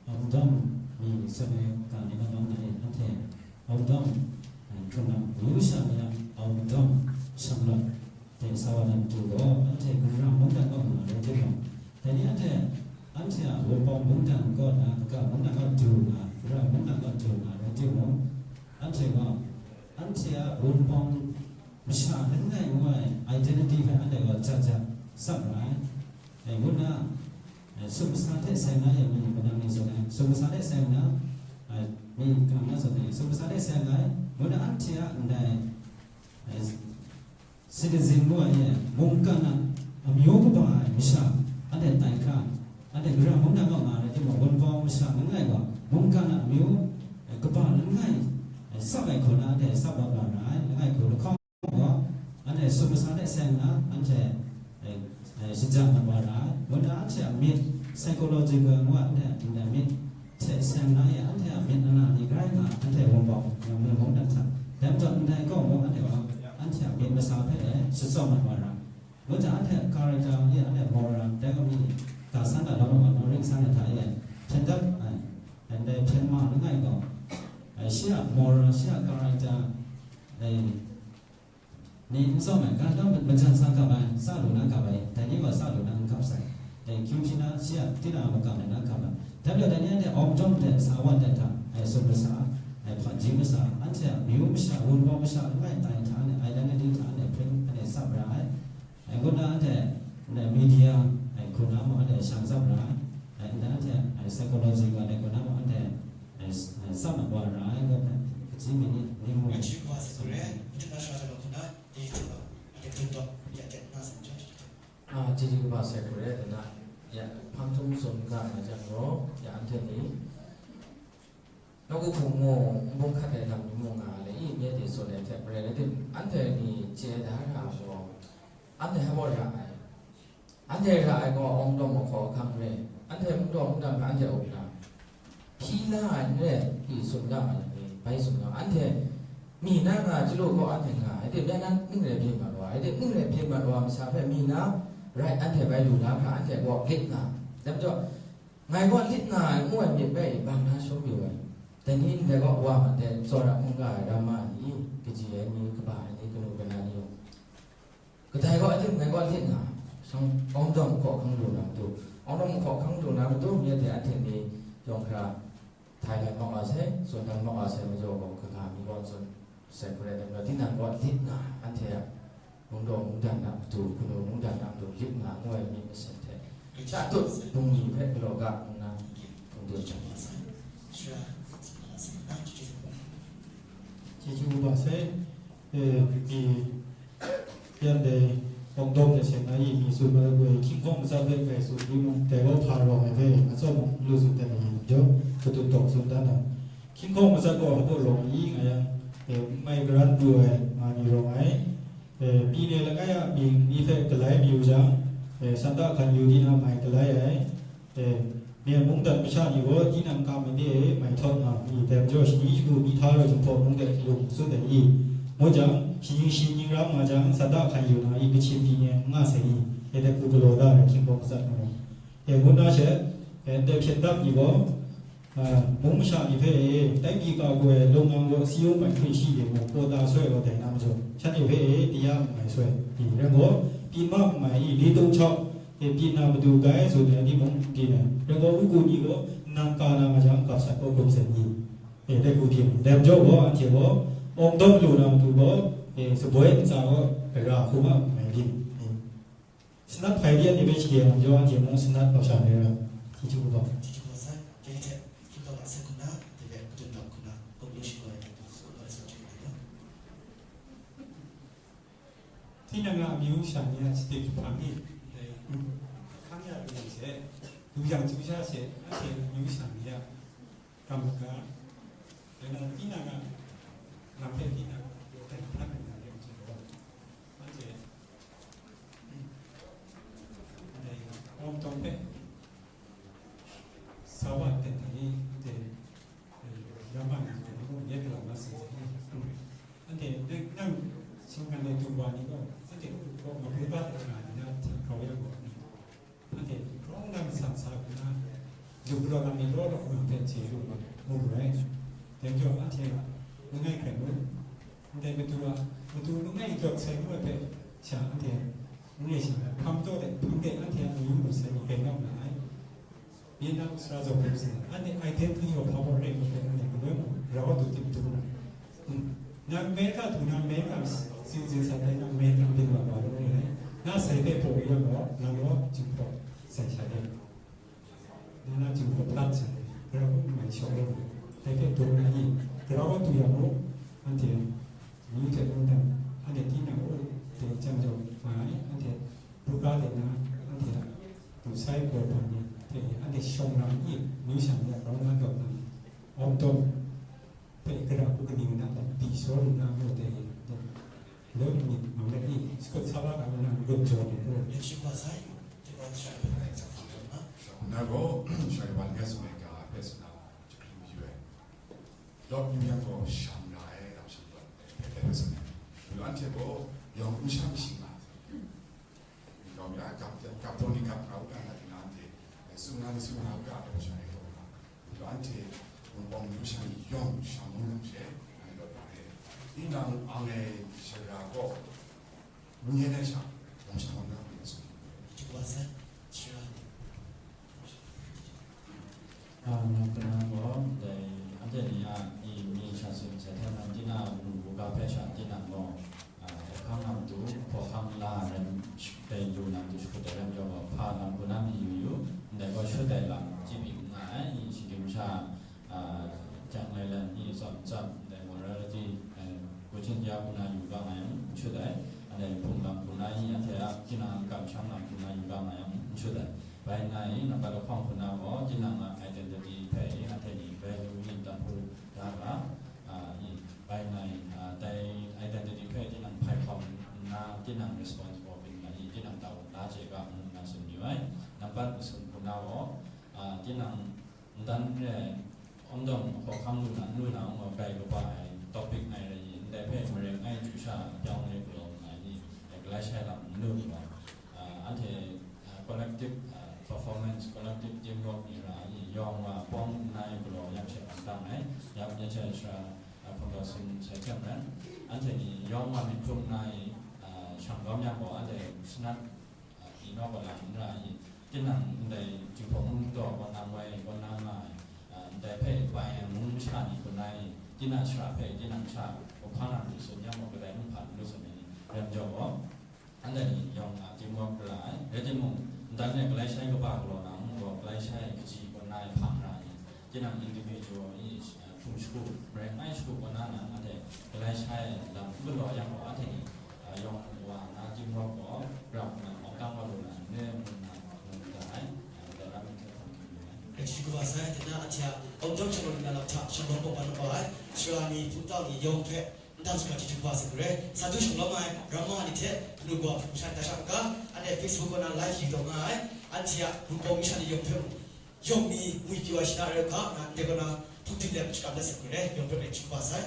Awng dawng mi seme ga ni na bang na e, anhte awng dawng, eh, hkrung lam, yu sha mi a awng dawng shanglawt hte sa wa na matu gaw, anhte Karai mungdan kaw nga rai timung, dai ni anhte, anhte a Wunpawng mungdan kaw na kaga mungdan kaw du nga, Karai mungdan kaw du nga rai timung, anhte gaw, anhte a Wunpawng masha langai ngu ai identity hpe anhte gaw ja ja tsap ra ai. Dai ngu nna, eh, sumsa hte seng ai mi manang ni zawn ai, sumsa hte seng nna, eh, mi kanang na zawn ai, sumsa hte seng ai, ngu nna anhte a ndai, citizen ngu ai e, mungkan a amyu kaba ai masha, anhte tai hkra, anhte Karai mungdan kaw nga ai timung, wunpawng masha langai gaw, mungkan a amyu, eh, kaba langai, eh, tsap ai hku na anhte tsap wa ra ai, langai hku lahkawng gaw, anhte sumasa hte seng na, anhte, eh, eh, shajang mat wa ra ai, ngu na anhte a myit, psychological ngu ai, anhte a myit, hte seng na ya, anhte a myit ana ni grai nga, anhte wunpawng, mung mung dan hta, dai majaw ndai gaw mung anhte gaw, anhte a myit masa hpe e shatsawm mat wa ra. Ngu jang, anhte a character ya, anhte moral, dai gaw mi, ga san ga law law, moral san ga hta e, hpyen dat ai, ndai hpyen ma langai gaw, eh, shi a moral, shi a character, eh, ni n tsawm ai, ga dang majan sa gap ai, sa lu na gap ai, dai ni gaw sa lu na n gap sai. Dai kyu hpyi na, shi a tinang a magam ai na gap ai. Dai majaw dai ni anhte awng dawm de sa wan de hta, ai sum masa, ai hpaji masa, anhte a myu masha, wunpawng masha, langai tai hta, anhte identity hta, anhte print, anhte sap ra ai. Ai ngut na anhte, anhte media, ai hku na mung anhte shang tsap ra ai. Ai ngut na anhte, ai psychology gaw, ai hku na mung anhte, ai s-, ai tsap mat wa ra ai, ngut na, kaji mi ni, ni mu. Kaji gaw sa hku re, madu na sha hta gaw hku na, 第一次吧，那个真的，也在那上面。 啊，这个吧，sa hku re, na, ya, hpang htum tsun ga na jang gaw, ya, anhte ni, nawku hpung mung, nbung hkat ai lam ni mung nga le i, nye de tsun ai hte maren ai tim, anhte ni chye da ra gaw, anhte hpa baw ra ai. Anhte ra ai gaw, awng dawm mahkaw ahkang re, anhte mungdaw mungdan hpe anhte up na, hpyi la ai n rai, i tsun ga ai ni, bai tsun ga, anhte mi na nga chyalu gaw anhte nga ai, de, mya na ning rai byin mat wa ai, de, ning rai byin mat wa masa hpe mi na rai anhte bai lu na hkra anhte gaw lit nga, dai majaw, ngai gaw lit nga ai ngu ai myit bai bang na shawng yu ai, dai ni ndai gaw wa mat de, tsawra hkungga ai ram ma ai ni, kaji ai ni, kaba ai ni, kanu kana ni, kadai gaw ating ngai gaw lit nga, shang, awng dawm hkaw hkang lu na matu, awng dawm hkaw hkang lu na matu, nye de anhte ni yawng hkra htai lai mat wa sai, tsun dan mat wa sai, majaw gaw kaga mi gaw tsun sai hku rai, dai majaw tinang gaw lit nga, anhte a mungdaw mungdan na matu, kanu mungdan na matu lit nga ngu ai myit masin hte, sha tut bungli hpe galaw ga nna, hpung de jang wa sai. Chyeju kaba sai, eh, mi, yan dai, awng dawm de seng na i, mi tsun mat ai, hkying hkawng matsat hpe grai tsun timung, dai gaw hpa rawng ai hpe, atsawm mung n lu tsun dat ai yin jaw, kadun tawng tsun dan ai. Hkying hkawng matsat gaw hpa rawng ai i, nga yang, eh, n mai garan pru ai, nga ni rawng ai. Eh, pyi ne langai a mying ni hpe galai mayu jang, eh, Santa hkan yu di na mai galai ai. Eh, Myen mungdan masha ni gaw tinang kam ai de e mai htawt nga ai, dai majaw shani shagu myi hta rau jinghpaw mung de lung tsun ai i? Ngu jang, shaning shi ning ram nga jang, Santa hkan yu na i, kachyin pyi ne n nga sai i? E dai hku galaw da ai hkying hkawng matsat nga mu. E ngu na she, e ndai hpyen dap ni gaw, a, mung masha ni hpe e, tai pyi ka gaw ai lung ngang gaw, si yung bai hkun shi de mung, kawta soi gaw dai na majaw, shanhte hpe e, di ya n mai soi, i rai gaw, pyi ma n mai i, li tung chau, e, pyi na madu gai tsun ai ni mung n byin ai. Rai gaw, u ku ni gaw nang ka na nga jang, gap sat gaw hkum sat ni? E, dai hku hpyi ai. Dai majaw gaw, anhte gaw, awng dawm lu na matu gaw, e, saboi ntsa gaw, gara hku ma n mai byin. E, sanat hpai de ni hpe shade ai majaw, anhte mung sanat kau sha ai ra, hti hti hku gaw. Hti hti hku gaw san, dai hte, hkying hkau ga sai hku na, dai hpe, kadun tawng hku na, kawk lu shingkoi ai, hku gaw, sa chye ai. Tinang a amyu sha ni a shadip jahpang ni, dai, hkang ya lu yang she, lu yang chyu sha she, anhte amyu sha ni a kam kaga, dai na tinang a lam hpe tinang a dai hkan nna ring chyu gaw, anhte, dai, awng dawm hpe, Sa wa ten hta ni, anhte, eh, ya ma ni, anhte mung yet galaw na sin sai ni. Anhte, nang, nang, shinggan ai du wa ni gaw, anhte, gaw, ma bai ba ai nga ni na hta grau yang gaw, anhte, grau na masam sa hku na, du galaw na ni law law nga hpe chye lu ai, mu lu ai. Dai majaw, anhte, langai hkrai mu. Ndai matu a, matu langai lawt sai ngu ai hpe sha anhte n re sha, hpang taw de, hpang de anhte a amyu mu sai ni rai nga ai. Myen na sara zaw hpe pyi na, anhte identity of power rai ngu hpe anhte galoi mung rau du tim dum na. Nang America du na, America citizen sa tai, nang America byin wa wa lu re ai. Na sai hpe paw yang gaw, nang gaw jinghpaw sai sha de. Nang na jinghpaw prat sai, gara hku mai shawng ai, dai hpe dum na i, gara hku du yang gaw, anhte, amyu hte mungdan, anhte Hte anhte shawng lam i, nu shan ya rau na dawk na, awng dawng hpe gara hku kaning na, di shaw lu na mu hte, leu myit mang let i, shakut sa la ga na, n-gun jaw ni hte. Yu shi kwa sai, yu, yu kwa sai, yu kwa sai, yu kwa sai. Na gaw, shawng wan ga sung ai ga hpe sung na, jakring mayu ai. Lawt yu yang gaw shang ra ai, lam shang gaw, hpe hpe sung ai. Yu anhte gaw, yawng n shang shing nga. Kau mi a kap, kap taw ni kap nga u ga nga di nga anhte, tsun nga ni tsun nga u ga, kau sha ai kau nga. Kau anhte, wunpawng lu sha ni yawng shang ngu nang she, nang dawt na e. Tinang ang e shara gaw, ngu yen ai sha, yawng shang ngu nang, ngu tsun. Wa sa, shara. Ah, nang kanan gaw, dai, anhte ni a, i mi sha tsun sai hte nang, tinang lu bu ga hpe sha, tinang gaw, ah, hkang nang tu, hkawhkang la ai rai, dai lu nang tu shakut ai rai majaw gaw, hpa nang hku na mi yu yu, ndai gaw shut ai lam, chyi byin n nga ai, i shinggyim sha, ah, jang lai lan, i tsawm tsam, ndai morality, eh, kuchin ya hku na yu ga nga yang, n shut ai, ndai hpung lam hku na i, anhte a, tinang kamsham lam hku na yu ga nga yang, n shut ai. Bai nna i, nambat lahkawng hku na gaw, tinang a identity hpe i, anhte ni value i, dan hku da ga, ah, i, bai nna i, ah, dai identity hpe tinang hpai hkawm nna, tinang responsible byin nga i, tinang ta-, ta chye ga, ngu nna tsun mayu ai. Nambat masum hku na gaw, ah, tinang ntan re, awng dawng hkawhkang lu na, n lu na, n gaw, grai kaba ai topic ngai rai i, ndai hpe mareng ai chyu sha, pyawng ai galaw nga ai ni, galai shai lam n lu gaw, ah, anhte, ah, collective, ah, performance, collective teamwork ni ra ai ni, yawng wa pawng nna ai galaw yak she hkam dang ai, yak nya chai sha, ah, hkam daw sin sai hkyam ran, anhte ni yawng wa myit hkrum nna ai, ah, shang lawm yang gaw, anhte sanat, ah, ni naw gaw lam n ra ai ni, tinang ndai Jinghpaw mung daw kaw na ngoi, kaw na nga ai, ah, ndai hpe bai ai mung masha ni hku nai, tinang shara hpe, tinang sha, hkawhkang na lu tsun yang gaw, kadai mung hpa n lu tsun ai ni, ram jaw gaw, anhte ni yawng a teamwork ra ai, rai timung, ntan e galai shai kaba galaw na mung gaw, galai shai kaji kaw na ai hpang ra ai, tinang individual i, ah, hpung shagu, marai ngai shagu kaw na nang, anhte galai shai lam n galaw yang gaw, anhte ni, ah, yawng wa na teamwork gaw, ra hku na, mawk dang wa lu na, ne mun na, mun da ai, ah, dai ram hte hpang hkring lu ai. Kaji kaba sai, tinang anhte a, awng dawng shalawm na lam hta, shalawm gaw ban ai, sara ni, hpung tau ni, yawng hpe, Ntan shaka jahtum hpa se garai, sa du shanglawm ai, ramma ni hte, kanu kawa hpung shan da sha n ga, anhte Facebook kaw na live yu taw nga ai, anhte a Wunpawng mi sha ni yawng hpe mung, yawng mi ngwi pyi wa shana rai u ga, nga ndai kaw na, hpungdim let shakam dat sai garai, yawng hpe bai jahtum hpa sai.